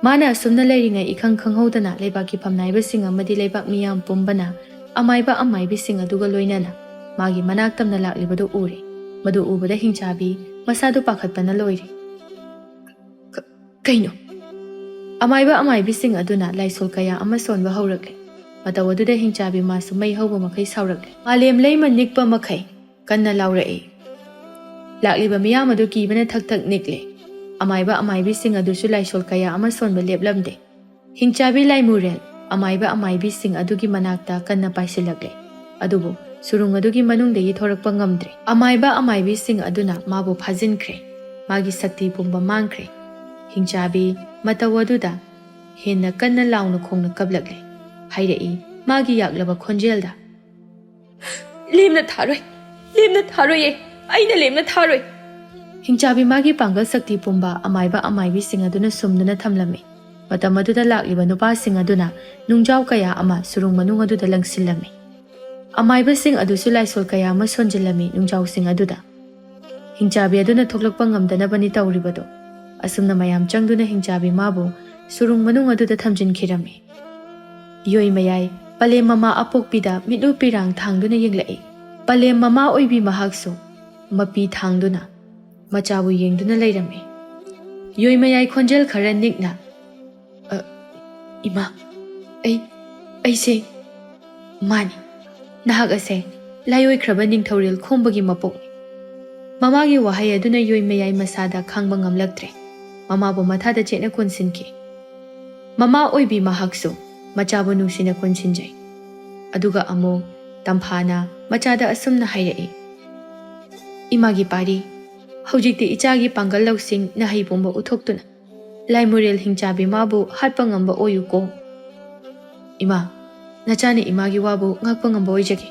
ꯃꯥꯅ ꯑꯁꯨꯝꯅ ꯂꯩꯔꯤꯉꯩ ꯏꯈꯪ ꯈꯪꯍꯧꯗꯅ ꯂꯩꯕꯥꯛꯀꯤ ꯐꯝꯅꯥꯏꯕꯁꯤꯡ ꯑꯃꯗꯤ ꯂꯩꯕꯥꯛ ꯃꯤꯌꯥꯝ ꯄꯨꯝꯕꯅ ꯑꯃꯥꯏꯕ ꯑꯃꯥꯏꯕꯤꯁꯤꯡ ꯑꯗꯨꯒ ꯂꯣꯏꯅꯅ ꯃꯥꯒꯤ ꯃꯅꯥꯛ ꯇꯝꯅ ꯂꯥꯛꯂꯤꯕꯗꯨ ꯎꯔꯦ꯫ ꯃꯗꯨ ꯎꯕꯗ ꯍꯤꯡꯆꯥꯕꯤ ꯃꯁꯥꯗꯨ ꯄꯥꯈꯠꯄꯅ ꯂꯣꯏꯔꯦ꯫ "ꯀ-, ꯀꯩꯅꯣ?" ꯑꯃꯥꯏꯕ ꯑꯃꯥꯏꯕꯤꯁꯤꯡ ꯑꯗꯨꯅ ꯂꯥꯏꯁꯣꯜ ꯀꯌꯥ ꯑꯃ ꯁꯣꯟꯕ ꯍꯧꯔꯛꯂꯦ꯫ ꯃꯇꯧ ꯑꯗꯨꯗ ꯍꯤꯡꯆꯥꯕꯤ ꯃꯥꯁꯨ ꯃꯩ ꯍꯧꯕ ꯃꯈꯩ ꯁꯥꯎꯔꯛꯂꯦ꯫ ꯃꯥꯂꯦꯝ ꯂꯩꯃ ꯅꯤꯛꯄ ꯃꯈꯩ ꯀꯟꯅ ꯂꯥꯎꯔꯛꯏ꯫ ꯂꯥꯛꯂꯤꯕ ꯃꯤꯌꯥꯝ ꯑꯗꯨ ꯀꯤꯕꯅ ꯊꯛ ꯊꯛ ꯅꯤꯛꯂꯦ꯫ ꯑꯃꯥꯏꯕ ꯑꯃꯥꯏꯕꯤꯁꯤꯡ ꯑꯗꯨꯁꯨ ꯂꯥꯏꯁꯣꯜ ꯀꯌꯥ ꯑꯃ ꯁꯣꯟꯕ ꯂꯦꯞꯂꯝꯗꯦ꯫ ꯍꯤꯡꯆꯥꯕꯤ ꯂꯥꯏꯃꯨꯔꯦꯜ ꯑꯃꯥꯏꯕ ꯑꯃꯥꯏꯕꯤꯁꯤꯡ ꯑꯗꯨꯒꯤ ꯃꯅꯥꯛꯇ ꯀꯟꯅ ꯄꯥꯏꯁꯤꯜꯂꯛꯂꯦ꯫ ꯑꯗꯨꯕꯨ ꯁꯨꯔꯨꯡ ꯑꯗꯨꯒꯤ ꯃꯅꯨꯡꯗꯒꯤ ꯊꯣꯔꯛꯄ ꯉꯝꯗ꯭ꯔꯦ꯫ ꯑꯃꯥꯏꯕ ꯑꯃꯥꯏꯕꯤꯁꯤꯡ ꯑꯗꯨꯅ ꯃꯥꯕꯨ ꯐꯥꯖꯤꯟꯈ꯭ꯔꯦ꯫ ꯃꯥꯒꯤ ꯁꯛꯇꯤ ꯄꯨꯝꯕ ꯃꯥꯡꯈ꯭ꯔꯦ꯫ ꯍꯤꯡꯆꯥꯕꯤ ꯃꯇꯧ ꯑꯗꯨꯗ ꯍꯦꯟꯅ ꯀꯟꯅ ꯂꯥꯎꯅ ꯈꯣꯡꯅ ꯀꯞꯂꯛꯂꯦ꯫ ꯍꯥꯏꯔꯛꯏ ꯃꯥꯒꯤ ꯌꯥꯛꯂꯕ ꯈꯣꯟꯖꯦꯜꯗ, "ꯂꯦꯝꯅ ꯊꯥꯔꯣꯏ, ꯂꯦꯝꯅ ꯊꯥꯔꯣꯏꯌꯦ, ꯑꯩꯅ ꯂꯦꯝꯅ ꯊꯥꯔꯣꯏ!" ꯍꯤꯡꯆꯥꯕꯤ ꯃꯥꯒꯤ ꯄꯥꯡꯒꯜ ꯁꯛꯇꯤ ꯄꯨꯝꯕ ꯑꯃꯥꯏꯕ ꯑꯃꯥꯏꯕꯤꯁꯤꯡ ꯑꯗꯨꯅ ꯁꯨꯝꯗꯨꯅ ꯊꯝꯂꯝꯃꯤ꯫ ꯃꯇꯝ ꯑꯗꯨꯗ ꯂꯥꯛꯂꯤꯕ ꯅꯨꯄꯥꯁꯤꯡ ꯑꯗꯨꯅ ꯅꯨꯡꯖꯥꯎ ꯀꯌꯥ ꯑꯃ ꯁꯨꯔꯨꯡ ꯃꯅꯨꯡ ꯑꯗꯨꯗ ꯂꯪꯁꯤꯜꯂꯝꯃꯤ꯫ ꯑꯃꯥꯏꯕꯁꯤꯡ ꯑꯗꯨꯁꯨ ꯂꯥꯏꯁꯣꯜ ꯀꯌꯥ ꯑꯃ ꯁꯣꯟꯖꯤꯜꯂꯝꯃꯤ ꯅꯨꯡꯖꯥꯎꯁꯤꯡ ꯑꯗꯨꯗ꯫ ꯍꯤꯡꯆꯥꯕꯤ ꯑꯗꯨꯅ ꯊꯣꯛꯂꯛꯄ ꯉꯝꯗꯅꯕꯅꯤ ꯇꯧꯔꯤꯕꯗꯨ꯫ ꯑꯁꯨꯝꯅ ꯃꯌꯥꯝ ꯆꯪꯗꯨꯅ ꯍꯤꯡꯆꯥꯕꯤ ꯃꯥꯕꯨ ꯁꯨꯔꯨꯡ ꯃꯅꯨꯡ ꯑꯗꯨꯗ ꯊꯝꯖꯤꯟꯈꯤꯔꯝꯃꯤ꯫ ꯌꯣꯏ ꯃꯌꯥꯏ ꯄꯂꯦꯝ ꯃꯃꯥ ꯑꯄꯣꯛꯄꯤꯗ ꯃꯤꯠꯂꯨ ꯄꯤꯔꯥꯡ ꯊꯥꯡꯗꯨꯅ ꯌꯦꯡꯂꯛꯏ꯫ ꯄꯂꯦꯝ ꯃꯃꯥ ꯑꯣꯏꯕꯤ ꯃꯍꯥꯛꯁꯨ ꯃꯄꯤ ꯊꯥꯡꯗꯨꯅ ꯃꯆꯥꯕꯨ ꯌꯦꯡꯗꯨꯅ ꯂꯩꯔꯝꯃꯤ꯫ ꯌꯣꯏ ꯃꯌꯥꯏ ꯈꯣꯟꯖꯦꯜ ꯈꯔ ꯅꯤꯛꯅ, "ꯑ, ꯏꯃꯥ, ꯑꯩ, ꯑꯩꯁꯦ, ꯃꯥꯅꯤ, ꯅꯍꯥꯛ ꯑꯁꯦ ꯂꯥꯏꯑꯣꯏꯈ꯭ꯔꯕ ꯅꯤꯡꯊꯧꯔꯦꯜ ꯈꯣꯝꯕꯒꯤ ꯃꯄꯣꯛꯅꯤ꯫" ꯃꯃꯥꯒꯤ ꯋꯥꯍꯩ ꯑꯗꯨꯅ ꯌꯣꯏ ꯃꯌꯥꯏ ꯃꯁꯥꯗ ꯈꯥꯡꯕ ꯉꯝꯂꯛꯇ꯭ꯔꯦ꯫ ꯃꯃꯥꯕꯨ ꯃꯊꯥꯗ ꯆꯦꯠꯅ ꯀꯣꯟꯁꯤꯟꯈꯤ꯫ ꯃꯃꯥ ꯑꯣꯏꯕꯤ ꯃꯍꯥꯛꯁꯨ ꯃꯆꯥꯕꯨ ꯅꯨꯡꯁꯤꯅ ꯀꯣꯟꯁꯤꯟꯖꯩ꯫ ꯑꯗꯨꯒ ꯑꯃꯨꯛ ꯇꯝꯐꯥꯅ ꯃꯆꯥꯗ ꯑꯁꯨꯝꯅ ꯍꯥꯏꯔꯛꯏ, "ꯏꯃꯥꯒꯤ ꯄꯥꯔꯤ, ꯍꯧꯖꯤꯛꯇꯤ ꯏꯆꯥꯒꯤ ꯄꯥꯡꯒꯜ ꯂꯧꯁꯤꯡ ꯅꯍꯩ ꯄꯨꯝꯕ ꯎꯠꯊꯣꯛꯇꯨꯅ ꯂꯥꯏꯃꯨꯔꯦꯜ ꯍꯤꯡꯆꯥꯕꯤ ꯃꯥꯕꯨ ꯍꯥꯠꯄ ꯉꯝꯕ ꯑꯣꯏꯌꯨꯀꯣ꯫ ꯏꯃꯥ, ꯅꯆꯥꯅ ꯏꯃꯥꯒꯤ ꯋꯥꯕꯨ ꯉꯥꯛꯄ ꯉꯝꯕ ꯑꯣꯏꯖꯒꯦ꯫"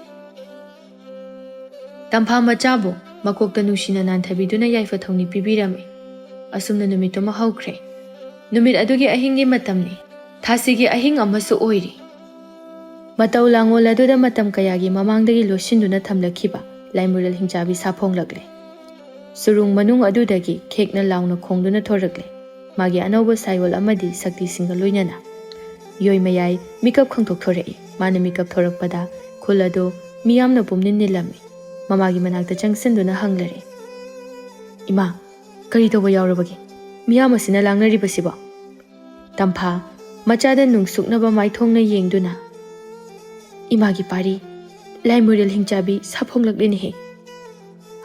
ꯇꯝꯐꯥ ꯃꯆꯥꯕꯨ ꯃꯀꯣꯛꯇ ꯅꯨꯡꯁꯤꯅ ꯅꯥꯟꯊꯕꯤꯗꯨꯅ ꯌꯥꯏꯐ ꯊꯧꯅꯤ ꯄꯤꯕꯤꯔꯝꯃꯤ꯫ ꯑꯁꯨꯝꯅ ꯅꯨꯃꯤꯠꯇꯨꯃ ꯍꯧꯈ꯭ꯔꯦ꯫ ꯅꯨꯃꯤꯠ ꯑꯗꯨꯒꯤ ꯑꯍꯤꯡꯒꯤ ꯃꯇꯝꯅꯤ꯫ ꯊꯥꯁꯤꯒꯤ ꯑꯍꯤꯡ ꯑꯃꯁꯨ ꯑꯣꯏꯔꯤ꯫ ꯃꯇꯧ ꯂꯥꯡꯑꯣꯜ ꯑꯗꯨꯗ ꯃꯇꯝ ꯀꯌꯥꯒꯤ ꯃꯃꯥꯡꯗꯒꯤ ꯂꯣꯠꯁꯤꯟꯗꯨꯅ ꯊꯝꯂꯛꯈꯤꯕ ꯂꯥꯏꯃꯨꯔꯦꯜ ꯍꯤꯡꯆꯥꯕꯤ ꯁꯥꯐꯣꯡꯂꯛꯂꯦ꯫ ꯁꯨꯔꯨꯡ ꯃꯅꯨꯡ ꯑꯗꯨꯗꯒꯤ ꯈꯦꯛꯅ ꯂꯥꯎꯅ ꯈꯣꯡꯗꯨꯅ ꯊꯣꯔꯛꯂꯦ꯫ ꯃꯥꯒꯤ ꯑꯅꯧꯕ ꯁꯥꯏꯑꯣꯜ ꯑꯃꯗꯤ ꯁꯛꯇꯤꯁꯤꯡꯒ ꯂꯣꯏꯅꯅ꯫ ꯌꯣꯏꯃꯌꯥꯏ ꯃꯤꯀꯞ ꯈꯪꯊꯣꯛꯊꯣꯔꯛꯏ꯫ ꯃꯥꯅ ꯃꯤꯀꯞ ꯊꯣꯔꯛꯄꯗ ꯈꯨꯜ ꯑꯗꯨ ꯃꯤꯌꯥꯝꯅ ꯄꯨꯝꯅꯤꯟ ꯅꯤꯜꯂꯝꯃꯤ꯫ ꯃꯃꯥꯒꯤ ꯃꯅꯥꯛꯇ ꯆꯪꯁꯤꯟꯗꯨꯅ ꯍꯪꯂꯔꯦ, "ꯏꯃꯥ, ꯀꯔꯤ ꯇꯧꯕ ꯌꯥꯎꯔꯕꯒꯦ? ꯃꯤꯌꯥꯝ ꯑꯁꯤꯅ ꯂꯥꯡꯅꯔꯤꯕꯁꯤꯕꯣ?" ꯇꯝꯐꯥ ꯃꯆꯥꯗ ꯅꯨꯡꯁꯨꯛꯅꯕ ꯃꯥꯏꯊꯣꯡꯅ ꯌꯦꯡꯗꯨꯅ, "ꯏꯃꯥꯒꯤ ꯄꯥꯔꯤ, ꯂꯥꯏꯃꯨꯔꯦꯜ ꯍꯤꯡꯆꯥꯕꯤ ꯁꯥꯐꯣꯡꯂꯛꯂꯤꯅꯦꯍꯦ꯫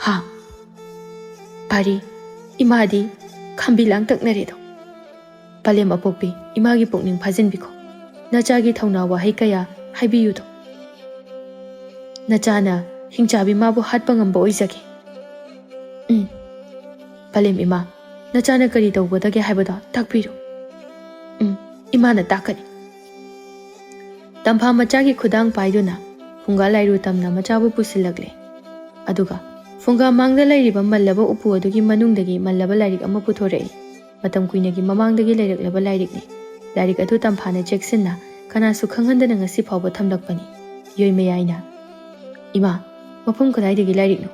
ꯍꯥ? ꯄꯥꯔꯤ, ꯏꯃꯥꯗꯤ ꯈꯝꯕꯤ ꯂꯥꯡꯇꯛꯅꯔꯦꯗꯣ꯫ ꯄꯂꯦꯝ ꯑꯄꯣꯛꯄꯤ, ꯏꯃꯥꯒꯤ ꯄꯨꯛꯅꯤꯡ ꯐꯥꯖꯤꯟꯕꯤꯈꯣ꯫ ꯅꯆꯥꯒꯤ ꯊꯧꯅꯥ ꯋꯥꯍꯩ ꯀꯌꯥ ꯍꯥꯏꯕꯤꯌꯨꯗꯣ꯫ ꯅꯆꯥꯅ ꯍꯤꯡꯆꯥꯕꯤ ꯃꯥꯕꯨ ꯍꯥꯠꯄ ꯉꯝꯕ ꯑꯣꯏꯖꯒꯦ꯫ ꯎꯝ, ꯄꯂꯦꯝ ꯏꯃꯥ, ꯅꯆꯥꯅ ꯀꯔꯤ ꯇꯧꯒꯗꯒꯦ ꯍꯥꯏꯕꯗꯣ ꯇꯥꯛꯄꯤꯔꯣ꯫ ꯎꯝ, ꯏꯃꯥꯅ ꯇꯥꯛꯀꯅꯤ꯫" ꯇꯝꯐꯥ ꯃꯆꯥꯒꯤ ꯈꯨꯗꯥꯡ ꯄꯥꯏꯗꯨꯅ ꯐꯨꯡꯒꯥ ꯂꯥꯏꯔꯨ ꯇꯝꯅ ꯃꯆꯥꯕꯨ ꯄꯨꯁꯤꯜꯂꯛꯂꯦ꯫ ꯑꯗꯨꯒ ꯐꯨꯡꯒꯥ ꯃꯥꯡꯗ ꯂꯩꯔꯤꯕ ꯃꯜꯂꯕ ꯎꯄꯨ ꯑꯗꯨꯒꯤ ꯃꯅꯨꯡꯗꯒꯤ ꯃꯜꯂꯕ ꯂꯥꯏꯔꯤꯛ ꯑꯃ ꯄꯨꯊꯣꯔꯛꯏ꯫ ꯃꯇꯝ ꯀꯨꯏꯅꯒꯤ ꯃꯃꯥꯡꯗꯒꯤ ꯂꯩꯔꯛꯂꯕ ꯂꯥꯏꯔꯤꯛꯅꯤ꯫ ꯂꯥꯏꯔꯤꯛ ꯑꯗꯨ ꯇꯝꯐꯥꯅ ꯆꯦꯛꯁꯤꯟꯅ ꯀꯅꯥꯁꯨ ꯈꯪꯍꯟꯗꯅ ꯉꯁꯤ ꯐꯥꯎꯕ ꯊꯝꯂꯛꯄꯅꯤ꯫ ꯌꯣꯏꯃꯌꯥꯏꯅ, "ꯏꯃꯥ, ꯃꯐꯝ ꯀꯗꯥꯏꯗꯒꯤ ꯂꯥꯏꯔꯤꯛꯅꯣ?"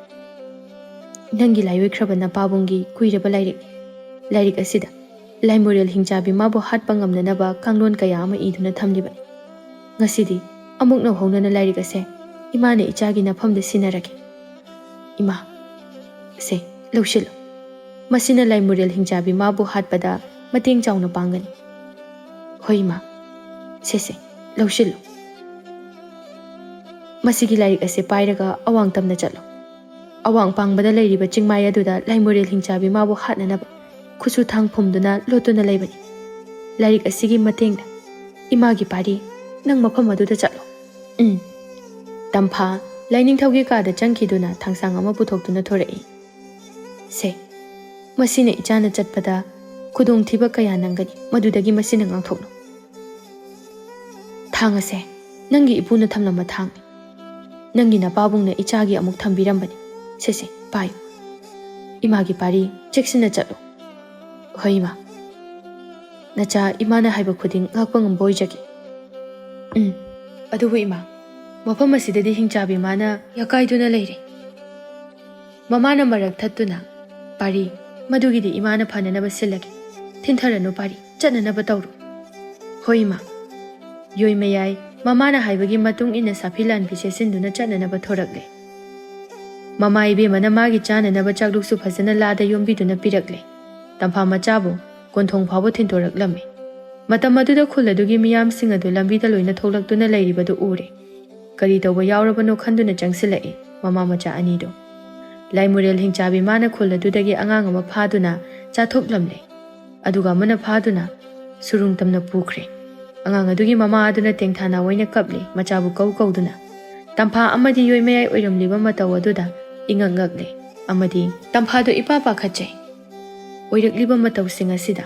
"ꯅꯪꯒꯤ ꯂꯥꯏꯑꯣꯏꯈ꯭ꯔꯕ ꯅꯄꯥꯕꯨꯡꯒꯤ ꯀꯨꯏꯔꯕ ꯂꯥꯏꯔꯤꯛꯅꯤ꯫ ꯂꯥꯏꯔꯤꯛ ꯑꯁꯤꯗ ꯂꯥꯏꯃꯨꯔꯦꯜ ꯍꯤꯡꯆꯥꯕꯤ ꯃꯥꯕꯨ ꯍꯥꯠꯄ ꯉꯝꯅꯅꯕ ꯀꯥꯡꯂꯣꯟ ꯀꯌꯥ ꯑꯃ ꯏꯗꯨꯅ ꯊꯝꯂꯤꯕꯅꯤ꯫ ꯉꯁꯤꯗꯤ ꯑꯃꯨꯛ ꯅꯧꯍꯧꯅꯅ ꯂꯥꯏꯔꯤꯛ ꯑꯁꯦ ꯏꯃꯥꯅ ꯏꯆꯥꯒꯤ ꯅꯐꯝꯗ ꯁꯤꯟꯅꯔꯒꯦ꯫ ꯏꯃꯥ, ꯁꯦ, ꯂꯧꯁꯤꯜꯂꯨ꯫ ꯃꯁꯤꯅ ꯂꯥꯏꯃꯨꯔꯦꯜ ꯍꯤꯡꯆꯥꯕꯤ ꯃꯥꯕꯨ ꯍꯥꯠꯄꯗ ꯃꯇꯦꯡ ꯆꯥꯎꯅ ꯄꯥꯡꯒꯅꯤ꯫" "ꯍꯣꯏ, ꯏꯃꯥ꯫ ꯁꯦ, ꯁꯦ, ꯂꯧꯁꯤꯜꯂꯨ꯫ ꯃꯁꯤꯒꯤ ꯂꯥꯏꯔꯤꯛ ꯑꯁꯦ ꯄꯥꯏꯔꯒ ꯑꯋꯥꯡ ꯇꯝꯅ ꯆꯠꯂꯣ꯫ ꯑꯋꯥꯡ ꯄꯥꯡꯕꯗ ꯂꯩꯔꯤꯕ ꯆꯤꯡꯃꯥꯏ ꯑꯗꯨꯗ ꯂꯥꯏꯃꯨꯔꯦꯜ ꯍꯤꯡꯆꯥꯕꯤ ꯃꯥꯕꯨ ꯍꯥꯠꯅꯅꯕ ꯈꯨꯠꯁꯨ ꯊꯥꯡ ꯐꯨꯝꯗꯨꯅ ꯂꯣꯠꯇꯨꯅ ꯂꯩꯕꯅꯤ꯫ ꯂꯥꯏꯔꯤꯛ ꯑꯁꯤꯒꯤ ꯃꯇꯦꯡꯅ ꯏꯃꯥꯒꯤ ꯄꯥꯔꯤ, ꯅꯪ ꯃꯐꯝ ꯑꯗꯨꯗ ꯆꯠꯂꯣ꯫" ꯎꯝ꯫ ꯇꯝꯐꯥ ꯂꯥꯏꯅꯤꯡꯊꯧꯒꯤ ꯀꯥꯗ ꯆꯪꯈꯤꯗꯨꯅ ꯊꯥꯡꯁꯥꯡ ꯑꯃ ꯄꯨꯊꯣꯛꯇꯨꯅ ꯊꯣꯔꯛꯏ꯫ "ꯁꯦ, ꯃꯁꯤꯅ ꯏꯆꯥꯅ ꯆꯠꯄꯗ ꯈꯨꯗꯣꯡꯊꯤꯕ ꯀꯌꯥ ꯅꯪꯒꯅꯤ, ꯃꯗꯨꯗꯒꯤ ꯃꯁꯤꯅ ꯉꯥꯛꯊꯣꯛꯅꯧ꯫ ꯊꯥꯡ ꯑꯁꯦ ꯅꯪꯒꯤ ꯏꯄꯨꯅ ꯊꯝꯂꯝꯕ ꯊꯥꯡꯅꯤ꯫ ꯅꯪꯒꯤ ꯅꯄꯥꯕꯨꯡꯅ ꯏꯆꯥꯒꯤ ꯑꯃꯨꯛ ꯊꯝꯕꯤꯔꯝꯕꯅꯤ꯫ ꯁꯦ, ꯁꯦ, ꯄꯥꯏꯌꯨ꯫ ꯏꯃꯥꯒꯤ ꯄꯥꯔꯤ, ꯆꯦꯛꯁꯤꯟꯅ ꯆꯠꯂꯨ꯫" "ꯍꯣꯏ, ꯏꯃꯥ꯫ ꯅꯆꯥ ꯏꯃꯥꯅ ꯍꯥꯏꯕ ꯈꯨꯗꯤꯡ ꯉꯥꯛꯄ ꯉꯝꯕ ꯑꯣꯏꯖꯒꯦ꯫" "ꯎꯝ, ꯑꯗꯨꯕꯨ ꯏꯃꯥ, ꯃꯐꯝ ꯑꯁꯤꯗꯗꯤ ꯍꯤꯡꯆꯥꯕꯤ ꯃꯥꯅ ꯌꯥꯀꯥꯏꯗꯨꯅ ꯂꯩꯔꯦ꯫" ꯃꯃꯥꯅ ꯃꯔꯛ ꯊꯠꯇꯨꯅ, "ꯄꯥꯔꯤ, ꯃꯗꯨꯒꯤꯗꯤ ꯏꯃꯥꯅ ꯐꯅꯅꯕ ꯁꯤꯜꯂꯒꯦ꯫ "ꯊꯤꯟꯊꯔꯅꯨ ꯄꯥꯔꯤ, ꯆꯠꯅꯅꯕ ꯇꯧꯔꯣ꯫" "ꯍꯣꯏ ꯏꯃꯥ꯫" ꯌꯣꯏꯃꯌꯥꯏ ꯃꯃꯥꯅ ꯍꯥꯏꯕꯒꯤ ꯃꯇꯨꯡ ꯏꯟꯅ ꯁꯥꯐꯤ ꯂꯥꯟꯐꯤ ꯁꯦꯠꯆꯤꯟꯗꯨꯅ ꯆꯠꯅꯅꯕ ꯊꯣꯔꯛꯂꯦ꯫ ꯃꯃꯥ ꯏꯕꯦꯝꯃꯅ ꯃꯥꯒꯤ ꯆꯥꯅꯅꯕ ꯆꯥꯛꯂꯨꯛꯁꯨ ꯐꯖꯅ ꯂꯥꯗ ꯌꯣꯝꯕꯤꯗꯨꯅ ꯄꯤꯔꯛꯂꯦ꯫ ꯇꯝꯐꯥ ꯃꯆꯥꯕꯨ ꯀꯣꯟꯊꯣꯡ ꯐꯥꯎꯕ ꯊꯤꯟꯗꯣꯔꯛꯂꯝꯃꯤ꯫ ꯃꯇꯝ ꯑꯗꯨꯗ ꯈꯨꯜ ꯑꯗꯨꯒꯤ ꯃꯤꯌꯥꯝꯁꯤꯡ ꯑꯗꯨ ꯂꯝꯕꯤꯗ ꯂꯣꯏꯅ ꯊꯣꯛꯂꯛꯇꯨꯅ ꯂꯩꯔꯤꯕꯗꯨ ꯎꯔꯦ꯫ ꯀꯔꯤ ꯇꯧꯕ ꯌꯥꯎꯔꯕꯅꯣ ꯈꯟꯗꯨꯅ ꯆꯪꯁꯤꯜꯂꯛꯏ ꯃꯃꯥ ꯃꯆꯥ ꯑꯅꯤꯗꯨ꯫ ꯂꯥꯏꯃꯨꯔꯦꯜ ꯍꯤꯡꯆꯥꯕꯤ ꯃꯥꯅ ꯈꯨꯜ ꯑꯗꯨꯗꯒꯤ ꯑꯉꯥꯡ ꯑꯃ ꯐꯥꯗꯨꯅ ꯆꯥꯊꯣꯛꯂꯝꯂꯦ꯫ ꯑꯗꯨꯒ ꯑꯃꯅ ꯐꯥꯗꯨꯅ ꯁꯨꯔꯨꯡ ꯇꯝꯅ ꯄꯨꯈ꯭ꯔꯦ꯫ ꯑꯉꯥꯡ ꯑꯗꯨꯒꯤ ꯃꯃꯥ ꯑꯗꯨꯅ ꯇꯦꯡꯊꯥ ꯅꯥꯋꯩꯅ ꯀꯞꯂꯤ, ꯃꯆꯥꯕꯨ ꯀꯧ ꯀꯧꯗꯨꯅ꯫ ꯇꯝꯐꯥ ꯑꯃꯗꯤ ꯌꯣꯏꯃꯌꯥꯏ ꯑꯣꯏꯔꯝꯂꯤꯕ ꯃꯇꯧ ꯑꯗꯨꯗ ꯏꯉꯛ ꯉꯛꯂꯦ, ꯑꯃꯗꯤ ꯇꯝꯐꯥꯗꯨ ꯏꯄꯥ ꯄꯥꯈꯠꯆꯩ꯫ ꯑꯣꯏꯔꯛꯂꯤꯕ ꯃꯇꯧꯁꯤꯡ ꯑꯁꯤꯗ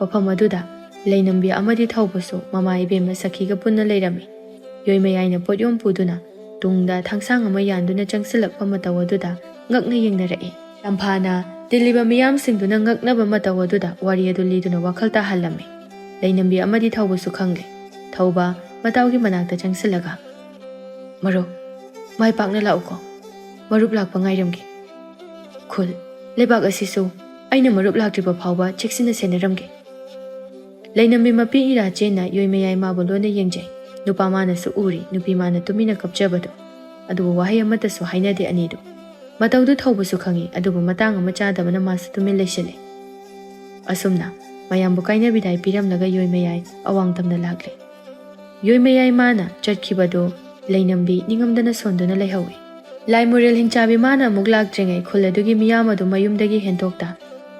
ꯃꯐꯝ ꯑꯗꯨꯗ ꯂꯩꯅꯝꯕꯤ ꯑꯃꯗꯤ ꯊꯧꯕꯁꯨ ꯃꯃꯥ ꯏꯕꯦꯝꯃ ꯁꯈꯤꯒ ꯄꯨꯟꯅ ꯂꯩꯔꯝꯃꯤ꯫ ꯌꯣꯏꯃꯌꯥꯏꯅ ꯄꯣꯠꯌꯣꯝ ꯄꯨꯗꯨꯅ ꯇꯨꯡꯗ ꯊꯥꯡꯁꯥꯡ ꯑꯃ ꯌꯥꯟꯗꯨꯅ ꯆꯪꯁꯤꯜꯂꯛꯄ ꯃꯇꯧ ꯑꯗꯨꯗ ꯉꯛꯅ ꯌꯦꯡꯅꯔꯛꯏ꯫ ꯇꯝꯐꯥꯅ ꯇꯤꯜꯂꯤꯕ ꯃꯤꯌꯥꯝꯁꯤꯡꯗꯨꯅ ꯉꯛꯅꯕ ꯃꯇꯧ ꯑꯗꯨꯗ ꯋꯥꯔꯤ ꯑꯗꯨ ꯂꯤꯗꯨꯅ ꯋꯥꯈꯜ ꯇꯥꯍꯜꯂꯝꯃꯤ꯫ ꯂꯩꯅꯝꯕꯤ ꯑꯃꯗꯤ ꯊꯧꯕꯁꯨ ꯈꯪꯂꯦ꯫ ꯊꯧꯕ ꯃꯇꯥꯎꯒꯤ ꯃꯅꯥꯛꯇ ꯆꯪꯁꯤꯜꯂꯒ, "ꯃꯔꯨꯞ, ꯃꯥꯏ ꯄꯥꯛꯅ ꯂꯥꯛꯎꯀꯣ꯫ ꯃꯔꯨꯞ ꯂꯥꯛꯄ ꯉꯥꯏꯔꯝꯒꯦ꯫ ꯈꯨꯜ, ꯂꯩꯕꯥꯛ ꯑꯁꯤꯁꯨ ꯑꯩꯅ ꯃꯔꯨꯞ ꯂꯥꯛꯇ꯭ꯔꯤꯕ ꯐꯥꯎꯕ ꯆꯦꯛꯁꯤꯟꯅ ꯁꯦꯟꯅꯔꯝꯒꯦ꯫" ꯂꯩꯅꯝꯕꯤ ꯃꯄꯤ ꯏꯔꯥ ꯆꯦꯟꯅ ꯌꯣꯏꯃꯌꯥꯏ ꯃꯥꯕꯨ ꯂꯣꯟꯅ ꯌꯦꯡꯖꯩ꯫ ꯅꯨꯄꯥ ꯃꯥꯅꯁꯨ ꯎꯔꯤ, ꯅꯨꯄꯤ ꯃꯥꯅ ꯇꯨꯃꯤꯟꯅ ꯀꯞꯆꯕꯗꯨ꯫ ꯑꯗꯨꯕꯨ ꯋꯥꯍꯩ ꯑꯃꯠꯇꯁꯨ ꯍꯥꯏꯅꯗꯦ ꯑꯅꯤꯗꯨ꯫ ꯃꯇꯧꯗꯨ ꯊꯧꯕꯁꯨ ꯈꯪꯏ, ꯑꯗꯨꯕꯨ ꯃꯇꯥꯡ ꯑꯃ ꯆꯥꯗꯕꯅ ꯃꯥꯁꯨ ꯇꯨꯃꯤꯟ ꯂꯩꯁꯤꯜꯂꯤ꯫ ꯑꯁꯨꯝꯅ ꯃꯌꯥꯝꯕꯨ ꯀꯥꯏꯅꯕꯤꯗꯥꯏ ꯄꯤꯔꯝꯂꯒ ꯌꯣꯏꯃꯌꯥꯏ ꯑꯋꯥꯡ ꯇꯝꯅ ꯂꯥꯛꯂꯦ꯫ ꯌꯣꯏꯃꯌꯥꯏ ꯃꯥꯅ ꯆꯠꯈꯤꯕꯗꯨ ꯂꯩꯅꯝꯕꯤ ꯅꯤꯡꯉꯝꯗꯅ ꯁꯣꯟꯗꯨꯅ ꯂꯩꯍꯧꯏ꯫ ꯂꯥꯏꯃꯨꯔꯦꯜ ꯍꯤꯡꯆꯥꯕꯤ ꯃꯥꯅ ꯑꯃꯨꯛ ꯂꯥꯛꯇ꯭ꯔꯤꯉꯩ ꯈꯨꯜ ꯑꯗꯨꯒꯤ ꯃꯤꯌꯥꯝ ꯑꯗꯨ ꯃꯌꯨꯝꯗꯒꯤ ꯍꯦꯟꯗꯣꯛꯇ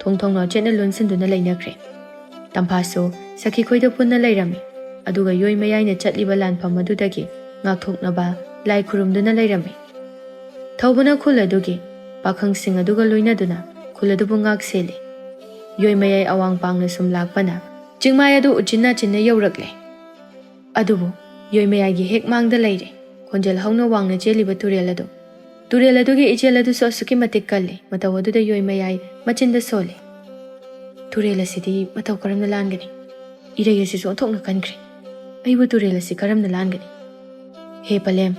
ꯊꯣꯡ ꯊꯣꯡꯅꯥꯎ ꯆꯦꯠꯅ ꯂꯣꯟꯁꯤꯟꯗꯨꯅ ꯂꯩꯅꯈ꯭ꯔꯦ꯫ ꯇꯝꯐꯥꯁꯨ ꯁꯈꯤꯈꯣꯏꯗ ꯄꯨꯟꯅ ꯂꯩꯔꯝꯃꯤ꯫ ꯑꯗꯨꯒ ꯌꯣꯏꯃꯌꯥꯏꯅ ꯆꯠꯂꯤꯕ ꯂꯥꯟꯐꯝ ꯑꯗꯨꯗꯒꯤ ꯉꯥꯛꯊꯣꯛꯅꯕ ꯂꯥꯏ ꯈꯨꯔꯨꯝꯗꯨꯅ ꯂꯩꯔꯝꯃꯤ꯫ ꯊꯧꯕꯅ ꯈꯨꯜ ꯑꯗꯨꯒꯤ ꯄꯥꯈꯪꯁꯤꯡ ꯑꯗꯨꯒ ꯂꯣꯏꯅꯗꯨꯅ ꯈꯨꯜ ꯑꯗꯨꯕꯨ ꯉꯥꯛ ꯁꯦꯜꯂꯤ꯫ ꯌꯣꯏꯃꯌꯥꯏ ꯑꯋꯥꯡ ꯄꯥꯡꯅ ꯁꯨꯝ ꯂꯥꯛꯄꯅ ꯆꯤꯡꯃꯥꯏ ꯑꯗꯨ ꯎꯆꯤꯟ ꯅꯥꯆꯤꯟꯅ ꯌꯧꯔꯛꯂꯦ꯫ ꯑꯗꯨꯕꯨ ꯌꯣꯏꯃꯌꯥꯏꯒꯤ ꯍꯦꯛ ꯃꯥꯡꯗ ꯂꯩꯔꯦ ꯈꯣꯟꯖꯦꯜ ꯍꯧꯅ ꯋꯥꯡꯅ ꯆꯦꯜꯂꯤꯕ ꯇꯨꯔꯦꯜ ꯑꯗꯨ꯫ ꯇꯨꯔꯦꯜ ꯑꯗꯨꯒꯤ ꯏꯆꯦꯜ ꯑꯗꯨꯁꯨ ꯑꯁꯨꯛꯀꯤ ꯃꯇꯤꯛ ꯀꯜꯂꯤ, ꯃꯇꯧ ꯑꯗꯨꯗ ꯌꯣꯏꯃꯌꯥꯏ ꯃꯆꯤꯟꯗ ꯁꯣꯜꯂꯤ꯫ "ꯇꯨꯔꯦꯜ ꯑꯁꯤꯗꯤ ꯃꯇꯧ ꯀꯔꯝꯅ ꯂꯥꯟꯒꯅꯤ? ꯏꯔꯩ ꯑꯁꯤꯁꯨ ꯑꯣꯟꯊꯣꯛꯅ ꯀꯟꯈ꯭ꯔꯦ꯫ ꯑꯩꯕꯨ ꯇꯨꯔꯦꯜ ꯑꯁꯤ ꯀꯔꯝꯅ ꯂꯥꯟꯒꯅꯤ? ꯍꯦ ꯄꯂꯦꯝ,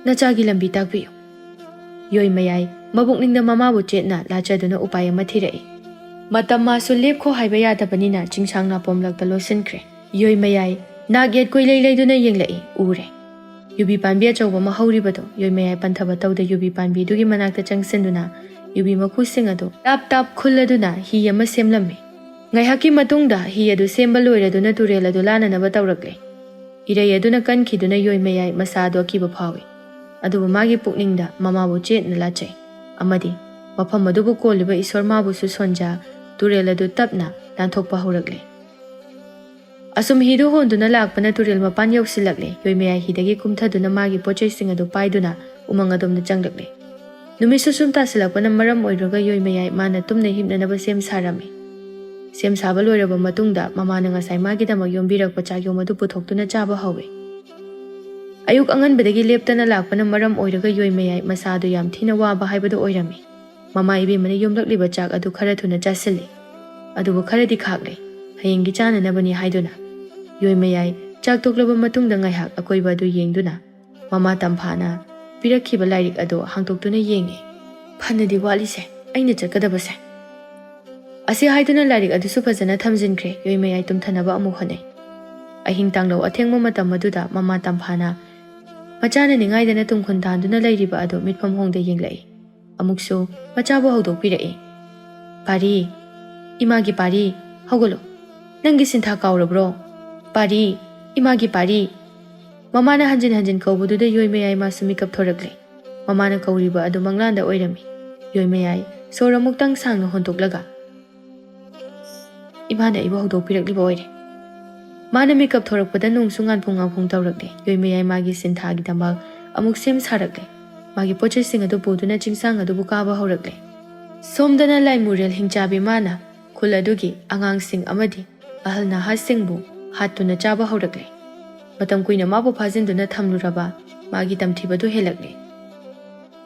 ꯅꯆꯥꯒꯤ ꯂꯝꯕꯤ ꯇꯥꯛꯄꯤꯌꯨ꯫" ꯌꯣꯏꯃꯌꯥꯏ ꯃꯕꯨꯛꯅꯤꯡꯗ ꯃꯃꯥꯕꯨ ꯆꯦꯠꯅ ꯂꯥꯆꯗꯨꯅ ꯎꯄꯥꯏ ꯑꯃ ꯊꯤꯔꯛꯏ꯫ ꯃꯇꯝ ꯃꯥꯁꯨ ꯂꯦꯞꯈꯣ ꯍꯥꯏꯕ ꯌꯥꯗꯕꯅꯤꯅ ꯆꯤꯡꯁꯥꯡ ꯅꯥꯄꯣꯝꯂꯛꯇ ꯂꯣꯠꯁꯤꯟꯈ꯭ꯔꯦ꯫ ꯌꯣꯏꯃꯌꯥꯏ ꯅꯥꯛ ꯌꯦꯠ ꯀꯣꯏꯂꯩ ꯂꯩꯗꯨꯅ ꯌꯦꯡꯂꯛꯏ꯫ ꯎꯔꯦ꯫ ꯌꯨꯕꯤ ꯄꯥꯝꯕꯤ ꯑꯆꯧꯕ ꯑꯃ ꯍꯧꯔꯤꯕꯗꯣ ꯌꯣꯏꯃꯌꯥꯏ ꯄꯟꯊꯕ ꯇꯧꯗ ꯌꯨꯕꯤ ꯄꯥꯝꯕꯤꯗꯨꯒꯤ ꯃꯅꯥꯛꯇ ꯆꯪꯁꯤꯟꯗꯨꯅ ꯌꯨꯕꯤ ꯃꯀꯨꯁꯤꯡ ꯑꯗꯨ ꯇꯥꯞ ꯇꯥꯞ ꯈꯨꯜꯂꯗꯨꯅ ꯍꯤ ꯑꯃ ꯁꯦꯝꯂꯝꯃꯤ꯫ ꯉꯥꯏꯍꯥꯛꯀꯤ ꯃꯇꯨꯡꯗ ꯍꯤ ꯑꯗꯨ ꯁꯦꯝꯕ ꯂꯣꯏꯔꯗꯨꯅ ꯇꯨꯔꯦꯜ ꯑꯗꯨ ꯂꯥꯟꯅꯅꯕ ꯇꯧꯔꯛꯂꯦ꯫ ꯏꯔꯩ ꯑꯗꯨꯅ ꯀꯟꯈꯤꯗꯨꯅ ꯌꯣꯏꯃꯌꯥꯏ ꯃꯁꯥ ꯑꯗꯨ ꯑꯀꯤꯕ ꯐꯥꯎꯏ꯫ ꯑꯗꯨꯕꯨ ꯃꯥꯒꯤ ꯄꯨꯛꯅꯤꯡꯗ ꯃꯃꯥꯕꯨ ꯆꯦꯠꯅ ꯂꯥꯠꯆꯩ ꯑꯃꯗꯤ ꯃꯐꯝ ꯑꯗꯨꯕꯨ ꯀꯣꯜꯂꯤꯕ ꯏꯁꯣꯔ ꯃꯥꯕꯨꯁꯨ ꯁꯣꯟꯖ ꯇꯨꯔꯦꯜ ꯑꯗꯨ ꯇꯞꯅ ꯂꯥꯟꯊꯣꯛꯄ ꯍꯧꯔꯛꯂꯦ꯫ ꯑꯁꯨꯝ ꯍꯤꯗꯨ ꯍꯣꯟꯗꯨꯅ ꯂꯥꯛꯄꯅ ꯇꯨꯔꯦꯜ ꯃꯄꯥꯟ ꯌꯧꯁꯤꯜꯂꯛꯂꯦ꯫ ꯌꯣꯏꯃꯌꯥꯏ ꯍꯤꯗꯒꯤ ꯀꯨꯝꯊꯗꯨꯅ ꯃꯥꯒꯤ ꯄꯣꯠꯆꯩꯁꯤꯡ ꯑꯗꯨ ꯄꯥꯏꯗꯨꯅ ꯎꯃꯪ ꯑꯗꯣꯝꯗ ꯆꯪꯂꯛꯂꯦ꯫ ꯅꯨꯃꯤꯠꯁꯨ ꯁꯨꯝ ꯇꯥꯁꯤꯜꯂꯛꯄꯅ ꯃꯔꯝ ꯑꯣꯏꯔꯒ ꯌꯣꯏꯃꯌꯥꯏ ꯃꯥꯅ ꯇꯨꯝꯅ ꯍꯤꯞꯅꯅꯕ ꯁꯦꯝ ꯁꯥꯔꯝꯃꯤ꯫ ꯁꯦꯝ ꯁꯥꯕ ꯂꯣꯏꯔꯕ ꯃꯇꯨꯡꯗ ꯃꯃꯥꯅ ꯉꯁꯥꯏ ꯃꯥꯒꯤꯗꯃꯛ ꯌꯣꯝꯕꯤꯔꯛꯄ ꯆꯥꯛꯌꯣꯝ ꯑꯗꯨ ꯄꯨꯊꯣꯛꯇꯨꯅ ꯆꯥꯕ ꯍꯧꯏ꯫ ꯑꯌꯨꯛ ꯑꯉꯟꯕꯗꯒꯤ ꯂꯦꯞꯇꯅ ꯂꯥꯛꯄꯅ ꯃꯔꯝ ꯑꯣꯏꯔꯒ ꯌꯣꯏꯃꯌꯥꯏ ꯃꯁꯥ ꯑꯗꯨ ꯌꯥꯝ ꯊꯤꯅ ꯋꯥꯕ ꯍꯥꯏꯕꯗꯨ ꯑꯣꯏꯔꯝꯃꯤ꯫ ꯃꯃꯥ ꯏꯕꯦꯝꯃꯅ ꯌꯣꯝꯂꯛꯂꯤꯕ ꯆꯥꯛ ꯑꯗꯨ ꯈꯔ ꯊꯨꯅ ꯆꯥꯁꯤꯜꯂꯤ꯫ ꯑꯗꯨꯕꯨ ꯈꯔꯗꯤ ꯈꯥꯛꯂꯦ꯫ ꯍꯌꯦꯡꯒꯤ ꯆꯥꯅꯅꯕꯅꯤ ꯍꯥꯏꯗꯨꯅ꯫ ꯌꯣꯏꯃꯌꯥꯏ ꯆꯥꯛ ꯇꯣꯛꯂꯕ ꯃꯇꯨꯡꯗ ꯉꯥꯏꯍꯥꯛ ꯑꯀꯣꯏꯕ ꯑꯗꯨ ꯌꯦꯡꯗꯨꯅ ꯃꯃꯥ ꯇꯝꯐꯥꯅ ꯄꯤꯔꯛꯈꯤꯕ ꯂꯥꯏꯔꯤꯛ ꯑꯗꯨ ꯍꯥꯡꯗꯣꯛꯇꯨꯅ ꯌꯦꯡꯉꯤ꯫ ꯐꯅꯗꯤ ꯋꯥꯠꯂꯤꯁꯦ, ꯑꯩꯅ ꯆꯠꯀꯗꯕꯁꯦ꯫ ꯑꯁꯤ ꯍꯥꯏꯗꯨꯅ ꯂꯥꯏꯔꯤꯛ ꯑꯗꯨꯁꯨ ꯐꯖꯅ ꯊꯝꯖꯤꯟꯈ꯭ꯔꯦ꯫ ꯌꯣꯏꯃꯌꯥꯏ ꯇꯨꯝꯊꯅꯕ ꯑꯃꯨꯛ ꯍꯣꯠꯅꯩ꯫ ꯑꯍꯤꯡ ꯇꯥꯡꯂꯧ ꯑꯊꯦꯡꯕ ꯃꯇꯝ ꯑꯗꯨꯗ ꯃꯃꯥ ꯇꯝꯐꯥꯅ ꯃꯆꯥꯅ ꯅꯤꯡꯉꯥꯏꯗꯅ ꯇꯨꯡꯈꯨꯟ ꯇꯥꯟꯗꯨꯅ ꯂꯩꯔꯤꯕ ꯑꯗꯨ ꯃꯤꯠꯐꯝ ꯍꯣꯡꯗ ꯌꯦꯡꯂꯛꯏ꯫ ꯑꯃꯨꯛꯁꯨ ꯃꯆꯥꯕꯨ ꯍꯧꯗꯣꯛꯄꯤꯔꯛꯏ꯫ "ꯄꯥꯔꯤ, ꯏꯃꯥꯒꯤ ꯄꯥꯔꯤ, ꯍꯧꯒꯠꯂꯣ꯫ ꯅꯪꯒꯤ ꯁꯤꯟꯊꯥ ꯀꯥꯎꯔꯕ꯭ꯔꯣ? ꯄꯥꯔꯤ, ꯏꯃꯥꯒꯤ ꯄꯥꯔꯤ!" ꯃꯃꯥꯅ ꯍꯟꯖꯤꯟ ꯍꯟꯖꯤꯟ ꯀꯧꯕꯗꯨꯗ ꯌꯣꯏꯃꯌꯥꯏ ꯃꯥꯁꯨ ꯃꯤꯀꯞ ꯊꯣꯔꯛꯂꯦ꯫ ꯃꯃꯥꯅ ꯀꯧꯔꯤꯕ ꯑꯗꯨ ꯃꯪꯂꯥꯟꯗ ꯑꯣꯏꯔꯝꯃꯤ꯫ ꯌꯣꯏꯃꯌꯥꯏ ꯁꯣꯔ ꯑꯃꯨꯛꯇꯪ ꯁꯥꯡꯅ ꯍꯣꯟꯗꯣꯛꯂꯒ, "ꯏꯃꯥꯅ ꯑꯩꯕꯨ ꯍꯧꯗꯣꯛꯄꯤꯔꯛꯂꯤꯕ ꯑꯣꯏꯔꯦ꯫" ꯃꯥꯅ ꯃꯤꯀꯞ ꯊꯣꯔꯛꯄꯗ ꯅꯣꯡꯁꯨ ꯉꯥꯟꯐꯨꯡ ꯉꯥꯟꯐꯨꯡ ꯇꯧꯔꯛꯂꯦ꯫ ꯌꯣꯏꯃꯌꯥꯏ ꯃꯥꯒꯤ ꯁꯤꯟꯊꯥꯒꯤꯗꯃꯛ ꯑꯃꯨꯛ ꯁꯦꯝ ꯁꯥꯔꯛꯂꯦ꯫ ꯃꯥꯒꯤ ꯄꯣꯠꯆꯩꯁꯤꯡ ꯑꯗꯨ ꯄꯨꯗꯨꯅ ꯆꯤꯡꯁꯥꯡ ꯑꯗꯨꯕꯨ ꯀꯥꯕ ꯍꯧꯔꯛꯂꯦ꯫ ꯁꯣꯝꯗꯅ ꯂꯥꯏꯃꯨꯔꯦꯜ ꯍꯤꯡꯆꯥꯕꯤ ꯃꯥꯅ ꯈꯨꯜ ꯑꯗꯨꯒꯤ ꯑꯉꯥꯡꯁꯤꯡ ꯑꯃꯗꯤ ꯑꯍꯜ ꯅꯍꯥꯁꯤꯡꯕꯨ ꯍꯥꯠꯇꯨꯅ ꯆꯥꯕ ꯍꯧꯔꯛꯂꯦ꯫ ꯃꯇꯝ ꯀꯨꯏꯅ ꯃꯥꯕꯨ ꯐꯥꯖꯤꯟꯗꯨꯅ ꯊꯝꯂꯨꯔꯕ ꯃꯥꯒꯤ ꯇꯝꯊꯤꯕꯗꯨ ꯍꯦꯜꯂꯛꯂꯦ꯫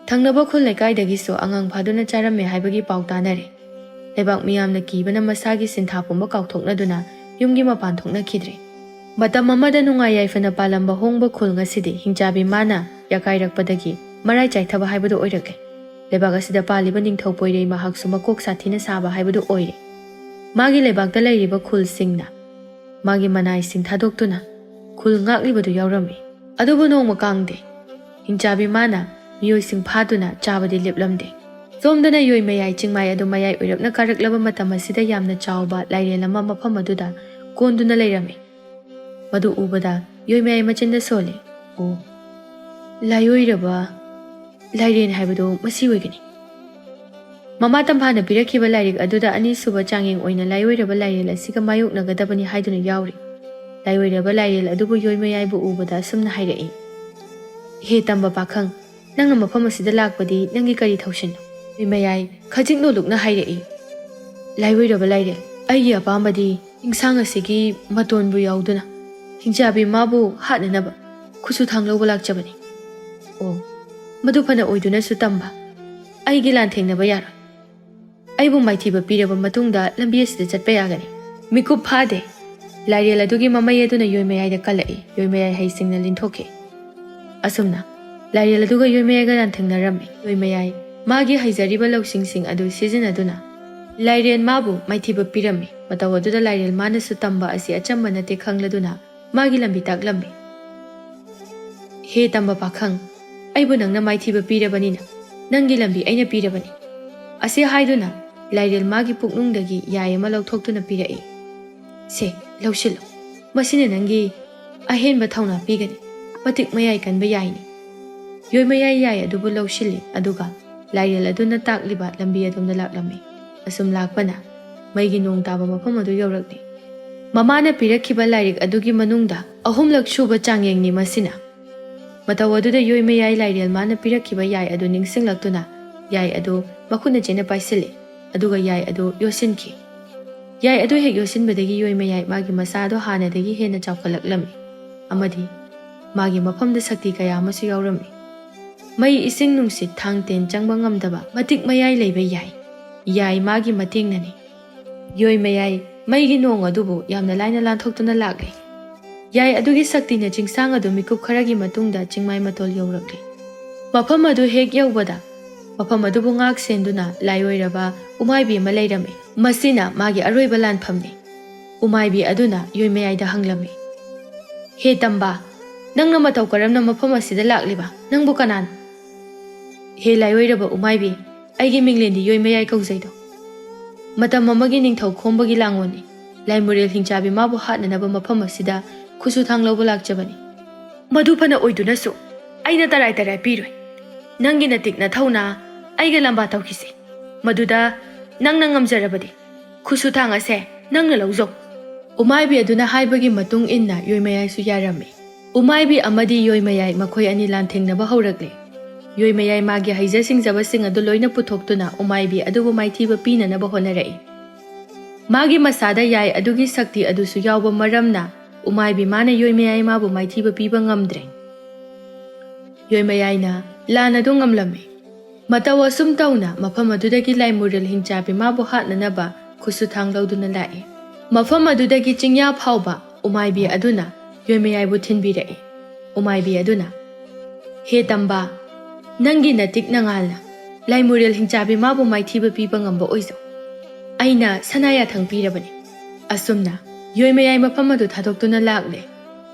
ꯊꯪꯅꯕ ꯈꯨꯜ ꯂꯩꯀꯥꯏꯗꯒꯤꯁꯨ ꯑꯉꯥꯡ ꯐꯥꯗꯨꯅ ꯆꯥꯔꯝꯃꯦ ꯍꯥꯏꯕꯒꯤ ꯄꯥꯎ ꯇꯥꯅꯔꯦ꯫ ꯂꯩꯕꯥꯛ ꯃꯤꯌꯥꯝꯅ ꯀꯤꯕꯅ ꯃꯁꯥꯒꯤ ꯁꯤꯟꯊꯥ ꯄꯨꯝꯕ ꯀꯥꯎꯊꯣꯛꯅꯗꯨꯅ ꯌꯨꯝꯒꯤ ꯃꯄꯥꯟ ꯊꯣꯛꯅꯈꯤꯗ꯭ꯔꯦ꯫ ꯃꯇꯝ ꯑꯃꯗ ꯅꯨꯡꯉꯥꯏ ꯌꯥꯏꯐꯅ ꯄꯥꯜꯂꯝꯕ ꯍꯣꯡꯕ ꯈꯨꯜ ꯉꯁꯤꯗꯤ ꯍꯤꯡꯆꯥꯕꯤ ꯃꯥꯅ ꯌꯥꯀꯥꯏꯔꯛꯄꯗꯒꯤ ꯃꯔꯥꯏ ꯆꯥꯏꯊꯕ ꯍꯥꯏꯕꯗꯨ ꯑꯣꯏꯔꯛꯂꯦ꯫ ꯂꯩꯕꯥꯛ ꯑꯁꯤꯗ ꯄꯥꯜꯂꯤꯕ ꯅꯤꯡꯊꯧ ꯄꯣꯏꯔꯩ ꯃꯍꯥꯛꯁꯨ ꯃꯀꯣꯛ ꯁꯥꯊꯤꯅ ꯁꯥꯕ ꯍꯥꯏꯕꯗꯨ ꯑꯣꯏꯔꯦ꯫ ꯃꯥꯒꯤ ꯂꯩꯕꯥꯛꯇ ꯂꯩꯔꯤꯕ ꯈꯨꯜꯁꯤꯡꯅ ꯃꯥꯒꯤ ꯃꯅꯥꯏꯁꯤꯡ ꯊꯥꯗꯣꯛꯇꯨꯅ ꯈꯨꯜ ꯉꯥꯛꯂꯤꯕꯗꯨ ꯌꯥꯎꯔꯝꯃꯤ꯫ ꯑꯗꯨꯕꯨ ꯅꯣꯡꯃ ꯀꯥꯡꯗꯦ ꯍꯤꯡꯆꯥꯕꯤ ꯃꯥꯅ ꯃꯤꯑꯣꯏꯁꯤꯡ ꯐꯥꯗꯨꯅ ꯆꯥꯕꯗꯤ ꯂꯦꯞꯂꯝꯗꯦ꯫ ꯁꯣꯝꯗꯅ ꯌꯣꯏ ꯃꯌꯥꯏ ꯆꯤꯡꯃꯥꯏ ꯑꯗꯨ ꯃꯌꯥꯏ ꯑꯣꯏꯔꯞꯅ ꯀꯥꯔꯛꯂꯕ ꯃꯇꯝ ꯑꯁꯤꯗ ꯌꯥꯝꯅ ꯆꯥꯎꯕ ꯂꯥꯏꯔꯦꯜ ꯑꯃ ꯃꯐꯝ ꯑꯗꯨꯗ ꯀꯣꯟꯗꯨꯅ ꯂꯩꯔꯝꯃꯤ꯫ ꯃꯗꯨ ꯎꯕꯗ ꯌꯣꯏ ꯃꯌꯥꯏ ꯃꯆꯤꯟꯗ ꯁꯣꯜꯂꯤ꯫ "ꯑꯣ, ꯂꯥꯏꯑꯣꯏꯔꯕ ꯂꯥꯏꯔꯦꯟ ꯍꯥꯏꯕꯗꯨ ꯃꯁꯤ ꯑꯣꯏꯒꯅꯤ꯫" ꯃꯃꯥ ꯇꯝꯐꯥꯅ ꯄꯤꯔꯛꯈꯤꯕ ꯂꯥꯏꯔꯤꯛ ꯑꯗꯨꯗ ꯑꯅꯤꯁꯨꯕ ꯆꯥꯡꯌꯦꯡ ꯑꯣꯏꯅ ꯂꯥꯏꯑꯣꯏꯔꯕ ꯂꯥꯏꯔꯦꯜ ꯑꯁꯤꯒ ꯃꯥꯌꯣꯛꯅꯒꯗꯕꯅꯤ ꯍꯥꯏꯗꯨꯅ ꯌꯥꯎꯔꯤ꯫ ꯂꯥꯏꯑꯣꯏꯔꯕ ꯂꯥꯏꯔꯦꯜ ꯑꯗꯨꯕꯨ ꯌꯣꯏ ꯃꯌꯥꯏꯕꯨ ꯎꯕꯗ ꯑꯁꯨꯝꯅ ꯍꯥꯏꯔꯛꯏ, "ꯍꯦ ꯇꯝꯕ ꯄꯥꯈꯪ, ꯅꯪꯅ ꯃꯐꯝ ꯑꯁꯤꯗ ꯂꯥꯛꯄꯗꯤ ꯅꯪꯒꯤ ꯀꯔꯤ ꯊꯧꯁꯤꯟꯅꯣ?" ꯌꯣꯏ ꯃꯌꯥꯏ ꯈꯖꯤꯛ ꯅꯣꯂꯨꯛꯅ ꯍꯥꯏꯔꯛꯏ, "ꯂꯥꯏꯑꯣꯏꯔꯕ ꯂꯥꯏꯔꯦꯜ, ꯑꯩꯒꯤ ꯑꯄꯥꯝꯕꯗꯤ ꯏꯟꯁꯥꯡ ꯑꯁꯤꯒꯤ ꯃꯇꯣꯟꯕꯨ ꯌꯥꯎꯗꯨꯅ ꯍꯤꯡꯆꯥꯕꯤ ꯃꯥꯕꯨ ꯍꯥꯠꯅꯅꯕ ꯈꯨꯠꯁꯨ ꯊꯥꯡ ꯂꯧꯕ ꯂꯥꯛꯆꯕꯅꯤ꯫" "ꯑꯣ, ꯃꯗꯨ ꯐꯅ ꯑꯣꯏꯗꯨꯅꯁꯨ ꯇꯝꯕ, ꯑꯩꯒꯤ ꯂꯥꯟꯊꯦꯡꯅꯕ ꯌꯥꯔꯣꯏ꯫ ꯑꯩꯕꯨ ꯃꯥꯏꯊꯤꯕ ꯄꯤꯔꯕ ꯃꯇꯨꯡꯗ ꯂꯝꯕꯤ ꯑꯁꯤꯗ ꯆꯠꯄ ꯌꯥꯒꯅꯤ꯫" ꯃꯤꯀꯨꯞ ꯐꯥꯗꯦ, ꯂꯥꯏꯔꯦꯜ ꯑꯗꯨꯒꯤ ꯃꯃꯩ ꯑꯗꯨꯅ ꯌꯣꯏ ꯃꯌꯥꯏꯗ ꯀꯜꯂꯛꯏ꯫ ꯌꯣꯏ ꯃꯌꯥꯏ ꯍꯩꯁꯤꯡꯅ ꯂꯤꯟꯊꯣꯛꯈꯤ꯫ ꯑꯁꯨꯝꯅ ꯂꯥꯏꯔꯦꯜ ꯑꯗꯨꯒ ꯌꯣꯏ ꯃꯌꯥꯏꯒ ꯂꯥꯟꯊꯦꯡꯅꯔꯝꯃꯤ꯫ ꯌꯣꯏ ꯃꯌꯥꯏ ꯃꯥꯒꯤ ꯍꯩꯖꯔꯤꯕ ꯂꯧꯁꯤꯡꯁꯤꯡ ꯑꯗꯨ ꯁꯤꯖꯤꯟꯅꯗꯨꯅ ꯂꯥꯏꯔꯦꯟ ꯃꯥꯕꯨ ꯃꯥꯏꯊꯤꯕ ꯄꯤꯔꯝꯃꯤ꯫ ꯃꯇꯧ ꯑꯗꯨꯗ ꯂꯥꯏꯔꯦꯜ ꯃꯥꯅꯁꯨ ꯇꯝꯕ ꯑꯁꯤ ꯑꯆꯝꯕ ꯅꯠꯇꯦ ꯈꯪꯂꯗꯨꯅ ꯃꯥꯒꯤ ꯂꯝꯕꯤ ꯇꯥꯛꯂꯝꯃꯤ꯫ "ꯍꯦ ꯇꯝꯕ ꯄꯥꯈꯪ, ꯑꯩꯕꯨ ꯅꯪꯅ ꯃꯥꯏꯊꯤꯕ ꯄꯤꯔꯕꯅꯤꯅ ꯅꯪꯒꯤ ꯂꯝꯕꯤ ꯑꯩꯅ ꯄꯤꯔꯕꯅꯤ꯫" ꯑꯁꯤ ꯍꯥꯏꯗꯨꯅ ꯂꯥꯏꯔꯦꯜ ꯃꯥꯒꯤ ꯄꯨꯛꯅꯨꯡꯗꯒꯤ ꯌꯥꯏ ꯑꯃ ꯂꯧꯊꯣꯛꯇꯨꯅ ꯄꯤꯔꯛꯏ꯫ "ꯁꯦ, ꯂꯧꯁꯤꯜꯂꯨ꯫ ꯃꯁꯤꯅ ꯅꯪꯒꯤ ꯑꯍꯦꯟꯕ ꯊꯧꯅꯥ ꯄꯤꯒꯅꯤ꯫ ꯃꯇꯤꯛ ꯃꯌꯥꯏ ꯀꯟꯕ ꯌꯥꯏꯅꯤ꯫" ꯌꯣꯏ ꯃꯌꯥꯏ ꯌꯥꯏ ꯑꯗꯨꯕꯨ ꯂꯧꯁꯤꯜꯂꯤ, ꯑꯗꯨꯒ ꯂꯥꯏꯔꯦꯜ ꯑꯗꯨꯅ ꯇꯥꯛꯂꯤꯕ ꯂꯝꯕꯤ ꯑꯗꯣꯝꯗ ꯂꯥꯛꯂꯝꯃꯤ꯫ ꯑꯁꯨꯝ ꯂꯥꯛꯄꯅ ꯃꯩꯒꯤ ꯅꯣꯡ ꯇꯥꯕ ꯃꯐꯝ ꯑꯗꯨ ꯌꯧꯔꯛꯂꯤ꯫ ꯃꯃꯥꯅ ꯄꯤꯔꯛꯈꯤꯕ ꯂꯥꯏꯔꯤꯛ ꯑꯗꯨꯒꯤ ꯃꯅꯨꯡꯗ ꯑꯍꯨꯝꯂꯛ ꯁꯨꯕ ꯆꯥꯡꯌꯦꯡꯅꯤ ꯃꯁꯤꯅ꯫ ꯃꯇꯧ ꯑꯗꯨꯗ ꯌꯣꯏ ꯃꯌꯥꯏ ꯂꯥꯏꯔꯦꯜ ꯃꯥꯅ ꯄꯤꯔꯛꯈꯤꯕ ꯌꯥꯏ ꯑꯗꯨ ꯅꯤꯡꯁꯤꯡꯂꯛꯇꯨꯅ ꯌꯥꯏ ꯑꯗꯨ ꯃꯈꯨꯠꯅ ꯆꯦꯠꯅ ꯄꯥꯏꯁꯤꯜꯂꯤ, ꯑꯗꯨꯒ ꯌꯥꯏ ꯑꯗꯨ ꯌꯣꯠꯁꯤꯟꯈꯤ꯫ ꯌꯥꯏ ꯑꯗꯨ ꯍꯦꯛ ꯌꯣꯠꯁꯤꯟꯕꯗꯒꯤ ꯌꯣꯏ ꯃꯌꯥꯏ ꯃꯥꯒꯤ ꯃꯁꯥꯗꯣ ꯍꯥꯟꯅꯗꯒꯤ ꯍꯦꯟꯅ ꯆꯥꯎꯈꯠꯂꯛꯂꯝꯃꯤ ꯑꯃꯗꯤ ꯃꯥꯒꯤ ꯃꯐꯝꯗ ꯁꯛꯇꯤ ꯀꯌꯥ ꯑꯃꯁꯨ ꯌꯥꯎꯔꯝꯃꯤ꯫ ꯃꯩ, ꯏꯁꯤꯡ, ꯅꯨꯡꯁꯤꯠ, ꯊꯥꯡ, ꯇꯦꯟ ꯆꯪꯕ ꯉꯝꯗꯕ ꯃꯇꯤꯛ ꯃꯌꯥꯏ ꯂꯩꯕ ꯌꯥꯏ꯫ ꯌꯥꯏ ꯃꯥꯒꯤ ꯃꯇꯦꯡꯅꯅꯤ꯫ ꯌꯣꯏ ꯃꯌꯥꯏ ꯃꯩꯒꯤ ꯅꯣꯡ ꯑꯗꯨꯕꯨ ꯌꯥꯝꯅ ꯂꯥꯏꯅ ꯂꯥꯟꯊꯣꯛꯇꯨꯅ ꯂꯥꯛꯂꯤ꯫ ꯌꯥꯏ ꯑꯗꯨꯒꯤ ꯁꯛꯇꯤꯅ ꯆꯤꯡꯁꯥꯡ ꯑꯗꯨ ꯃꯤꯀꯨꯞ ꯈꯔꯒꯤ ꯃꯇꯨꯡꯗ ꯆꯤꯡꯃꯥꯏ ꯃꯇꯣꯜ ꯌꯧꯔꯛꯂꯤ꯫ ꯃꯐꯝ ꯑꯗꯨ ꯍꯦꯛ ꯌꯧꯕꯗ ꯃꯐꯝ ꯑꯗꯨꯕꯨ ꯉꯥꯛ ꯁꯦꯟꯗꯨꯅ ꯂꯥꯏꯑꯣꯏꯔꯕ ꯎꯃꯥꯏꯕꯤ ꯑꯃ ꯂꯩꯔꯝꯃꯤ꯫ ꯃꯁꯤꯅ ꯃꯥꯒꯤ ꯑꯔꯣꯏꯕ ꯂꯥꯟꯐꯝꯅꯤ꯫ ꯎꯃꯥꯏꯕꯤ ꯑꯗꯨꯅ ꯌꯣꯏꯃꯌꯥꯏꯗ ꯍꯪꯂꯝꯃꯤ, "ꯍꯦ ꯇꯝꯕꯥ, ꯅꯪꯅ ꯃꯇꯧ ꯀꯔꯝꯅ ꯃꯐꯝ ꯑꯁꯤꯗ ꯂꯥꯛꯂꯤꯕ? ꯅꯪꯕꯨ ꯀꯅꯥꯅꯣ?" "ꯍꯦ ꯂꯥꯏꯑꯣꯏꯔꯕ ꯎꯃꯥꯏꯕꯤ, ꯑꯩꯒꯤ ꯃꯤꯡꯂꯦꯟꯗꯤ ꯌꯣꯏꯃꯌꯥꯏ ꯀꯧꯖꯩꯗꯣ꯫ ꯃꯇꯝ ꯑꯃꯒꯤ ꯅꯤꯡꯊꯧ ꯈꯣꯝꯕꯒꯤ ꯂꯥꯡꯉꯣꯜꯅꯤ꯫ ꯂꯥꯏꯃꯨꯔꯦꯜ ꯍꯤꯡꯆꯥꯕꯤ ꯃꯥꯕꯨ ꯍꯥꯠꯅꯅꯕ ꯃꯐꯝ ꯑꯁꯤꯗ ꯈꯨꯠꯁꯨ ꯊꯥꯡ ꯂꯧꯕ ꯂꯥꯛꯆꯕꯅꯤ꯫ ꯃꯗꯨ ꯐꯅ ꯑꯣꯏꯗꯨꯅꯁꯨ ꯑꯩꯅ ꯇꯔꯥꯏ ꯇꯔꯥꯏ ꯄꯤꯔꯣꯏ꯫ ꯅꯪꯒꯤ ꯅꯇꯤꯛ ꯅꯊꯧꯅ ꯑꯩꯒ ꯂꯝꯕꯥ ꯇꯧꯈꯤꯁꯤ꯫ ꯃꯗꯨꯗ ꯅꯪꯅ ꯉꯝꯖꯔꯕꯗꯤ ꯈꯨꯠꯁꯨ ꯊꯥꯡ ꯑꯁꯦ ꯅꯪꯅ ꯂꯧꯖꯧ꯫" ꯎꯃꯥꯏꯕꯤ ꯑꯗꯨꯅ ꯍꯥꯏꯕꯒꯤ ꯃꯇꯨꯡ ꯏꯟꯅ ꯌꯣꯏꯃꯌꯥꯏꯁꯨ ꯌꯥꯔꯝꯃꯤ꯫ ꯎꯃꯥꯏꯕꯤ ꯑꯃꯗꯤ ꯌꯣꯏꯃꯌꯥꯏ ꯃꯈꯣꯏ ꯑꯅꯤ ꯂꯥꯟꯊꯦꯡꯅꯕ ꯍꯧꯔꯛꯂꯦ꯫ ꯌꯣꯏꯃꯌꯥꯏ ꯃꯥꯒꯤ ꯍꯩꯖ ꯁꯤꯡꯖꯕꯁꯤꯡ ꯑꯗꯨ ꯂꯣꯏꯅ ꯄꯨꯊꯣꯛꯇꯨꯅ ꯎꯃꯥꯏꯕꯤ ꯑꯗꯨꯕꯨ ꯃꯥꯏꯊꯤꯕ ꯄꯤꯅꯅꯕ ꯍꯣꯠꯅꯔꯛꯏ꯫ ꯃꯥꯒꯤ ꯃꯁꯥꯗ ꯌꯥꯏ ꯑꯗꯨꯒꯤ ꯁꯛꯇꯤ ꯑꯗꯨꯁꯨ ꯌꯥꯎꯕ ꯃꯔꯝꯅ ꯎꯃꯥꯏꯕꯤ ꯃꯥꯅ ꯌꯣꯏꯃꯌꯥꯏ ꯃꯥꯕꯨ ꯃꯥꯏꯊꯤꯕ ꯄꯤꯕ ꯉꯝꯗ꯭ꯔꯦ꯫ ꯌꯣꯏꯃꯌꯥꯏꯅ ꯂꯥꯟ ꯑꯗꯨ ꯉꯝꯂꯝꯃꯤ꯫ ꯃꯇꯧ ꯑꯁꯨꯝ ꯇꯧꯅ ꯃꯐꯝ ꯑꯗꯨꯗꯒꯤ ꯂꯥꯏꯃꯨꯔꯦꯜ ꯍꯤꯡꯆꯥꯕꯤ ꯃꯥꯕꯨ ꯍꯥꯠꯅꯅꯕ ꯈꯨꯠꯁꯨ ꯊꯥꯡ ꯂꯧꯗꯨꯅ ꯂꯥꯛꯏ꯫ ꯃꯐꯝ ꯑꯗꯨꯗꯒꯤ ꯆꯤꯡꯌꯥ ꯐꯥꯎꯕ ꯎꯃꯥꯏꯕꯤ ꯑꯗꯨꯅ ꯌꯣꯏꯃꯌꯥꯏꯕꯨ ꯊꯤꯟꯕꯤꯔꯛꯏ꯫ ꯎꯃꯥꯏꯕꯤ ꯑꯗꯨꯅ, "ꯍꯦ ꯇꯝꯕꯥ, ꯅꯪꯒꯤ ꯅꯇꯤꯛ ꯅꯉꯥꯜꯅ ꯂꯥꯏꯃꯨꯔꯦꯜ ꯍꯤꯡꯆꯥꯕꯤ ꯃꯥꯕꯨ ꯃꯥꯏꯊꯤꯕ ꯄꯤꯕ ꯉꯝꯕ ꯑꯣꯏꯖꯧ꯫ ꯑꯩꯅ ꯁꯅꯥ ꯌꯥꯊꯪ ꯄꯤꯔꯕꯅꯤ꯫" ꯑꯁꯨꯝꯅ ꯌꯣꯏꯃꯌꯥꯏ ꯃꯐꯝ ꯑꯗꯨ ꯊꯥꯗꯣꯛꯇꯨꯅ ꯂꯥꯛꯂꯦ꯫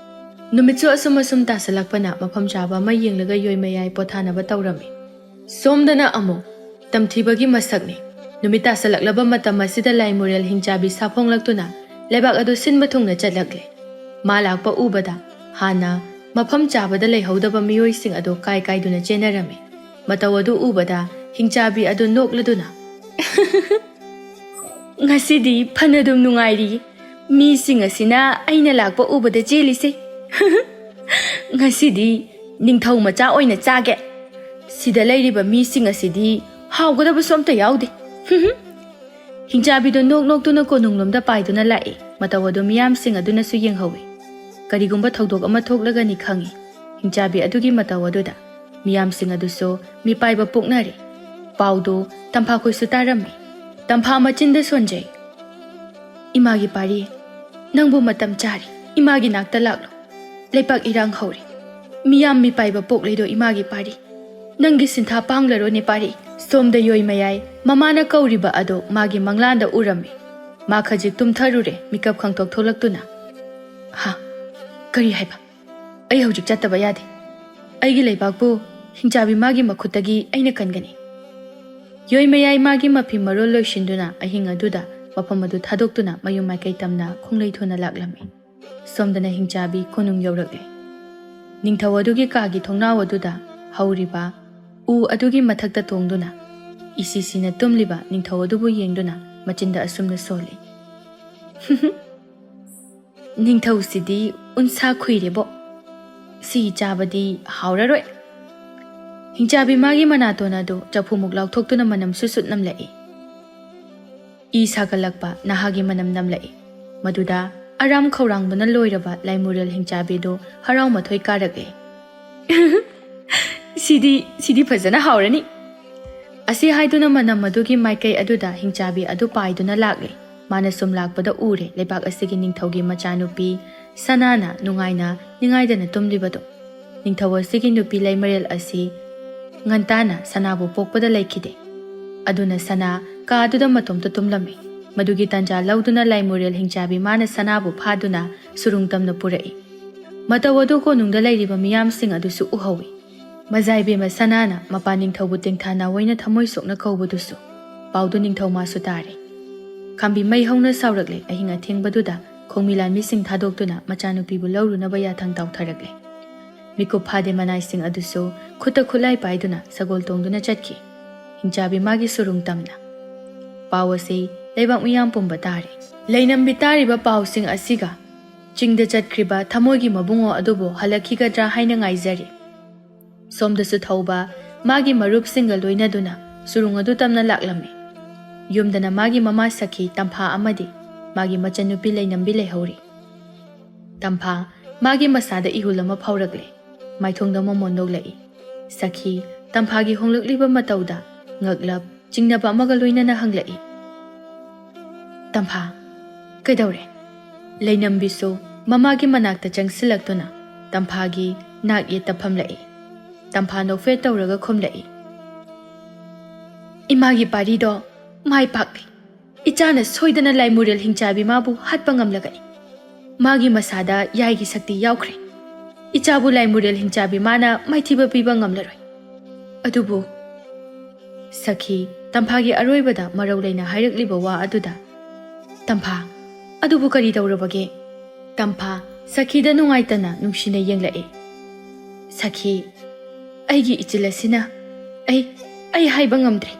ꯅꯨꯃꯤꯠꯁꯨ ꯑꯁꯨꯝ ꯑꯁꯨꯝ ꯇꯥꯁꯜꯂꯛꯄꯅ ꯃꯐꯝ ꯆꯥꯕ ꯑꯃ ꯌꯦꯡꯂꯒ ꯌꯣꯏꯃꯌꯥꯏ ꯄꯣꯊꯥꯅꯕ ꯇꯧꯔꯝꯃꯤ꯫ ꯁꯣꯝꯗꯅ ꯑꯃꯨꯛ ꯇꯝꯊꯤꯕꯒꯤ ꯃꯁꯛꯅꯤ꯫ ꯅꯨꯃꯤꯠ ꯇꯥꯁꯜꯂꯛꯂꯕ ꯃꯇꯝ ꯑꯁꯤꯗ ꯂꯥꯏꯃꯨꯔꯦꯜ ꯍꯤꯡꯆꯥꯕꯤ ꯁꯥꯐꯣꯡꯂꯛꯇꯨꯅ ꯂꯩꯕꯥꯛ ꯑꯗꯨ ꯁꯤꯟꯕ ꯊꯨꯡꯅ ꯆꯠꯂꯛꯂꯦ꯫ ꯃꯥ ꯂꯥꯛꯄ ꯎꯕꯗ ꯍꯥꯟꯅ ꯃꯐꯝ ꯆꯥꯕꯗ ꯂꯩꯍꯧꯗꯕ ꯃꯤꯑꯣꯏꯁꯤꯡ ꯑꯗꯨ ꯀꯥꯏ ꯀꯥꯏꯗꯨꯅ ꯆꯦꯟꯅꯔꯝꯃꯤ꯫ ꯃꯇꯧ ꯑꯗꯨ ꯎꯕꯗ ꯍꯤꯡꯆꯥꯕꯤ ꯑꯗꯨ ꯅꯣꯛꯂꯗꯨꯅ, "ꯉꯁꯤꯗꯤ ꯐꯅꯗꯨꯝ ꯅꯨꯡꯉꯥꯏꯔꯤ꯫ ꯃꯤꯁꯤꯡ ꯑꯁꯤꯅ ꯑꯩꯅ ꯂꯥꯛꯄ ꯎꯕꯗ ꯆꯦꯜꯂꯤꯁꯦ꯫ ꯉꯁꯤꯗꯤ ꯅꯤꯡꯊꯧ ꯃꯆꯥ ꯑꯣꯏꯅ ꯆꯥꯒꯦ꯫ ꯁꯤꯗ ꯂꯩꯔꯤꯕ ꯃꯤꯁꯤꯡ ꯑꯁꯤꯗꯤ ꯍꯥꯎꯒꯗꯕꯁꯨ ꯑꯝꯇ ꯌꯥꯎꯗꯦ꯫" ꯍꯤꯡꯆꯥꯕꯤꯗꯨ ꯅꯣꯛ ꯅꯣꯛꯇꯨꯅ ꯀꯣꯅꯨꯡꯂꯣꯝꯗ ꯄꯥꯏꯗꯨꯅ ꯂꯥꯛꯏ꯫ ꯃꯇꯧ ꯑꯗꯨ ꯃꯤꯌꯥꯝꯁꯤꯡ ꯑꯗꯨꯅꯁꯨ ꯌꯦꯡꯍꯧꯏ꯫ ꯀꯔꯤꯒꯨꯝꯕ ꯊꯧꯗꯣꯛ ꯑꯃ ꯊꯣꯛꯂꯒꯅꯤ ꯈꯪꯏ꯫ ꯍꯤꯡꯆꯥꯕꯤ ꯑꯗꯨꯒꯤ ꯃꯇꯧ ꯑꯗꯨꯗ ꯃꯤꯌꯥꯝꯁꯤꯡ ꯑꯗꯨꯁꯨ ꯃꯤꯄꯥꯏꯕ ꯄꯣꯛꯅꯔꯦ꯫ ꯄꯥꯎꯗꯨ ꯇꯝꯐꯥꯈꯣꯏꯁꯨ ꯇꯥꯔꯝꯃꯤ꯫ ꯇꯝꯐꯥ ꯃꯆꯤꯟꯗ ꯁꯣꯟꯖꯩ, "ꯏꯃꯥꯒꯤ ꯄꯥꯔꯤ, ꯅꯪꯕꯨ ꯃꯇꯝ ꯆꯥꯔꯤ꯫ ꯏꯃꯥꯒꯤ ꯅꯥꯛꯇ ꯂꯥꯛꯂꯣ꯫ ꯂꯩꯄꯥꯛ ꯏꯔꯥꯡ ꯍꯧꯔꯦ꯫ ꯃꯤꯌꯥꯝ ꯃꯤꯄꯥꯏꯕ ꯄꯣꯛꯂꯦꯗꯣ ꯏꯃꯥꯒꯤ ꯄꯥꯔꯤ꯫ "ꯅꯪꯒꯤ ꯁꯤꯟꯊꯥ ꯄꯥꯡꯂꯔꯣꯅꯦ ꯄꯥꯔꯤ꯫ ꯁꯣꯝꯗ ꯌꯣꯏ ꯃꯌꯥꯏ ꯃꯃꯥꯅ ꯀꯧꯔꯤꯕ ꯑꯗꯣ ꯃꯥꯒꯤ ꯃꯪꯂꯥꯟꯗ ꯎꯔꯝꯃꯤ꯫ ꯃꯥ ꯈꯖꯤꯛ ꯇꯨꯝꯊꯔꯨꯔꯦ, ꯃꯤꯀꯞ ꯈꯪꯊꯣꯛ ꯊꯣꯛꯂꯛꯇꯨꯅ꯫ ꯍꯥ? ꯀꯔꯤ ꯍꯥꯏꯕ? ꯑꯩ ꯍꯧꯖꯤꯛ ꯆꯠꯇꯕ ꯌꯥꯗꯦ꯫ ꯑꯩꯒꯤ ꯂꯩꯕꯥꯛꯄꯨ ꯍꯤꯡꯆꯥꯕꯤ ꯃꯥꯒꯤ ꯃꯈꯨꯠꯇꯒꯤ ꯑꯩꯅ ꯀꯟꯒꯅꯤ꯫" ꯌꯣꯏ ꯃꯌꯥꯏ ꯃꯥꯒꯤ ꯃꯐꯤ ꯃꯔꯣꯜ ꯂꯣꯏꯁꯤꯟꯗꯨꯅ ꯑꯍꯤꯡ ꯑꯗꯨꯗ ꯃꯐꯝ ꯑꯗꯨ ꯊꯥꯗꯣꯛꯇꯨꯅ ꯃꯌꯨꯝ ꯃꯥꯏꯀꯩ ꯇꯝꯅ ꯈꯣꯡꯂꯩ ꯊꯨꯅ ꯂꯥꯛꯂꯝꯃꯤ꯫ ꯁꯣꯝꯗꯅ ꯍꯤꯡꯆꯥꯕꯤ ꯀꯣꯅꯨꯡ ꯌꯧꯔꯛꯂꯦ꯫ ꯅꯤꯡꯊꯧ ꯑꯗꯨꯒꯤ ꯀꯥꯒꯤ ꯊꯣꯡꯅꯥꯎ ꯑꯗꯨꯗ ꯍꯧꯔꯤꯕ ꯎ ꯑꯗꯨꯒꯤ ꯃꯊꯛꯇ ꯇꯣꯡꯗꯨꯅ ꯏꯁꯤ ꯁꯤꯅ ꯇꯨꯝꯂꯤꯕ ꯅꯤꯡꯊꯧ ꯑꯗꯨꯕꯨ ꯌꯦꯡꯗꯨꯅ ꯃꯆꯤꯟꯗ ꯑꯁꯨꯝꯅ ꯁꯣꯜꯂꯤ꯫ "ꯅꯤꯡꯊꯧꯁꯤꯗꯤ ꯎꯟꯁꯥ ꯈꯨꯏꯔꯦꯕꯣ꯫ ꯁꯤ ꯆꯥꯕꯗꯤ ꯍꯥꯎꯔꯔꯣꯏ꯫" ꯍꯤꯡꯆꯥꯕꯤ ꯃꯥꯒꯤ ꯃꯅꯥꯇꯣꯟ ꯑꯗꯨ ꯆꯐꯨꯃꯨꯛ ꯂꯥꯎꯊꯣꯛꯇꯨꯅ ꯃꯅꯝꯁꯨ ꯁꯨꯠ ꯅꯝꯂꯛꯏ꯫ ꯏ ꯁꯥꯒꯠꯂꯛꯄ ꯅꯍꯥꯒꯤ ꯃꯅꯝ ꯅꯝꯂꯛꯏ꯫ ꯃꯗꯨꯗ ꯑꯔꯥꯝ ꯈꯧꯔꯥꯡꯕꯅ ꯂꯣꯏꯔꯕ ꯂꯥꯏꯃꯨꯔꯦꯜ ꯍꯤꯡꯆꯥꯕꯤꯗꯨ ꯍꯔꯥꯎ ꯃꯊꯣꯏ ꯀꯥꯔꯛꯂꯦ꯫ "ꯁꯤꯗꯤ, ꯁꯤꯗꯤ ꯐꯖꯅ ꯍꯥꯎꯔꯅꯤ꯫" ꯑꯁꯤ ꯍꯥꯏꯗꯨꯅ ꯃꯅꯝ ꯑꯗꯨꯒꯤ ꯃꯥꯏꯀꯩ ꯑꯗꯨꯗ ꯍꯤꯡꯆꯥꯕꯤ ꯑꯗꯨ ꯄꯥꯏꯗꯨꯅ ꯂꯥꯛꯂꯦ꯫ ꯃꯥꯅ ꯁꯨꯝ ꯂꯥꯛꯄꯗ ꯎꯔꯦ, ꯂꯩꯕꯥꯛ ꯑꯁꯤꯒꯤ ꯅꯤꯡꯊꯧꯒꯤ ꯃꯆꯥꯅꯨꯄꯤ ꯁꯅꯥꯅ ꯅꯨꯡꯉꯥꯏꯅ ꯅꯤꯡꯉꯥꯏꯗꯅ ꯇꯨꯝꯂꯤꯕꯗꯨ꯫ ꯅꯤꯡꯊꯧ ꯑꯁꯤꯒꯤ ꯅꯨꯄꯤ ꯂꯩꯃꯔꯦꯜ ꯑꯁꯤ ꯉꯟꯇꯥꯅ ꯁꯅꯥꯕꯨ ꯄꯣꯛꯄꯗ ꯂꯩꯈꯤꯗꯦ꯫ ꯑꯗꯨꯅ ꯁꯅꯥ ꯀꯥ ꯑꯗꯨꯗ ꯃꯇꯣꯝꯇ ꯇꯨꯝꯂꯝꯃꯤ꯫ ꯃꯗꯨꯒꯤ ꯇꯥꯟꯖꯥ ꯂꯧꯗꯨꯅ ꯂꯥꯏꯃꯨꯔꯦꯜ ꯍꯤꯡꯆꯥꯕꯤ ꯃꯥꯅ ꯁꯅꯥꯕꯨ ꯐꯥꯗꯨꯅ ꯁꯨꯔꯨꯡ ꯇꯝꯅ ꯄꯨꯔꯛꯏ꯫ ꯃꯇꯧ ꯑꯗꯨ ꯀꯣꯅꯨꯡꯗ ꯂꯩꯔꯤꯕ ꯃꯤꯌꯥꯝꯁꯤꯡ ꯑꯗꯨꯁꯨ ꯎꯍꯧꯏ꯫ ꯃꯖꯥꯏꯕꯦꯝꯃ ꯁꯅꯥꯅ ꯃꯄꯥ ꯅꯤꯡꯊꯧꯕꯨ ꯇꯦꯡꯊꯥ ꯅꯥꯑꯣꯏꯅ ꯊꯃꯣꯏ ꯁꯣꯛꯅ ꯀꯧꯕꯗꯨꯁꯨ ꯄꯥꯎꯗꯨ ꯅꯤꯡꯊꯧ ꯃꯥꯁꯨ ꯇꯥꯔꯦ꯫ ꯈꯥꯝꯕꯤ ꯃꯩ ꯍꯧꯅ ꯁꯥꯎꯔꯛꯂꯦ꯫ ꯑꯍꯤꯡ ꯑꯊꯦꯡꯕꯗꯨꯗ ꯈꯣꯡꯃꯤ ꯂꯥꯟꯃꯤꯁꯤꯡ ꯊꯥꯗꯣꯛꯇꯨꯅ ꯃꯆꯥꯅꯨꯄꯤꯕꯨ ꯂꯧꯔꯨꯅꯕ ꯌꯥꯊꯪ ꯇꯥꯎꯊꯔꯛꯂꯦ꯫ ꯃꯤꯀꯨꯞ ꯐꯥꯗꯦ ꯃꯅꯥꯏꯁꯤꯡ ꯑꯗꯨꯁꯨ ꯈꯨꯠꯇ ꯈꯨꯠꯂꯥꯏ ꯄꯥꯏꯗꯨꯅ ꯁꯒꯣꯜ ꯇꯣꯡꯗꯨꯅ ꯆꯠꯈꯤ꯫ ꯍꯤꯡꯆꯥꯕꯤ ꯃꯥꯒꯤ ꯁꯨꯔꯨꯡ ꯇꯝꯅ꯫ ꯄꯥꯎ ꯑꯁꯤ ꯂꯩꯕꯥꯛ ꯃꯤꯌꯥꯝ ꯄꯨꯝꯕ ꯇꯥꯔꯦ꯫ ꯂꯩꯅꯝꯕꯤ ꯇꯥꯔꯤꯕ ꯄꯥꯎꯁꯤꯡ ꯑꯁꯤꯒ ꯆꯤꯡꯗ ꯆꯠꯈ꯭ꯔꯤꯕ ꯊꯃꯣꯏꯒꯤ ꯃꯕꯨꯡꯉꯣ ꯑꯗꯨꯕꯨ ꯍꯜꯂꯛꯈꯤꯒꯗ꯭ꯔꯥ ꯍꯥꯏꯅ ꯉꯥꯏꯖꯔꯤ꯫ ꯁꯣꯝꯗꯁꯨ ꯊꯧꯕ ꯃꯥꯒꯤ ꯃꯔꯨꯞꯁꯤꯡꯒ ꯂꯣꯏꯅꯗꯨꯅ ꯁꯨꯔꯨꯡ ꯑꯗꯨ ꯇꯝꯅ ꯂꯥꯛꯂꯝꯃꯤ꯫ ꯌꯨꯝꯗꯅ ꯃꯥꯒꯤ ꯃꯃꯥ ꯁꯈꯤ ꯇꯝꯐꯥ ꯑꯃꯗꯤ ꯃꯥꯒꯤ ꯃꯆꯟꯅꯨꯄꯤ ꯂꯩꯅꯝꯕꯤ ꯂꯩꯍꯧꯔꯤ꯫ ꯇꯝꯐꯥ ꯃꯥꯒꯤ ꯃꯁꯥꯗ ꯏꯍꯨꯜ ꯑꯃ ꯐꯥꯎꯔꯛꯂꯦ꯫ ꯃꯥꯏꯊꯣꯡꯗ ꯃꯣꯃꯣꯟ ꯅꯣꯛꯂꯛꯏ꯫ ꯁꯈꯤ ꯇꯝꯐꯥꯒꯤ ꯍꯣꯡꯂꯛꯂꯤꯕ ꯃꯇꯧꯗ ꯉꯛꯂꯞ ꯆꯤꯡꯅꯕ ꯑꯃꯒ ꯂꯣꯏꯅꯅ ꯍꯪꯂꯛꯏ꯫ "ꯇꯝꯐꯥ, ꯀꯩꯗꯧꯔꯦ?" ꯂꯩꯅꯝꯕꯤꯁꯨ ꯃꯃꯥꯒꯤ ꯃꯅꯥꯛꯇ ꯆꯪꯁꯤꯜꯂꯛꯇꯨꯅ ꯇꯝꯐꯥꯒꯤ ꯅꯥꯛ ꯌꯦꯠꯇ ꯐꯝꯂꯛꯏ꯫ ꯇꯝꯐꯥ ꯅꯣꯛꯐꯦꯠ ꯇꯧꯔꯒ ꯈꯨꯝꯂꯛꯏ꯫ "ꯏꯃꯥꯒꯤ ꯄꯥꯔꯤꯗꯣ ꯃꯥꯏ ꯄꯥꯛꯂꯤ꯫ ꯏꯆꯥꯅ ꯁꯣꯏꯗꯅ ꯂꯥꯏꯃꯨꯔꯦꯜ ꯍꯤꯡꯆꯥꯕꯤ ꯃꯥꯕꯨ ꯍꯥꯠꯄ ꯉꯝꯂꯒꯅꯤ꯫ ꯃꯥꯒꯤ ꯃꯁꯥꯗ ꯌꯥꯏꯒꯤ ꯁꯛꯇꯤ ꯌꯥꯎꯈ꯭ꯔꯦ꯫ ꯏꯆꯥꯕꯨ ꯂꯥꯏꯃꯨꯔꯦꯜ ꯍꯤꯡꯆꯥꯕꯤ ꯃꯥꯅ ꯃꯥꯏꯊꯤꯕ ꯄꯤꯕ ꯉꯝꯂꯔꯣꯏ꯫ ꯑꯗꯨꯕꯨ"꯫ ꯁꯈꯤ ꯇꯝꯐꯥꯒꯤ ꯑꯔꯣꯏꯕꯗ ꯃꯔꯧ ꯂꯩꯅ ꯍꯥꯏꯔꯛꯂꯤꯕ ꯋꯥ ꯑꯗꯨꯗ, "ꯇꯝꯐꯥ, ꯑꯗꯨꯕꯨ ꯀꯔꯤ ꯇꯧꯔꯕꯒꯦ?" ꯇꯝꯐꯥ ꯁꯈꯤꯗ ꯅꯨꯡꯉꯥꯏꯇꯅ ꯅꯨꯡꯁꯤꯅ ꯌꯦꯡꯂꯛꯏ꯫ "ꯁꯈꯤ, ꯑꯩꯒꯤ ꯏꯆꯤꯜ ꯑꯁꯤꯅ ꯑꯩ, ꯑꯩ ꯍꯥꯏꯕ ꯉꯝꯗ꯭ꯔꯦ꯫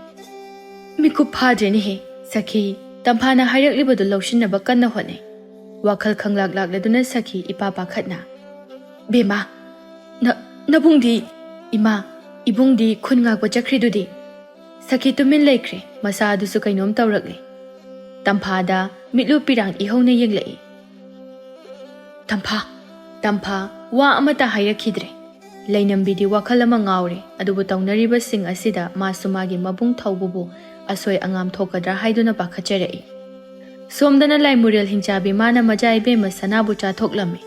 ꯃꯤꯀꯨꯞ ꯐꯥꯗ꯭ꯔꯦꯅꯦꯍꯦ"꯫ ꯁꯈꯤ ꯇꯝꯐꯥꯅ ꯍꯥꯏꯔꯛꯂꯤꯕꯗꯨ ꯂꯧꯁꯤꯟꯅꯕ ꯀꯟꯅ ꯍꯣꯠꯅꯩ꯫ ꯋꯥꯈꯜ ꯈꯪꯂꯥꯛ ꯂꯥꯛꯂꯗꯨꯅ ꯁꯈꯤ ꯏꯄꯥ ꯄꯥꯈꯠꯅ, "ꯕꯦꯝꯃ, ꯅ-, ꯅꯕꯨꯡꯗꯤ?" "ꯏꯃꯥ, ꯏꯕꯨꯡꯗꯤ ꯈꯨꯟ ꯉꯥꯛꯄ ꯆꯠꯈ꯭ꯔꯤꯗꯨꯗꯤ?" ꯁꯈꯤ ꯇꯨꯃꯤꯟ ꯂꯩꯈ꯭ꯔꯦ꯫ ꯃꯁꯥ ꯑꯗꯨꯁꯨ ꯀꯩꯅꯣꯝ ꯇꯧꯔꯛꯂꯦ꯫ ꯇꯝꯐꯥꯗ ꯃꯤꯠꯂꯨ ꯄꯤꯔꯥꯡ ꯏꯍꯧꯅ ꯌꯦꯡꯂꯛꯏ꯫ "ꯇꯝꯐꯥ"꯫ ꯇꯝꯐꯥ ꯋꯥ ꯑꯃꯠꯇ ꯍꯥꯏꯔꯛꯈꯤꯗ꯭ꯔꯦ꯫ ꯂꯩꯅꯝꯕꯤꯗꯤ ꯋꯥꯈꯜ ꯑꯃ ꯉꯥꯎꯔꯦ, ꯑꯗꯨꯕꯨ ꯇꯧꯅꯔꯤꯕꯁꯤꯡ ꯑꯁꯤꯗ ꯃꯥꯁꯨ ꯃꯥꯒꯤ ꯃꯕꯨꯡ ꯊꯧꯕꯕꯨ ꯑꯁꯣꯏ ꯑꯉꯥꯝ ꯊꯣꯛꯀꯗ꯭ꯔꯥ ꯍꯥꯏꯗꯨꯅ ꯄꯥꯈꯠꯆꯔꯛꯏ꯫ ꯁꯣꯝꯗꯅ ꯂꯥꯏꯃꯨꯔꯦꯜ ꯍꯤꯡꯆꯥꯕꯤ ꯃꯥꯅ ꯃꯆꯥ ꯏꯕꯦꯝꯃ ꯁꯅꯥꯕꯨ ꯆꯥꯊꯣꯛꯂꯝꯃꯤ꯫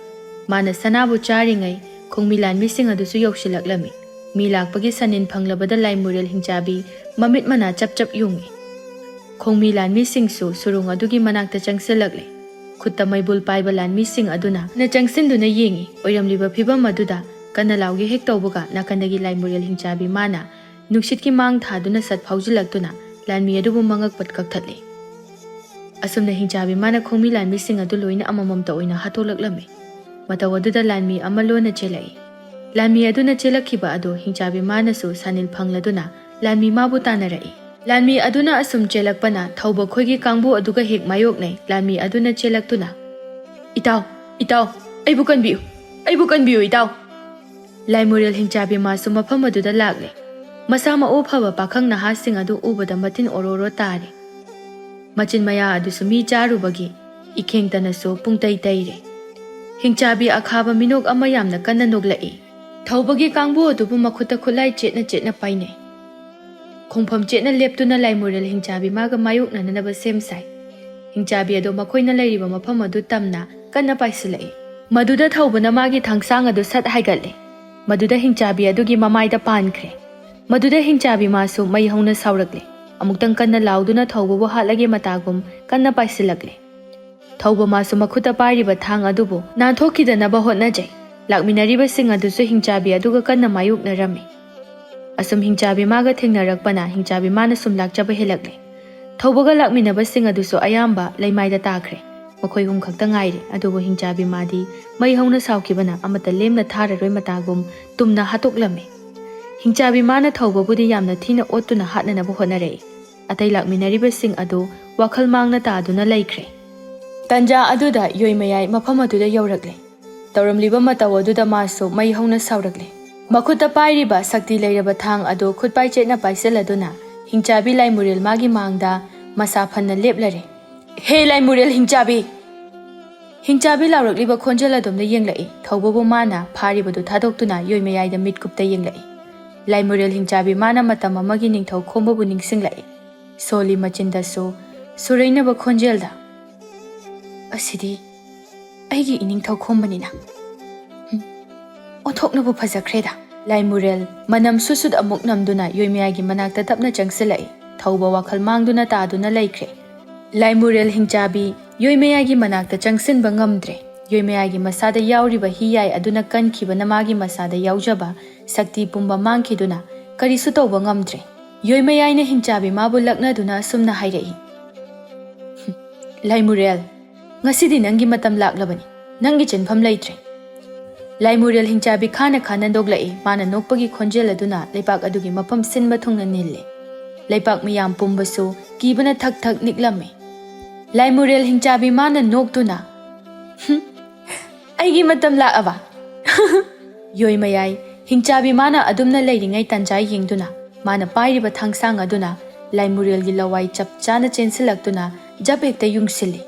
ꯃꯥꯅ ꯁꯅꯥꯕꯨ ꯆꯥꯔꯤꯉꯩ ꯈꯣꯡꯃꯤ ꯂꯥꯟꯃꯤꯁꯤꯡ ꯑꯗꯨꯁꯨ ꯌꯧꯁꯤꯜꯂꯛꯂꯝꯃꯤ꯫ ꯃꯤ ꯂꯥꯛꯄꯒꯤ ꯁꯅꯤꯟ ꯐꯪꯂꯕꯗ ꯂꯥꯏꯃꯨꯔꯦꯜ ꯍꯤꯡꯆꯥꯕꯤ ꯃꯃꯤꯠ ꯃꯅꯥ ꯆꯞ ꯆꯞ ꯌꯨꯡꯏ꯫ ꯈꯣꯡꯃꯤ ꯂꯥꯟꯃꯤꯁꯤꯡꯁꯨ ꯁꯨꯔꯨꯡ ꯑꯗꯨꯒꯤ ꯃꯅꯥꯛꯇ ꯆꯪꯁꯤꯜꯂꯛꯂꯦ꯫ ꯈꯨꯠꯇ ꯃꯩꯕꯨꯜ ꯄꯥꯏꯕ ꯂꯥꯟꯃꯤꯁꯤꯡ ꯑꯗꯨꯅ ꯅ ꯆꯪꯁꯤꯟꯗꯨꯅ ꯌꯦꯡꯏ꯫ ꯑꯣꯏꯔꯝꯂꯤꯕ ꯐꯤꯚꯝ ꯑꯗꯨꯗ ꯀꯟꯅ ꯂꯥꯎꯒꯦ ꯍꯦꯛ ꯇꯧꯕꯒ, ꯅꯥꯀꯟꯗꯒꯤ ꯂꯥꯏꯃꯨꯔꯦꯜ ꯍꯤꯡꯆꯥꯕꯤ ꯃꯥꯅ ꯅꯨꯡꯁꯤꯠꯀꯤ ꯃꯥꯡ ꯊꯥꯗꯨꯅ ꯁꯠ ꯐꯥꯎꯖꯤꯜꯂꯛꯇꯨꯅ ꯂꯥꯟꯃꯤ ꯑꯗꯨꯕꯨ ꯃꯉꯛꯄꯠ ꯀꯛꯊꯠꯂꯤ꯫ ꯑꯁꯨꯝꯅ ꯍꯤꯡꯆꯥꯕꯤ ꯃꯥꯅ ꯈꯣꯡꯃꯤ ꯂꯥꯟꯃꯤꯁꯤꯡ ꯑꯗꯨ ꯂꯣꯏꯅ ꯑꯃꯃꯝꯇ ꯑꯣꯏꯅ ꯍꯥꯠꯇꯣꯛꯂꯛꯂꯝꯃꯤ꯫ ꯃꯇꯧ ꯑꯗꯨꯗ ꯂꯥꯟꯃꯤ ꯑꯃ ꯂꯣꯟꯅ ꯆꯦꯜꯂꯛꯏ꯫ ꯂꯥꯟꯃꯤ ꯑꯗꯨꯅ ꯆꯦꯜꯂꯛꯈꯤꯕ ꯑꯗꯨ ꯍꯤꯡꯆꯥꯕꯤ ꯃꯥꯅꯁꯨ ꯁꯥꯅꯤꯜ ꯐꯪꯂꯗꯨꯅ ꯂꯥꯟꯃꯤ ꯃꯥꯕꯨ ꯇꯥꯟꯅꯔꯛꯏ꯫ ꯂꯥꯟꯃꯤ ꯑꯗꯨꯅ ꯑꯁꯨꯝ ꯆꯦꯜꯂꯛꯄꯅ ꯊꯧꯕ ꯈꯣꯏꯒꯤ ꯀꯥꯡꯕꯨ ꯑꯗꯨꯒ ꯍꯦꯛ ꯃꯥꯌꯣꯛꯅꯩ꯫ ꯂꯥꯟꯃꯤ ꯑꯗꯨꯅ ꯆꯦꯜꯂꯛꯇꯨꯅ, "ꯏꯇꯥꯎ, ꯏꯇꯥꯎ, ꯑꯩꯕꯨ ꯀꯟꯕꯤꯌꯨ, ꯑꯩꯕꯨ ꯀꯟꯕꯤꯌꯨ, ꯏꯇꯥꯎ!" ꯂꯥꯏꯃꯨꯔꯦꯜ ꯍꯤꯡꯆꯥꯕꯤ ꯃꯥꯁꯨ ꯃꯐꯝ ꯑꯗꯨꯗ ꯂꯥꯛꯂꯦ꯫ ꯃꯁꯥ ꯃꯎ ꯐꯕ ꯄꯥꯈꯪ ꯅꯍꯥꯁꯤꯡ ꯑꯗꯨ ꯎꯕꯗ ꯃꯇꯤꯟ ꯑꯣꯔꯣ ꯑꯣꯔꯣ ꯇꯥꯔꯦ꯫ ꯃꯆꯤꯟ ꯃꯌꯥ ꯑꯗꯨꯁꯨ ꯃꯤ ꯆꯥꯔꯨꯕꯒꯤ ꯏꯈꯦꯡꯇꯅꯁꯨ ꯄꯨꯡꯇꯩ ꯇꯩꯔꯦ꯫ ꯍꯤꯡꯆꯥꯕꯤ ꯑꯈꯥꯕ ꯃꯤꯅꯣꯛ ꯑꯃ ꯌꯥꯝꯅ ꯀꯟꯅ ꯅꯣꯛꯂꯛꯏ꯫ ꯊꯧꯕꯒꯤ ꯀꯥꯡꯕꯨ ꯑꯗꯨꯕꯨ ꯃꯈꯨꯠꯇ ꯈꯨꯠꯂꯥꯏ ꯆꯦꯠꯅ ꯆꯦꯠꯅ ꯄꯥꯏꯅꯩ꯫ ꯈꯣꯡꯐꯝ ꯆꯦꯠꯅ ꯂꯦꯞꯇꯨꯅ ꯂꯥꯏꯃꯨꯔꯦꯜ ꯍꯤꯡꯆꯥꯕꯤ ꯃꯥꯒ ꯃꯥꯌꯣꯛꯅꯅꯅꯕ ꯁꯦꯝ ꯁꯥꯏ꯫ ꯍꯤꯡꯆꯥꯕꯤ ꯑꯗꯣ ꯃꯈꯣꯏꯅ ꯂꯩꯔꯤꯕ ꯃꯐꯝ ꯑꯗꯨ ꯇꯝꯅ ꯀꯟꯅ ꯄꯥꯏꯁꯤꯜꯂꯛꯏ꯫ ꯃꯗꯨꯗ ꯊꯧꯕꯅ ꯃꯥꯒꯤ ꯊꯥꯡꯁꯥꯡ ꯑꯗꯨ ꯁꯠ ꯍꯥꯏꯒꯠꯂꯦ꯫ ꯃꯗꯨꯗ ꯍꯤꯡꯆꯥꯕꯤ ꯑꯗꯨꯒꯤ ꯃꯃꯥꯏꯗ ꯄꯥꯟꯈ꯭ꯔꯦ꯫ ꯃꯗꯨꯗ ꯍꯤꯡꯆꯥꯕꯤ ꯃꯥꯁꯨ ꯃꯩ ꯍꯧꯅ ꯁꯥꯎꯔꯛꯂꯦ꯫ ꯑꯃꯨꯛꯇꯪ ꯀꯟꯅ ꯂꯥꯎꯗꯨꯅ ꯊꯧꯕꯕꯨ ꯍꯥꯠꯂꯒꯦ ꯃꯇꯥꯒꯨꯝ ꯀꯟꯅ ꯄꯥꯏꯁꯤꯜꯂꯛꯂꯦ꯫ ꯊꯧꯕ ꯃꯥꯁꯨ ꯃꯈꯨꯠꯇ ꯄꯥꯏꯔꯤꯕ ꯊꯥꯡ ꯑꯗꯨꯕꯨ ꯅꯥꯟꯊꯣꯛꯈꯤꯗꯅꯕ ꯍꯣꯠꯅꯖꯩ꯫ ꯂꯥꯛꯃꯤꯟꯅꯔꯤꯕꯁꯤꯡ ꯑꯗꯨꯁꯨ ꯍꯤꯡꯆꯥꯕꯤ ꯑꯗꯨꯒ ꯀꯟꯅ ꯃꯥꯌꯣꯛꯅꯔꯝꯃꯤ꯫ ꯑꯁꯨꯝ ꯍꯤꯡꯆꯥꯕꯤ ꯃꯥꯒ ꯊꯦꯡꯅꯔꯛꯄꯅ ꯍꯤꯡꯆꯥꯕꯤ ꯃꯥꯅ ꯁꯨꯝ ꯂꯥꯛꯆꯕ ꯍꯦꯜꯂꯛꯂꯦ꯫ ꯊꯧꯕꯒ ꯂꯥꯛꯃꯤꯟꯅꯕꯁꯤꯡ ꯑꯗꯨꯁꯨ ꯑꯌꯥꯝꯕ ꯂꯩꯃꯥꯏꯗ ꯇꯥꯈ꯭ꯔꯦ꯫ ꯃꯈꯣꯏ ꯑꯍꯨꯝ ꯈꯛꯇ ꯉꯥꯏꯔꯦ꯫ ꯑꯗꯨꯕꯨ ꯍꯤꯡꯆꯥꯕꯤ ꯃꯥꯗꯤ ꯃꯩ ꯍꯧꯅ ꯁꯥꯎꯈꯤꯕꯅ ꯑꯃꯠꯇ ꯂꯦꯝꯅ ꯊꯥꯔꯔꯣꯏ ꯃꯇꯥꯒꯨꯝ ꯇꯨꯝꯅ ꯍꯥꯠꯇꯣꯛꯂꯝꯃꯤ꯫ ꯍꯤꯡꯆꯥꯕꯤ ꯃꯥꯅ ꯊꯧꯕꯕꯨꯗꯤ ꯌꯥꯝꯅ ꯊꯤꯅ ꯑꯣꯠꯇꯨꯅ ꯍꯥꯠꯅꯅꯕ ꯍꯣꯠꯅꯔꯛꯏ꯫ ꯑꯇꯩ ꯂꯥꯛꯃꯤꯟꯅꯔꯤꯕꯁꯤꯡ ꯑꯗꯨ ꯋꯥꯈꯜ ꯃꯥꯡꯅ ꯇꯥꯗꯨꯅ ꯂꯩꯈ꯭ꯔꯦ꯫ ꯇꯟꯖꯥ ꯑꯗꯨꯗ ꯌꯣꯏꯃꯌꯥꯏ ꯃꯐꯝ ꯑꯗꯨꯗ ꯌꯧꯔꯛꯂꯦ꯫ ꯇꯧꯔꯝꯂꯤꯕ ꯃꯇꯧ ꯑꯗꯨꯗ ꯃꯥꯁꯨ ꯃꯩ ꯍꯧꯅ ꯁꯥꯎꯔꯛꯂꯦ꯫ ꯃꯈꯨꯠꯇ ꯄꯥꯏꯔꯤꯕ ꯁꯛꯇꯤ ꯂꯩꯔꯕ ꯊꯥꯡ ꯑꯗꯨ ꯈꯨꯠꯄꯥꯏ ꯆꯦꯠꯅ ꯄꯥꯏꯁꯤꯜꯂꯗꯨꯅ ꯍꯤꯡꯆꯥꯕꯤ ꯂꯥꯏꯃꯨꯔꯦꯜ ꯃꯥꯒꯤ ꯃꯥꯡꯗ ꯃꯁꯥ ꯐꯟꯅ ꯂꯦꯞꯂꯔꯦ꯫ "ꯍꯦ ꯂꯥꯏꯃꯨꯔꯦꯜ ꯍꯤꯡꯆꯥꯕꯤ!" ꯍꯤꯡꯆꯥꯕꯤ ꯂꯥꯎꯔꯛꯂꯤꯕ ꯈꯣꯟꯖꯦꯜ ꯑꯗꯣꯝꯗ ꯌꯦꯡꯂꯛꯏ꯫ ꯊꯧꯕꯕꯨ ꯃꯥꯅ ꯐꯥꯔꯤꯕꯗꯨ ꯊꯥꯗꯣꯛꯇꯨꯅ ꯌꯣꯏꯃꯌꯥꯏꯗ ꯃꯤꯠꯀꯨꯞꯇ ꯌꯦꯡꯂꯛꯏ꯫ ꯂꯥꯏꯃꯨꯔꯦꯜ ꯍꯤꯡꯆꯥꯕꯤ ꯃꯥꯅ ꯃꯇꯝ ꯑꯃꯒꯤ ꯅꯤꯡꯊꯧ ꯈꯣꯝꯕꯕꯨ ꯅꯤꯡꯁꯤꯡꯂꯛꯏ꯫ ꯁꯣꯜꯂꯤ ꯃꯆꯤꯟꯗꯁꯨ ꯁꯨꯔꯩꯅꯕ ꯈꯣꯟꯖꯦꯜꯗ, "ꯑꯁꯤꯗꯤ ꯑꯩꯒꯤ ꯏꯅꯤꯡꯊꯧ ꯈꯣꯝꯕꯅꯤꯅ꯫ ꯍꯨꯝ, ꯑꯣꯟꯊꯣꯛꯅꯕꯨ ꯐꯖꯈ꯭ꯔꯦꯗ!" ꯂꯥꯏꯃꯨꯔꯦꯜ ꯃꯅꯝ ꯁꯨꯠ ꯁꯨꯠ ꯑꯃꯨꯛ ꯅꯝꯗꯨꯅ ꯌꯣꯏꯃꯌꯥꯏꯒꯤ ꯃꯅꯥꯛꯇ ꯇꯞꯅ ꯆꯪꯁꯤꯜꯂꯛꯏ꯫ ꯊꯧꯕ ꯋꯥꯈꯜ ꯃꯥꯡꯗꯨꯅ ꯇꯥꯗꯨꯅ ꯂꯩꯈ꯭ꯔꯦ꯫ ꯂꯥꯏꯃꯨꯔꯦꯜ ꯍꯤꯡꯆꯥꯕꯤ ꯌꯣꯏꯃꯌꯥꯏꯒꯤ ꯃꯅꯥꯛꯇ ꯆꯪꯁꯤꯟꯕ ꯉꯝꯗ꯭ꯔꯦ꯫ ꯌꯣꯏꯃꯌꯥꯏꯒꯤ ꯃꯁꯥꯗ ꯌꯥꯎꯔꯤꯕ ꯍꯤꯌꯥꯏ ꯑꯗꯨꯅ ꯀꯟꯈꯤꯕꯅ ꯃꯥꯒꯤ ꯃꯁꯥꯗ ꯌꯥꯎꯖꯕ ꯁꯛꯇꯤ ꯄꯨꯝꯕ ꯃꯥꯡꯈꯤꯗꯨꯅ ꯀꯔꯤꯁꯨ ꯇꯧꯕ ꯉꯝꯗ꯭ꯔꯦ꯫ ꯌꯣꯏꯃꯌꯥꯏꯅ ꯍꯤꯡꯆꯥꯕꯤ ꯃꯥꯕꯨ ꯂꯛꯅꯗꯨꯅ ꯑꯁꯨꯝꯅ ꯍꯥꯏꯔꯛꯏ, "ꯂꯥꯏꯃꯨꯔꯦꯜ, ꯉꯁꯤꯗꯤ ꯅꯪꯒꯤ ꯃꯇꯝ ꯂꯥꯛꯂꯕꯅꯤ꯫ ꯅꯪꯒꯤ ꯆꯦꯟꯐꯝ ꯂꯩꯇ꯭ꯔꯦ꯫" ꯂꯥꯏꯃꯨꯔꯦꯜ ꯍꯤꯡꯆꯥꯕꯤ ꯈꯥꯅ ꯈꯥꯅ ꯅꯣꯛꯂꯛꯏ꯫ ꯃꯥꯅ ꯅꯣꯛꯄꯒꯤ ꯈꯣꯟꯖꯦꯜ ꯑꯗꯨꯅ ꯂꯩꯄꯥꯛ ꯑꯗꯨꯒꯤ ꯃꯐꯝ ꯁꯤꯟꯕ ꯊꯨꯡꯅ ꯅꯤꯜꯂꯦ꯫ ꯂꯩꯄꯥꯛ ꯃꯤꯌꯥꯝ ꯄꯨꯝꯕꯁꯨ ꯀꯤꯕꯅ ꯊꯛ ꯊꯛ ꯅꯤꯛꯂꯝꯃꯤ꯫ ꯂꯥꯏꯃꯨꯔꯦꯜ ꯍꯤꯡꯆꯥꯕꯤ ꯃꯥꯅ ꯅꯣꯛꯇꯨꯅ, "ꯍꯨꯝ, ꯑꯩꯒꯤ ꯃꯇꯝ ꯂꯥꯛꯑꯕ?" ꯌꯣꯏꯃꯌꯥꯏ ꯍꯤꯡꯆꯥꯕꯤ ꯃꯥꯅ ꯑꯗꯨꯝꯅ ꯂꯩꯔꯤꯉꯩ ꯇꯟꯖꯥ ꯌꯦꯡꯗꯨꯅ ꯃꯥꯅ ꯄꯥꯏꯔꯤꯕ ꯊꯥꯡꯁꯥꯡ ꯑꯗꯨꯅ ꯂꯥꯏꯃꯨꯔꯦꯜꯒꯤ ꯂꯋꯥꯏ ꯆꯞ ꯆꯥꯅ ꯆꯦꯟꯁꯤꯜꯂꯛꯇꯨꯅ ꯖꯞ ꯍꯦꯛꯇ ꯌꯨꯡꯁꯤꯜꯂꯤ꯫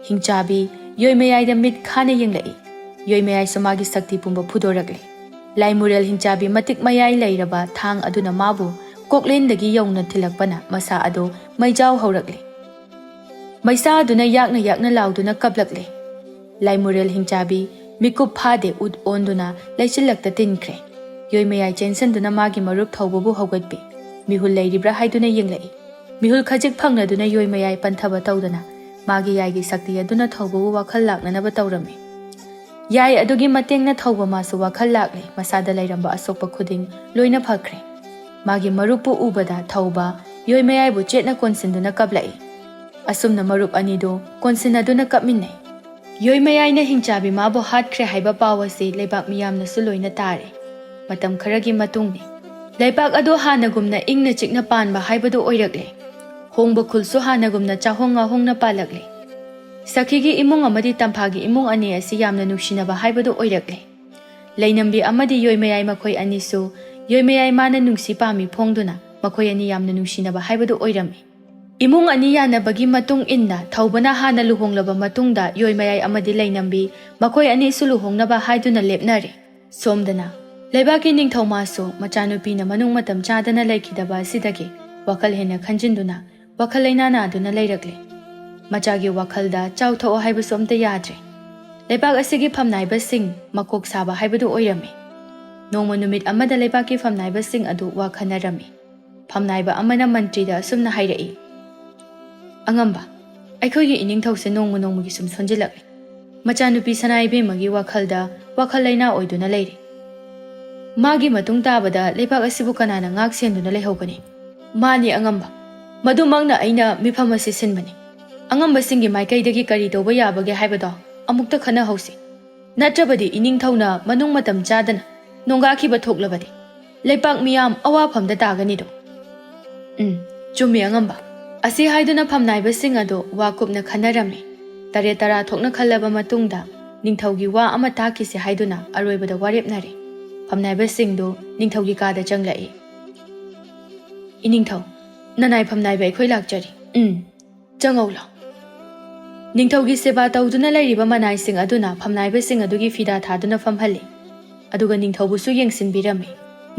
ꯍꯤꯡꯆꯥꯕꯤ ꯌꯣꯏꯃꯌꯥꯏꯗ ꯃꯤꯠ ꯈꯥꯅ ꯌꯦꯡꯂꯛꯏ꯫ ꯌꯣꯏꯃꯌꯥꯏꯁꯨ ꯃꯥꯒꯤ ꯁꯛꯇꯤ ꯄꯨꯝꯕ ꯐꯨꯗꯣꯔꯛꯂꯤ꯫ ꯂꯥꯏꯃꯨꯔꯦꯜ ꯍꯤꯡꯆꯥꯕꯤ ꯃꯇꯤꯛ ꯃꯌꯥꯏ ꯂꯩꯔꯕ ꯊꯥꯡ ꯑꯗꯨꯅ ꯃꯥꯕꯨ ꯀꯣꯛꯂꯦꯟꯗꯒꯤ ꯌꯧꯅ ꯊꯤꯜꯂꯛꯄꯅ ꯃꯁꯥ ꯑꯗꯨ ꯃꯩꯖꯥꯎ ꯍꯧꯔꯛꯂꯤ꯫ ꯃꯩꯁꯥ ꯑꯗꯨꯅ ꯌꯥꯛꯅ ꯌꯥꯛꯅ ꯂꯥꯎꯗꯨꯅ ꯀꯞꯂꯛꯂꯤ꯫ ꯂꯥꯏꯃꯨꯔꯦꯜ ꯍꯤꯡꯆꯥꯕꯤ ꯃꯤꯀꯨꯞ ꯐꯥꯗꯦ ꯎꯠ ꯑꯣꯟꯗꯨꯅ ꯂꯩꯆꯤꯜꯂꯛꯇ ꯇꯤꯟꯈ꯭ꯔꯦ꯫ ꯌꯣꯏ ꯃꯌꯥꯏ ꯆꯦꯟꯁꯤꯟꯗꯨꯅ ꯃꯥꯒꯤ ꯃꯔꯨꯞ ꯊꯧꯕꯕꯨ ꯍꯧꯒꯠꯄꯤ꯫ ꯃꯤꯍꯨꯜ ꯂꯩꯔꯤꯕ꯭ꯔꯥ ꯍꯥꯏꯗꯨꯅ ꯌꯦꯡꯂꯛꯏ꯫ ꯃꯤꯍꯨꯜ ꯈꯖꯤꯛ ꯐꯪꯂꯗꯨꯅ ꯌꯣꯏ ꯃꯌꯥꯏ ꯄꯟꯊꯕ ꯇꯧꯗꯅ ꯃꯥꯒꯤ ꯌꯥꯏꯒꯤ ꯁꯛꯇꯤ ꯑꯗꯨꯅ ꯊꯧꯕꯕꯨ ꯋꯥꯈꯜ ꯂꯥꯛꯅꯅꯕ ꯇꯧꯔꯝꯃꯤ꯫ ꯌꯥꯏ ꯑꯗꯨꯒꯤ ꯃꯇꯦꯡꯅ ꯊꯧꯕ ꯃꯥꯁꯨ ꯋꯥꯈꯜ ꯂꯥꯛꯂꯦ꯫ ꯃꯁꯥꯗ ꯂꯩꯔꯝꯕ ꯑꯁꯣꯛꯄ ꯈꯨꯗꯤꯡ ꯂꯣꯏꯅ ꯐꯈ꯭ꯔꯦ꯫ ꯃꯥꯒꯤ ꯃꯔꯨꯞꯄꯨ ꯎꯕꯗ ꯊꯧꯕ ꯌꯣꯏ ꯃꯌꯥꯏꯕꯨ ꯆꯦꯠꯅ ꯀꯣꯟꯁꯤꯟꯗꯨꯅ ꯀꯞꯂꯛꯏ꯫ ꯑꯁꯨꯝꯅ ꯃꯔꯨꯞ ꯑꯅꯤꯗꯨ ꯀꯣꯟꯁꯤꯟꯅꯗꯨꯅ ꯀꯞꯃꯤꯟꯅꯩ꯫ ꯌꯣꯏ ꯃꯌꯥꯏꯅ ꯍꯤꯡꯆꯥꯕꯤ ꯃꯥꯕꯨ ꯍꯥꯠꯈ꯭ꯔꯦ ꯍꯥꯏꯕ ꯄꯥꯎ ꯑꯁꯤ ꯂꯩꯕꯥꯛ ꯃꯤꯌꯥꯝꯅꯁꯨ ꯂꯣꯏꯅ ꯇꯥꯔꯦ꯫ ꯃꯇꯝ ꯈꯔꯒꯤ ꯃꯇꯨꯡꯅꯤ꯫ ꯂꯩꯕꯥꯛ ꯑꯗꯨ ꯍꯥꯟꯅꯒꯨꯝꯅ ꯏꯪꯅ ꯆꯤꯛꯅ ꯄꯥꯟꯕ ꯍꯥꯏꯕꯗꯨ ꯑꯣꯏꯔꯛꯂꯦ꯫ ꯍꯣꯡꯕ ꯈꯨꯜꯁꯨ ꯍꯥꯟꯅꯒꯨꯝꯅ ꯆꯥꯍꯣꯡ ꯉꯥꯍꯣꯡꯅ ꯄꯥꯜꯂꯛꯂꯦ꯫ ꯁꯈꯤꯒꯤ ꯏꯃꯨꯡ ꯑꯃꯗꯤ ꯇꯝꯐꯥꯒꯤ ꯏꯃꯨꯡ ꯑꯅꯤ ꯑꯁꯤ ꯌꯥꯝꯅ ꯅꯨꯡꯁꯤꯅꯕ ꯍꯥꯏꯕꯗꯨ ꯑꯣꯏꯔꯛꯂꯦ꯫ ꯂꯩꯅꯝꯕꯤ ꯑꯃꯗꯤ ꯌꯣꯏ ꯃꯌꯥꯏ ꯃꯈꯣꯏ ꯑꯅꯤꯁꯨ ꯌꯣꯏ ꯃꯌꯥꯏ ꯃꯥꯅ ꯅꯨꯡꯁꯤ ꯄꯥꯝꯃꯤ ꯐꯣꯡꯗꯨꯅ ꯃꯈꯣꯏ ꯑꯅꯤ ꯌꯥꯝꯅ ꯅꯨꯡꯁꯤꯅꯕ ꯍꯥꯏꯕꯗꯨ ꯑꯣꯏꯔꯝꯃꯤ꯫ ꯏꯃꯨꯡ ꯑꯅꯤ ꯌꯥꯅꯕꯒꯤ ꯃꯇꯨꯡ ꯏꯟꯅ ꯊꯧꯕꯅ ꯍꯥꯟꯅ ꯂꯨꯍꯣꯡꯂꯕ ꯃꯇꯨꯡꯗ ꯌꯣꯏ ꯃꯌꯥꯏ ꯑꯃꯗꯤ ꯂꯩꯅꯝꯕꯤ ꯃꯈꯣꯏ ꯑꯅꯤꯁꯨ ꯂꯨꯍꯣꯡꯅꯕ ꯍꯥꯏꯗꯨꯅ ꯂꯦꯞꯅꯔꯦ꯫ ꯁꯣꯝꯗꯅ ꯂꯩꯕꯥꯛꯀꯤ ꯅꯤꯡꯊꯧ ꯃꯥꯁꯨ ꯃꯆꯥꯅꯨꯄꯤꯅ ꯃꯅꯨꯡ ꯃꯇꯝ ꯆꯥꯗꯅ ꯂꯩꯈꯤꯗꯕ ꯑꯁꯤꯗꯒꯤ ꯋꯥꯈꯜ ꯍꯦꯟꯅ ꯈꯟꯖꯤꯟꯗꯨꯅ ꯋꯥꯈꯜ ꯂꯩꯅꯥ ꯅꯥꯗꯨꯅ ꯂꯩꯔꯛꯂꯦ꯫ ꯃꯆꯥꯒꯤ ꯋꯥꯈꯜꯗ ꯆꯥꯎꯊꯣꯛꯑꯣ ꯍꯥꯏꯕꯁꯨ ꯑꯝꯇ ꯌꯥꯗ꯭ꯔꯦ꯫ ꯂꯩꯕꯥꯛ ꯑꯁꯤꯒꯤ ꯐꯝꯅꯥꯏꯕꯁꯤꯡ ꯃꯀꯣꯛ ꯁꯥꯕ ꯍꯥꯏꯕꯗꯨ ꯑꯣꯏꯔꯝꯃꯤ꯫ ꯅꯣꯡꯃ ꯅꯨꯃꯤꯠ ꯑꯃꯗ ꯂꯩꯕꯥꯛꯀꯤ ꯐꯝꯅꯥꯏꯕꯁꯤꯡ ꯑꯗꯨ ꯋꯥ ꯈꯟꯅꯔꯝꯃꯤ꯫ ꯐꯝꯅꯥꯏꯕ ꯑꯃꯅ ꯃꯟꯇ꯭ꯔꯤꯗ ꯑꯁꯨꯝꯅ ꯍꯥꯏꯔꯛꯏ, "ꯑꯉꯝꯕ, ꯑꯩꯈꯣꯏꯒꯤ ꯏꯅꯤꯡꯊꯧꯁꯦ ꯅꯣꯡꯃ ꯅꯣꯡꯃꯒꯤ ꯁꯨꯝ ꯁꯣꯟꯖꯤꯜꯂꯛꯂꯦ꯫ ꯃꯆꯥꯅꯨꯄꯤ ꯁꯅꯥ ꯏꯕꯦꯝꯃꯒꯤ ꯋꯥꯈꯜꯗ ꯋꯥꯈꯜ ꯂꯩꯅꯥ ꯑꯣꯏꯗꯨꯅ ꯂꯩꯔꯦ꯫ ꯃꯥꯒꯤ ꯃꯇꯨꯡ ꯇꯥꯕꯗ ꯂꯩꯕꯥꯛ ꯑꯁꯤꯕꯨ ꯀꯅꯥꯅ ꯉꯥꯛ ꯁꯦꯟꯗꯨꯅ ꯂꯩꯍꯧꯒꯅꯤ?" "ꯃꯥꯅꯤ ꯑꯉꯝꯕ, ꯃꯗꯨꯃꯛꯅ ꯑꯩꯅ ꯃꯤꯐꯝ ꯑꯁꯤ ꯁꯤꯟꯕꯅꯤ꯫ ꯑꯉꯝꯕꯁꯤꯡꯒꯤ ꯃꯥꯏꯀꯩꯗꯒꯤ ꯀꯔꯤ ꯇꯧꯕ ꯌꯥꯕꯒꯦ ꯍꯥꯏꯕꯗꯣ ꯑꯃꯨꯛꯇ ꯈꯟꯅꯍꯧꯁꯤ꯫ ꯅꯠꯇ꯭ꯔꯕꯗꯤ ꯏꯅꯤꯡꯊꯧꯅ ꯃꯅꯨꯡ ꯃꯇꯝ ꯆꯥꯗꯅ ꯅꯣꯡꯒꯥꯈꯤꯕ ꯊꯣꯛꯂꯕꯗꯤ ꯂꯩꯄꯥꯛ ꯃꯤꯌꯥꯝ ꯑꯋꯥꯐꯝꯗ ꯇꯥꯒꯅꯤꯗꯣ꯫" "ꯎꯝ, ꯆꯨꯝꯃꯤ ꯑꯉꯝꯕ꯫" ꯑꯁꯤ ꯍꯥꯏꯗꯨꯅ ꯐꯝꯅꯥꯏꯕꯁꯤꯡ ꯑꯗꯨ ꯋꯥ ꯀꯨꯞꯅ ꯈꯟꯅꯔꯝꯃꯤ꯫ ꯇꯔꯦꯠ ꯇꯔꯥ ꯊꯣꯛꯅ ꯈꯜꯂꯕ ꯃꯇꯨꯡꯗ ꯅꯤꯡꯊꯧꯒꯤ ꯋꯥ ꯑꯃ ꯇꯥꯈꯤꯁꯤ ꯍꯥꯏꯗꯨꯅ ꯑꯔꯣꯏꯕꯗ ꯋꯥꯔꯦꯞꯅꯔꯦ꯫ ꯐꯝꯅꯥꯏꯕꯁꯤꯡꯗꯨ ꯅꯤꯡꯊꯧꯒꯤ ꯀꯥꯗ ꯆꯪꯂꯛꯏ꯫ "ꯏꯅꯤꯡꯊꯧ, ꯅꯅꯥꯏ ꯐꯝꯅꯥꯏꯕ ꯑꯩꯈꯣꯏ ꯂꯥꯛꯆꯔꯤ꯫" "ꯎꯝ, ꯆꯪꯉꯧ ꯂꯥꯎ꯫" ꯅꯤꯡꯊꯧꯒꯤ ꯁꯦꯕꯥ ꯇꯧꯗꯨꯅ ꯂꯩꯔꯤꯕ ꯃꯅꯥꯏꯁꯤꯡ ꯑꯗꯨꯅ ꯐꯝꯅꯥꯏꯕꯁꯤꯡ ꯑꯗꯨꯒꯤ ꯐꯤꯗꯥ ꯊꯥꯗꯨꯅ ꯐꯝꯍꯜꯂꯤ꯫ ꯑꯗꯨꯒ ꯅꯤꯡꯊꯧꯕꯨꯁꯨ ꯌꯦꯡꯁꯤꯟꯕꯤꯔꯝꯃꯤ꯫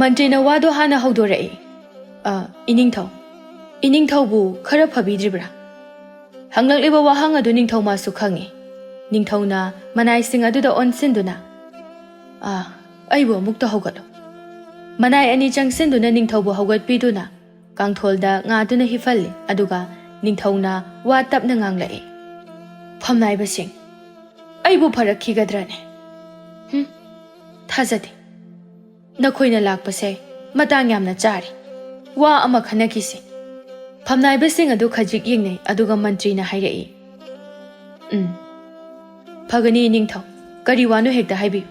ꯃꯟꯇ꯭ꯔꯤꯅ ꯋꯥꯗꯣ ꯍꯥꯟꯅ ꯍꯧꯗꯣꯔꯛꯏ꯫ "ꯑ, ꯏꯅꯤꯡꯊꯧ, ꯏꯅꯤꯡꯊꯧꯕꯨ ꯈꯔ ꯐꯕꯤꯗ꯭ꯔꯤꯕ꯭ꯔꯥ?" ꯍꯪꯂꯛꯂꯤꯕ ꯋꯥꯍꯪ ꯑꯗꯨ ꯅꯤꯡꯊꯧ ꯃꯥꯁꯨ ꯈꯪꯏ꯫ ꯅꯤꯡꯊꯧꯅ ꯃꯅꯥꯏꯁꯤꯡ ꯑꯗꯨꯗ ꯑꯣꯟꯁꯤꯟꯗꯨꯅ, "ꯑꯥ, ꯑꯩꯕꯨ ꯑꯃꯨꯛꯇ ꯍꯧꯒꯠꯂꯨ꯫" ꯃꯅꯥꯏ ꯑꯅꯤ ꯆꯪꯁꯤꯟꯗꯨꯅ ꯅꯤꯡꯊꯧꯕꯨ ꯍꯧꯒꯠꯄꯤꯗꯨꯅ ꯀꯥꯡꯊꯣꯜꯗ ꯉꯥꯗꯨꯅ ꯍꯤꯞꯍꯜꯂꯤ꯫ ꯑꯗꯨꯒ ꯅꯤꯡꯊꯧꯅ ꯋꯥ ꯇꯞꯅ ꯉꯥꯡꯂꯛꯏ, "ꯐꯝꯅꯥꯏꯕꯁꯤꯡ, ꯑꯩꯕꯨ ꯐꯔꯛꯈꯤꯒꯗ꯭ꯔꯅꯦ? ꯍꯨꯝ, ꯊꯥꯖꯗꯦ꯫ ꯅꯈꯣꯏꯅ ꯂꯥꯛꯄꯁꯦ ꯃꯇꯥꯡ ꯌꯥꯝꯅ ꯆꯥꯔꯦ꯫ ꯋꯥ ꯑꯃ ꯈꯟꯅꯈꯤꯁꯤ꯫" ꯐꯝꯅꯥꯏꯕꯁꯤꯡ ꯑꯗꯨ ꯈꯖꯤꯛ ꯌꯦꯡꯅꯩ, ꯑꯗꯨꯒ ꯃꯟꯇ꯭ꯔꯤꯅ ꯍꯥꯏꯔꯛꯏ, "ꯎꯝ, ꯐꯒꯅꯤ ꯏꯅꯤꯡꯊꯧ, ꯀꯔꯤ ꯋꯥꯅꯣ ꯍꯦꯛꯇ ꯍꯥꯏꯕꯤꯌꯨ꯫"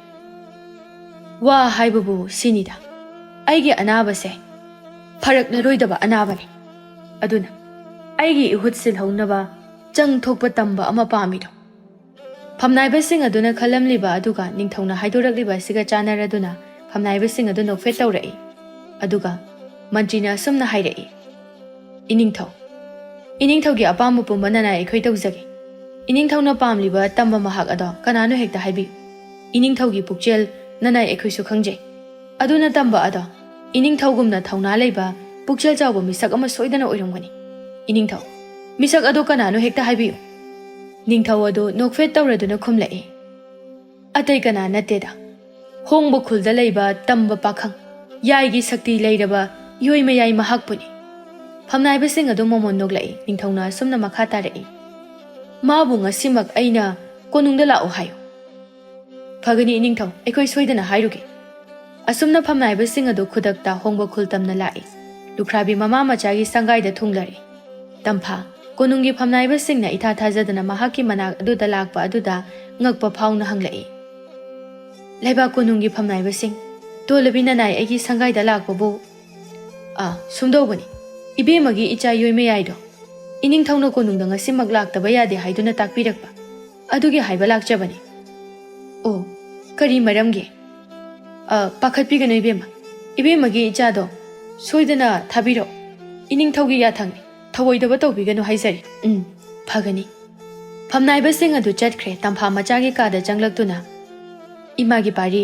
"ꯋꯥ ꯍꯥꯏꯕꯕꯨ ꯁꯤꯅꯤꯗ, ꯑꯩꯒꯤ ꯑꯅꯥꯕꯁꯦ ꯐꯔꯛꯂꯔꯣꯏꯗꯕ ꯑꯅꯥꯕꯅꯤ꯫ ꯑꯗꯨꯅ ꯑꯩꯒꯤ ꯏꯍꯨꯠ ꯁꯤꯜꯍꯧꯅꯕ ꯆꯪ ꯊꯣꯛꯄ ꯇꯝꯕ ꯑꯃ ꯄꯥꯝꯃꯤꯗꯣ꯫" ꯐꯝꯅꯥꯏꯕꯁꯤꯡ ꯑꯗꯨꯅ ꯈꯜꯂꯝꯂꯤꯕ ꯑꯗꯨꯒ ꯅꯤꯡꯊꯧꯅ ꯍꯥꯏꯗꯣꯔꯛꯂꯤꯕ ꯑꯁꯤꯒ ꯆꯥꯟꯅꯔꯗꯨꯅ ꯐꯝꯅꯥꯏꯕꯁꯤꯡ ꯑꯗꯨ ꯅꯣꯛꯐꯦꯠ ꯇꯧꯔꯛꯏ꯫ ꯑꯗꯨꯒ ꯃꯟꯇ꯭ꯔꯤꯅ ꯑꯁꯨꯝꯅ ꯍꯥꯏꯔꯛꯏ, "ꯏꯅꯤꯡꯊꯧ, ꯏꯅꯤꯡꯊꯧꯒꯤ ꯑꯄꯥꯝꯕ ꯄꯨꯝꯕ ꯅꯅꯥꯏ ꯑꯩꯈꯣꯏ ꯇꯧꯖꯒꯦ꯫ ꯏꯅꯤꯡꯊꯧꯅ ꯄꯥꯝꯂꯤꯕ ꯇꯝꯕ ꯃꯍꯥꯛ ꯑꯗꯣ ꯀꯅꯥꯅꯣ ꯍꯦꯛꯇ ꯍꯥꯏꯕꯤꯌꯨ꯫ ꯏꯅꯤꯡꯊꯧꯒꯤ ꯄꯨꯛꯆꯦꯜ ꯅꯅꯥꯏ ꯑꯩꯈꯣꯏꯁꯨ ꯈꯪꯖꯩ꯫ ꯑꯗꯨꯅ ꯇꯝꯕ ꯑꯗꯣ ꯏꯅꯤꯡꯊꯧꯒꯨꯝꯅ ꯊꯧꯅꯥ ꯂꯩꯕ, ꯄꯨꯛꯆꯦꯜ ꯆꯥꯎꯕ ꯃꯤꯁꯛ ꯑꯃ ꯁꯣꯏꯗꯅ ꯑꯣꯏꯔꯝꯒꯅꯤ꯫ ꯏꯅꯤꯡꯊꯧ, ꯃꯤꯁꯛ ꯑꯗꯣ ꯀꯅꯥꯅꯣ ꯍꯦꯛꯇ ꯍꯥꯏꯕꯤꯌꯨ꯫" ꯅꯤꯡꯊꯧ ꯑꯗꯨ ꯅꯣꯛꯐꯦꯠ ꯇꯧꯔꯗꯨꯅ ꯈꯨꯝꯂꯛꯏ, "ꯑꯇꯩ ꯀꯅꯥ ꯅꯠꯇꯦꯗ, ꯍꯣꯡꯕ ꯈꯨꯜꯗ ꯂꯩꯕ ꯇꯝꯕ ꯄꯥꯈꯪ, ꯌꯥꯏꯒꯤ ꯁꯛꯇꯤ ꯂꯩꯔꯕ ꯌꯣꯏ ꯃꯌꯥꯏ ꯃꯍꯥꯛꯄꯨꯅꯤ꯫" ꯐꯝꯅꯥꯏꯕꯁꯤꯡ ꯑꯗꯨ ꯃꯃꯣꯟ ꯅꯣꯛꯂꯛꯏ꯫ ꯅꯤꯡꯊꯧꯅ ꯑꯁꯨꯝꯅ ꯃꯈꯥ ꯇꯥꯔꯛꯏ, "ꯃꯥꯕꯨ ꯉꯁꯤꯃꯛ ꯑꯩꯅ ꯀꯣꯅꯨꯡꯗ ꯂꯥꯛꯎ ꯍꯥꯏꯌꯨ꯫" "ꯐꯒꯅꯤ ꯏꯅꯤꯡꯊꯧ, ꯑꯩꯈꯣꯏ ꯁꯣꯏꯗꯅ ꯍꯥꯏꯔꯨꯒꯦ꯫" ꯑꯁꯨꯝꯅ ꯐꯝꯅꯥꯏꯕꯁꯤꯡ ꯑꯗꯨ ꯈꯨꯗꯛꯇ ꯍꯣꯡꯕ ꯈꯨꯜ ꯇꯝꯅ ꯂꯥꯛꯏ꯫ ꯂꯨꯈ꯭ꯔꯥꯕꯤ ꯃꯃꯥ ꯃꯆꯥꯒꯤ ꯁꯪꯒꯥꯏꯗ ꯊꯨꯡꯂꯔꯦ꯫ ꯇꯝꯐꯥ, ꯀꯣꯅꯨꯡꯒꯤ ꯐꯝꯅꯥꯏꯕꯁꯤꯡꯅ ꯏꯊꯥ ꯊꯥꯖꯗꯅ ꯃꯍꯥꯛꯀꯤ ꯃꯅꯥꯛ ꯑꯗꯨꯗ ꯂꯥꯛꯄ ꯑꯗꯨꯗ ꯉꯛꯄ ꯐꯥꯎꯅ ꯍꯪꯂꯛꯏ, "ꯂꯩꯕꯥꯛ ꯀꯣꯅꯨꯡꯒꯤ ꯐꯝꯅꯥꯏꯕꯁꯤꯡ, ꯇꯣꯜꯂꯕꯤ ꯅꯅꯥꯏ ꯑꯩꯒꯤ ꯁꯪꯒꯥꯏꯗ ꯂꯥꯛꯄꯕꯨ?" "ꯑꯥ, ꯁꯨꯝꯗꯧꯕꯅꯤ, ꯏꯕꯦꯝꯃꯒꯤ ꯏꯆꯥ ꯌꯣꯏꯃꯌꯥꯏꯗꯣ ꯏꯅꯤꯡꯊꯧꯅ ꯀꯣꯅꯨꯡꯗ ꯉꯁꯤꯃꯛ ꯂꯥꯛꯇꯕ ꯌꯥꯗꯦ ꯍꯥꯏꯗꯨꯅ ꯇꯥꯛꯄꯤꯔꯛꯄ, ꯑꯗꯨꯒꯤ ꯍꯥꯏꯕ ꯂꯥꯛꯆꯕꯅꯤ꯫" "ꯑꯣ, ꯀꯔꯤ ꯃꯔꯝꯒꯤ?" "ꯑ, ꯄꯥꯈꯠꯄꯤꯒꯅꯨ ꯏꯕꯦꯝꯃ, ꯏꯕꯦꯝꯃꯒꯤ ꯏꯆꯥꯗꯣ ꯁꯣꯏꯗꯅ ꯊꯥꯕꯤꯔꯛꯎ꯫ ꯏꯅꯤꯡꯊꯧꯒꯤ ꯌꯥꯊꯪꯅꯤ, ꯊꯧꯑꯣꯏꯗꯕ ꯇꯧꯕꯤꯒꯅꯨ ꯍꯥꯏꯖꯔꯤ꯫" "ꯎꯝ, ꯐꯒꯅꯤ꯫" ꯐꯝꯅꯥꯏꯕꯁꯤꯡ ꯑꯗꯨ ꯆꯠꯈ꯭ꯔꯦ꯫ ꯇꯝꯐꯥ ꯃꯆꯥꯒꯤ ꯀꯥꯗ ꯆꯪꯂꯛꯇꯨꯅ, "ꯏꯃꯥꯒꯤ ꯄꯥꯔꯤ,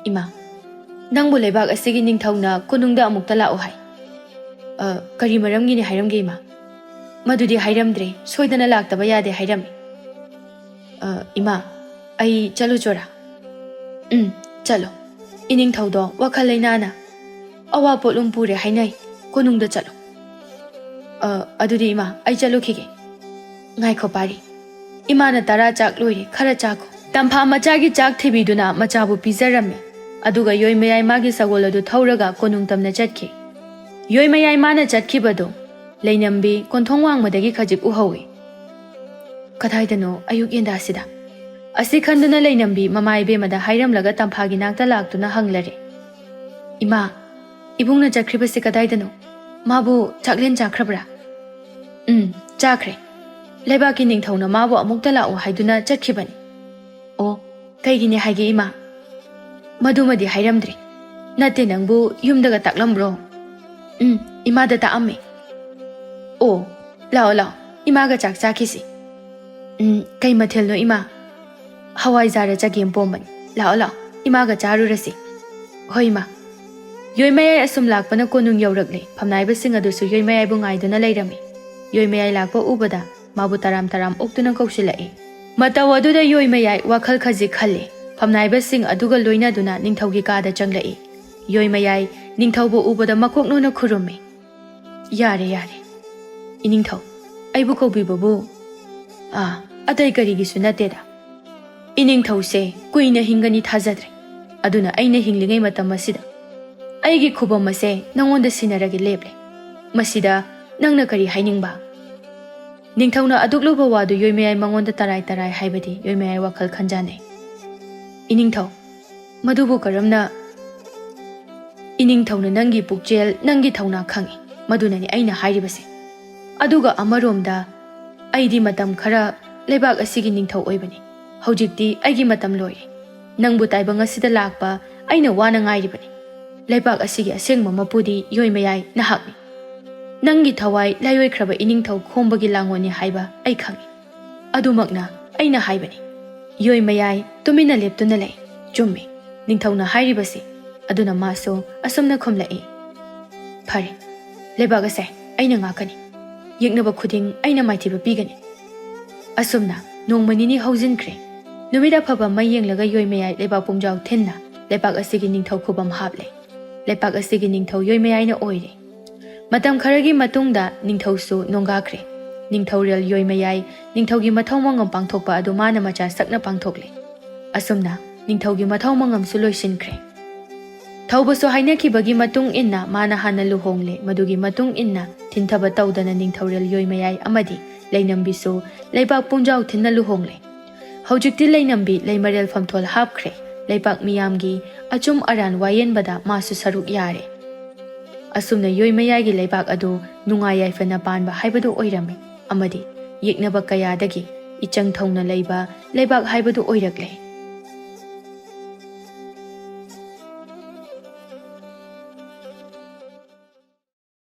ꯏꯃꯥ, ꯅꯪꯕꯨ ꯂꯩꯕꯥꯛ ꯑꯁꯤꯒꯤ ꯅꯤꯡꯊꯧꯅ ꯀꯣꯅꯨꯡꯗ ꯑꯃꯨꯛꯇ ꯂꯥꯛꯎ ꯍꯥꯏ꯫" "ꯑ, ꯀꯔꯤ ꯃꯔꯝꯒꯤꯅꯤ ꯍꯥꯏꯔꯝꯒꯦ ꯏꯃꯥ?" "ꯃꯗꯨꯗꯤ ꯍꯥꯏꯔꯝꯗ꯭ꯔꯦ, ꯁꯣꯏꯗꯅ ꯂꯥꯛꯇꯕ ꯌꯥꯗꯦ ꯍꯥꯏꯔꯝꯃꯤ꯫" "ꯑ, ꯏꯃꯥ, ꯑꯩ ꯆꯠꯂꯨꯆꯣꯔꯥ?" "ꯎꯝ, ꯆꯠꯂꯣ꯫ ꯏꯅꯤꯡꯊꯧꯗꯣ ꯋꯥꯈꯜ ꯂꯩꯅꯥꯅ ꯑꯋꯥ ꯄꯣꯠꯂꯨꯝ ꯄꯨꯔꯦ ꯍꯥꯏꯅꯩ꯫ ꯀꯣꯅꯨꯡꯗ ꯆꯠꯂꯣ꯫ ꯑ, ꯑꯗꯨꯗꯤ ꯏꯃꯥ, ꯑꯩ ꯆꯠꯂꯨꯈꯤꯒꯦ꯫ ꯉꯥꯏꯈꯣ ꯄꯥꯔꯤ, ꯏꯃꯥꯅ ꯇꯔꯥ ꯆꯥꯛ ꯂꯣꯏꯔꯦ, ꯈꯔ ꯆꯥꯈꯣ꯫" ꯇꯝꯐꯥ ꯃꯆꯥꯒꯤ ꯆꯥꯛ ꯊꯤꯕꯤꯗꯨꯅ ꯃꯆꯥꯕꯨ ꯄꯤꯖꯔꯝꯃꯤ꯫ ꯑꯗꯨꯒ ꯌꯣꯏ ꯃꯌꯥꯏ ꯃꯥꯒꯤ ꯁꯒꯣꯜ ꯑꯗꯨ ꯊꯧꯔꯒ ꯀꯣꯅꯨꯡ ꯇꯝꯅ ꯆꯠꯈꯤ꯫ ꯌꯣꯏ ꯃꯌꯥꯏ ꯃꯥꯅ ꯆꯠꯈꯤꯕꯗꯨ ꯂꯩꯅꯝꯕꯤ ꯀꯣꯟꯊꯣꯡ ꯋꯥꯡꯃꯗꯒꯤ ꯈꯖꯤꯛ ꯎꯍꯧꯏ꯫ "ꯀꯗꯥꯏꯗꯅꯣ ꯑꯌꯨꯛ ꯌꯦꯟꯗꯥꯁꯤꯗ?" ꯑꯁꯤ ꯈꯟꯗꯨꯅ ꯂꯩꯅꯝꯕꯤ ꯃꯃꯥ ꯏꯕꯦꯝꯃꯗ ꯍꯥꯏꯔꯝꯂꯒ ꯇꯝꯐꯥꯒꯤ ꯅꯥꯛꯇ ꯂꯥꯛꯇꯨꯅ ꯍꯪꯂꯔꯦ꯫ "ꯏꯃꯥ, ꯏꯕꯨꯡꯅ ꯆꯠꯈ꯭ꯔꯤꯕꯁꯤ ꯀꯗꯥꯏꯗꯅꯣ? ꯃꯥꯕꯨ ꯆꯥꯛꯂꯦꯟ ꯆꯥꯈ꯭ꯔꯕ꯭ꯔꯥ?" "ꯎꯝ, ꯆꯥꯈ꯭ꯔꯦ꯫ ꯂꯩꯕꯥꯛꯀꯤ ꯅꯤꯡꯊꯧꯅ ꯃꯥꯕꯨ ꯑꯃꯨꯛꯇ ꯂꯥꯛꯎ ꯍꯥꯏꯗꯨꯅ ꯆꯠꯈꯤꯕꯅꯤ꯫" "ꯑꯣ, ꯀꯩꯒꯤꯅꯤ ꯍꯥꯏꯒꯦ ꯏꯃꯥ?" "ꯃꯗꯨꯃꯗꯤ ꯍꯥꯏꯔꯝꯗ꯭ꯔꯦ꯫ ꯅꯠꯇꯦ, ꯅꯪꯕꯨ ꯌꯨꯝꯗꯒ ꯇꯥꯛꯂꯝꯕ꯭ꯔꯣ?" "ꯎꯝ, ꯏꯃꯥꯗ ꯇꯥꯛꯑꯝꯃꯦ꯫" "ꯑꯣ, ꯂꯥꯛꯑꯣ ꯂꯥꯛꯑꯣ, ꯏꯃꯥꯒ ꯆꯥꯛ ꯆꯥꯈꯤꯁꯤ꯫" "ꯎꯝ, ꯀꯩ ꯃꯊꯦꯜꯅꯣ ꯏꯃꯥ?" "ꯍꯋꯥꯏꯖꯥꯔ ꯆꯒꯦꯝ ꯄꯣꯝꯕꯅꯤ꯫ ꯂꯥꯛꯑꯣ ꯂꯥꯛꯑꯣ, ꯏꯃꯥꯒ ꯆꯥꯔꯨꯔꯁꯤ꯫" "ꯍꯣꯏ ꯏꯃꯥ꯫" ꯌꯣꯏ ꯃꯌꯥꯏ ꯑꯁꯨꯝ ꯂꯥꯛꯄꯅ ꯀꯣꯅꯨꯡ ꯌꯧꯔꯛꯂꯦ꯫ ꯐꯝꯅꯥꯏꯕꯁꯤꯡ ꯑꯗꯨꯁꯨ ꯌꯣꯏ ꯃꯌꯥꯏꯕꯨ ꯉꯥꯏꯗꯨꯅ ꯂꯩꯔꯝꯃꯤ꯫ ꯌꯣꯏ ꯃꯌꯥꯏ ꯂꯥꯛꯄ ꯎꯕꯗ ꯃꯥꯕꯨ ꯇꯔꯥꯝ ꯇꯔꯥꯝ ꯑꯣꯛꯇꯨꯅ ꯀꯧꯁꯤꯜꯂꯛꯏ꯫ ꯃꯇꯧ ꯑꯗꯨꯗ ꯌꯣꯏ ꯃꯌꯥꯏ ꯋꯥꯈꯜ ꯈꯖꯤꯛ ꯈꯜꯂꯤ꯫ ꯐꯝꯅꯥꯏꯕꯁꯤꯡ ꯑꯗꯨꯒ ꯂꯣꯏꯅꯗꯨꯅ ꯅꯤꯡꯊꯧꯒꯤ ꯀꯥꯗ ꯆꯪꯂꯛꯏ꯫ ꯌꯣꯏ ꯃꯌꯥꯏ ꯅꯤꯡꯊꯧꯕꯨ ꯎꯕꯗ ꯃꯀꯣꯛ ꯅꯣꯟꯅ ꯈꯨꯔꯨꯝꯃꯤ꯫ "ꯌꯥꯔꯦ, ꯌꯥꯔꯦ꯫ ꯏꯅꯤꯡꯊꯧ, ꯑꯩꯕꯨ ꯀꯧꯕꯤꯕꯕꯨ, ꯑꯥ, ꯑꯇꯩ ꯀꯔꯤꯒꯤꯁꯨ ꯅꯠꯇꯦꯗ꯫ ꯏꯅꯤꯡꯊꯧꯁꯦ ꯀꯨꯏꯅ ꯍꯤꯡꯒꯅꯤ ꯊꯥꯖꯗ꯭ꯔꯦ꯫ ꯑꯗꯨꯅ ꯑꯩꯅ ꯍꯤꯡꯂꯤꯉꯩ ꯃꯇꯝ ꯑꯁꯤꯗ ꯑꯩꯒꯤ ꯈꯨꯕꯝ ꯑꯁꯦ ꯅꯉꯣꯟꯗ ꯁꯤꯟꯅꯔꯒꯦ ꯂꯦꯞꯂꯦ꯫ ꯃꯁꯤꯗ ꯅꯪꯅ ꯀꯔꯤ ꯍꯥꯏꯅꯤꯡꯕ?" ꯅꯤꯡꯊꯧꯅ ꯑꯗꯨꯛ ꯂꯨꯕ ꯋꯥꯗꯨ ꯌꯣꯏꯃꯌꯥꯏ ꯃꯉꯣꯟꯗ ꯇꯔꯥꯏ ꯇꯔꯥꯏ ꯍꯥꯏꯕꯗꯤ ꯌꯣꯏꯃꯌꯥꯏ ꯋꯥꯈꯜ ꯈꯟꯖꯥꯟꯅꯩ꯫ "ꯏꯅꯤꯡꯊꯧ, ꯃꯗꯨꯕꯨ ꯀꯔꯝꯅ?" "ꯏꯅꯤꯡꯊꯧꯅ ꯅꯪꯒꯤ ꯄꯨꯛꯆꯦꯜ, ꯅꯪꯒꯤ ꯊꯧꯅꯥ ꯈꯪꯏ꯫ ꯃꯗꯨꯅꯅꯤ ꯑꯩꯅ ꯍꯥꯏꯔꯤꯕꯁꯦ꯫ ꯑꯗꯨꯒ ꯑꯃꯔꯣꯝꯗ, ꯑꯩꯗꯤ ꯃꯇꯝ ꯈꯔ ꯂꯩꯕꯥꯛ ꯑꯁꯤꯒꯤ ꯅꯤꯡꯊꯧ ꯑꯣꯏꯕꯅꯤ꯫ ꯍꯧꯖꯤꯛꯇꯤ ꯑꯩꯒꯤ ꯃꯇꯝ ꯂꯣꯏꯔꯦ꯫ ꯅꯪꯕꯨ ꯇꯥꯏꯕꯪ ꯑꯁꯤꯗ ꯂꯥꯛꯄ ꯑꯩꯅ ꯋꯥꯅ ꯉꯥꯏꯔꯤꯕꯅꯤ꯫ ꯂꯩꯕꯥꯛ ꯑꯁꯤꯒꯤ ꯑꯁꯦꯡꯕ ꯃꯄꯨꯗꯤ ꯌꯣꯏꯃꯌꯥꯏ ꯅꯍꯥꯛꯅꯤ꯫ ꯅꯪꯒꯤ ꯊꯋꯥꯏ ꯂꯥꯏꯑꯣꯏꯈ꯭ꯔꯕ ꯏꯅꯤꯡꯊꯧ ꯈꯣꯝꯕꯒꯤ ꯂꯥꯡꯒꯣꯜꯅꯤ ꯍꯥꯏꯕ ꯑꯩ ꯈꯪꯏ꯫ ꯑꯗꯨꯃꯛꯅ ꯑꯩꯅ ꯍꯥꯏꯕꯅꯤ꯫" ꯌꯣꯏꯃꯌꯥꯏ ꯇꯨꯃꯤꯟꯅ ꯂꯦꯞꯇꯨꯅ ꯂꯩ꯫ "ꯆꯨꯝꯃꯤ, ꯅꯤꯡꯊꯧꯅ ꯍꯥꯏꯔꯤꯕꯁꯤ꯫ ꯑꯗꯨꯅ ꯃꯥꯁꯨ ꯑꯁꯨꯝꯅ ꯈꯨꯝꯂꯛꯏ, ꯐꯔꯦ, ꯂꯩꯕꯥꯛ ꯑꯁꯦ ꯑꯩꯅ ꯉꯥꯛꯀꯅꯤ꯫ ꯌꯦꯛꯅꯕ ꯈꯨꯗꯤꯡ ꯑꯩꯅ ꯃꯥꯏꯊꯤꯕ ꯄꯤꯒꯅꯤ꯫" ꯑꯁꯨꯝꯅ ꯅꯣꯡꯃ ꯅꯤꯅꯤ ꯍꯧꯖꯤꯟꯈ꯭ꯔꯦ꯫ ꯅꯨꯃꯤꯠ ꯑꯐꯕ ꯑꯃ ꯌꯦꯡꯂꯒ ꯌꯣꯏꯃꯌꯥꯏ ꯂꯩꯕꯥꯛ ꯄꯨꯝꯖꯥꯎ ꯊꯤꯟꯅ ꯂꯩꯄꯥꯛ ꯑꯁꯤꯒꯤ ꯅꯤꯡꯊꯧ ꯈꯨꯕꯝ ꯍꯥꯞꯂꯦ꯫ ꯂꯩꯄꯥꯛ ꯑꯁꯤꯒꯤ ꯅꯤꯡꯊꯧ ꯌꯣꯏꯃꯌꯥꯏꯅ ꯑꯣꯏꯔꯦ꯫ ꯃꯇꯝ ꯈꯔꯒꯤ ꯃꯇꯨꯡꯗ ꯅꯤꯡꯊꯧꯁꯨ ꯅꯣꯡꯒꯥꯈ꯭ꯔꯦ꯫ ꯅꯤꯡꯊꯧꯔꯦꯜ ꯌꯣꯏꯃꯌꯥꯏ ꯅꯤꯡꯊꯧꯒꯤ ꯃꯊꯧ ꯃꯉꯝ ꯄꯥꯡꯊꯣꯛꯄ ꯑꯗꯨ ꯃꯥꯅ ꯃꯆꯥ ꯁꯛꯅ ꯄꯥꯡꯊꯣꯛꯂꯦ꯫ ꯑꯁꯨꯝꯅ ꯅꯤꯡꯊꯧꯒꯤ ꯃꯊꯧ ꯃꯉꯝꯁꯨ ꯂꯣꯏꯁꯤꯟꯈ꯭ꯔꯦ꯫ ꯊꯧꯕꯁꯨ ꯍꯥꯏꯅꯈꯤꯕꯒꯤ ꯃꯇꯨꯡ ꯏꯟꯅ ꯃꯥꯅ ꯍꯥꯟꯅ ꯂꯨꯍꯣꯡꯂꯦ꯫ ꯃꯗꯨꯒꯤ ꯃꯇꯨꯡ ꯏꯟꯅ ꯊꯤꯟꯊꯕ ꯇꯧꯗꯅ ꯅꯤꯡꯊꯧꯔꯦꯜ ꯌꯣꯏꯃꯌꯥꯏ ꯑꯃꯗꯤ ꯂꯩꯅꯝꯕꯤꯁꯨ ꯂꯩꯕꯥꯛ ꯄꯨꯝꯖꯥꯎ ꯊꯤꯟꯅ ꯂꯨꯍꯣꯡꯂꯦ꯫ ꯍꯧꯖꯤꯛꯇꯤ ꯂꯩꯅꯝꯕꯤ ꯂꯩꯃꯔꯦꯜ ꯐꯝꯊꯣꯜ ꯍꯥꯞꯈ꯭ꯔꯦ꯫ ꯂꯩꯄꯥꯛ ꯃꯤꯌꯥꯝꯒꯤ ꯑꯆꯨꯝ ꯑꯔꯥꯟ ꯋꯥꯌꯦꯟꯕꯗ ꯃꯥꯁꯨ ꯁꯔꯨꯛ ꯌꯥꯔꯦ꯫ ꯑꯁꯨꯝꯅ ꯌꯣꯏꯃꯌꯥꯏꯒꯤ ꯂꯩꯕꯥꯛ ꯑꯗꯨ ꯅꯨꯡꯉꯥꯏ ꯌꯥꯏꯐꯅ ꯄꯥꯟꯕ ꯍꯥꯏꯕꯗꯨ ꯑꯣꯏꯔꯝꯃꯤ ꯑꯃꯗꯤ ꯌꯦꯛꯅꯕ ꯀꯌꯥꯗꯒꯤ ꯏꯆꯪ ꯊꯧꯅ ꯂꯩꯕ ꯂꯩꯕꯥꯛ ꯍꯥꯏꯕꯗꯨ ꯑꯣꯏꯔꯛꯂꯦ꯫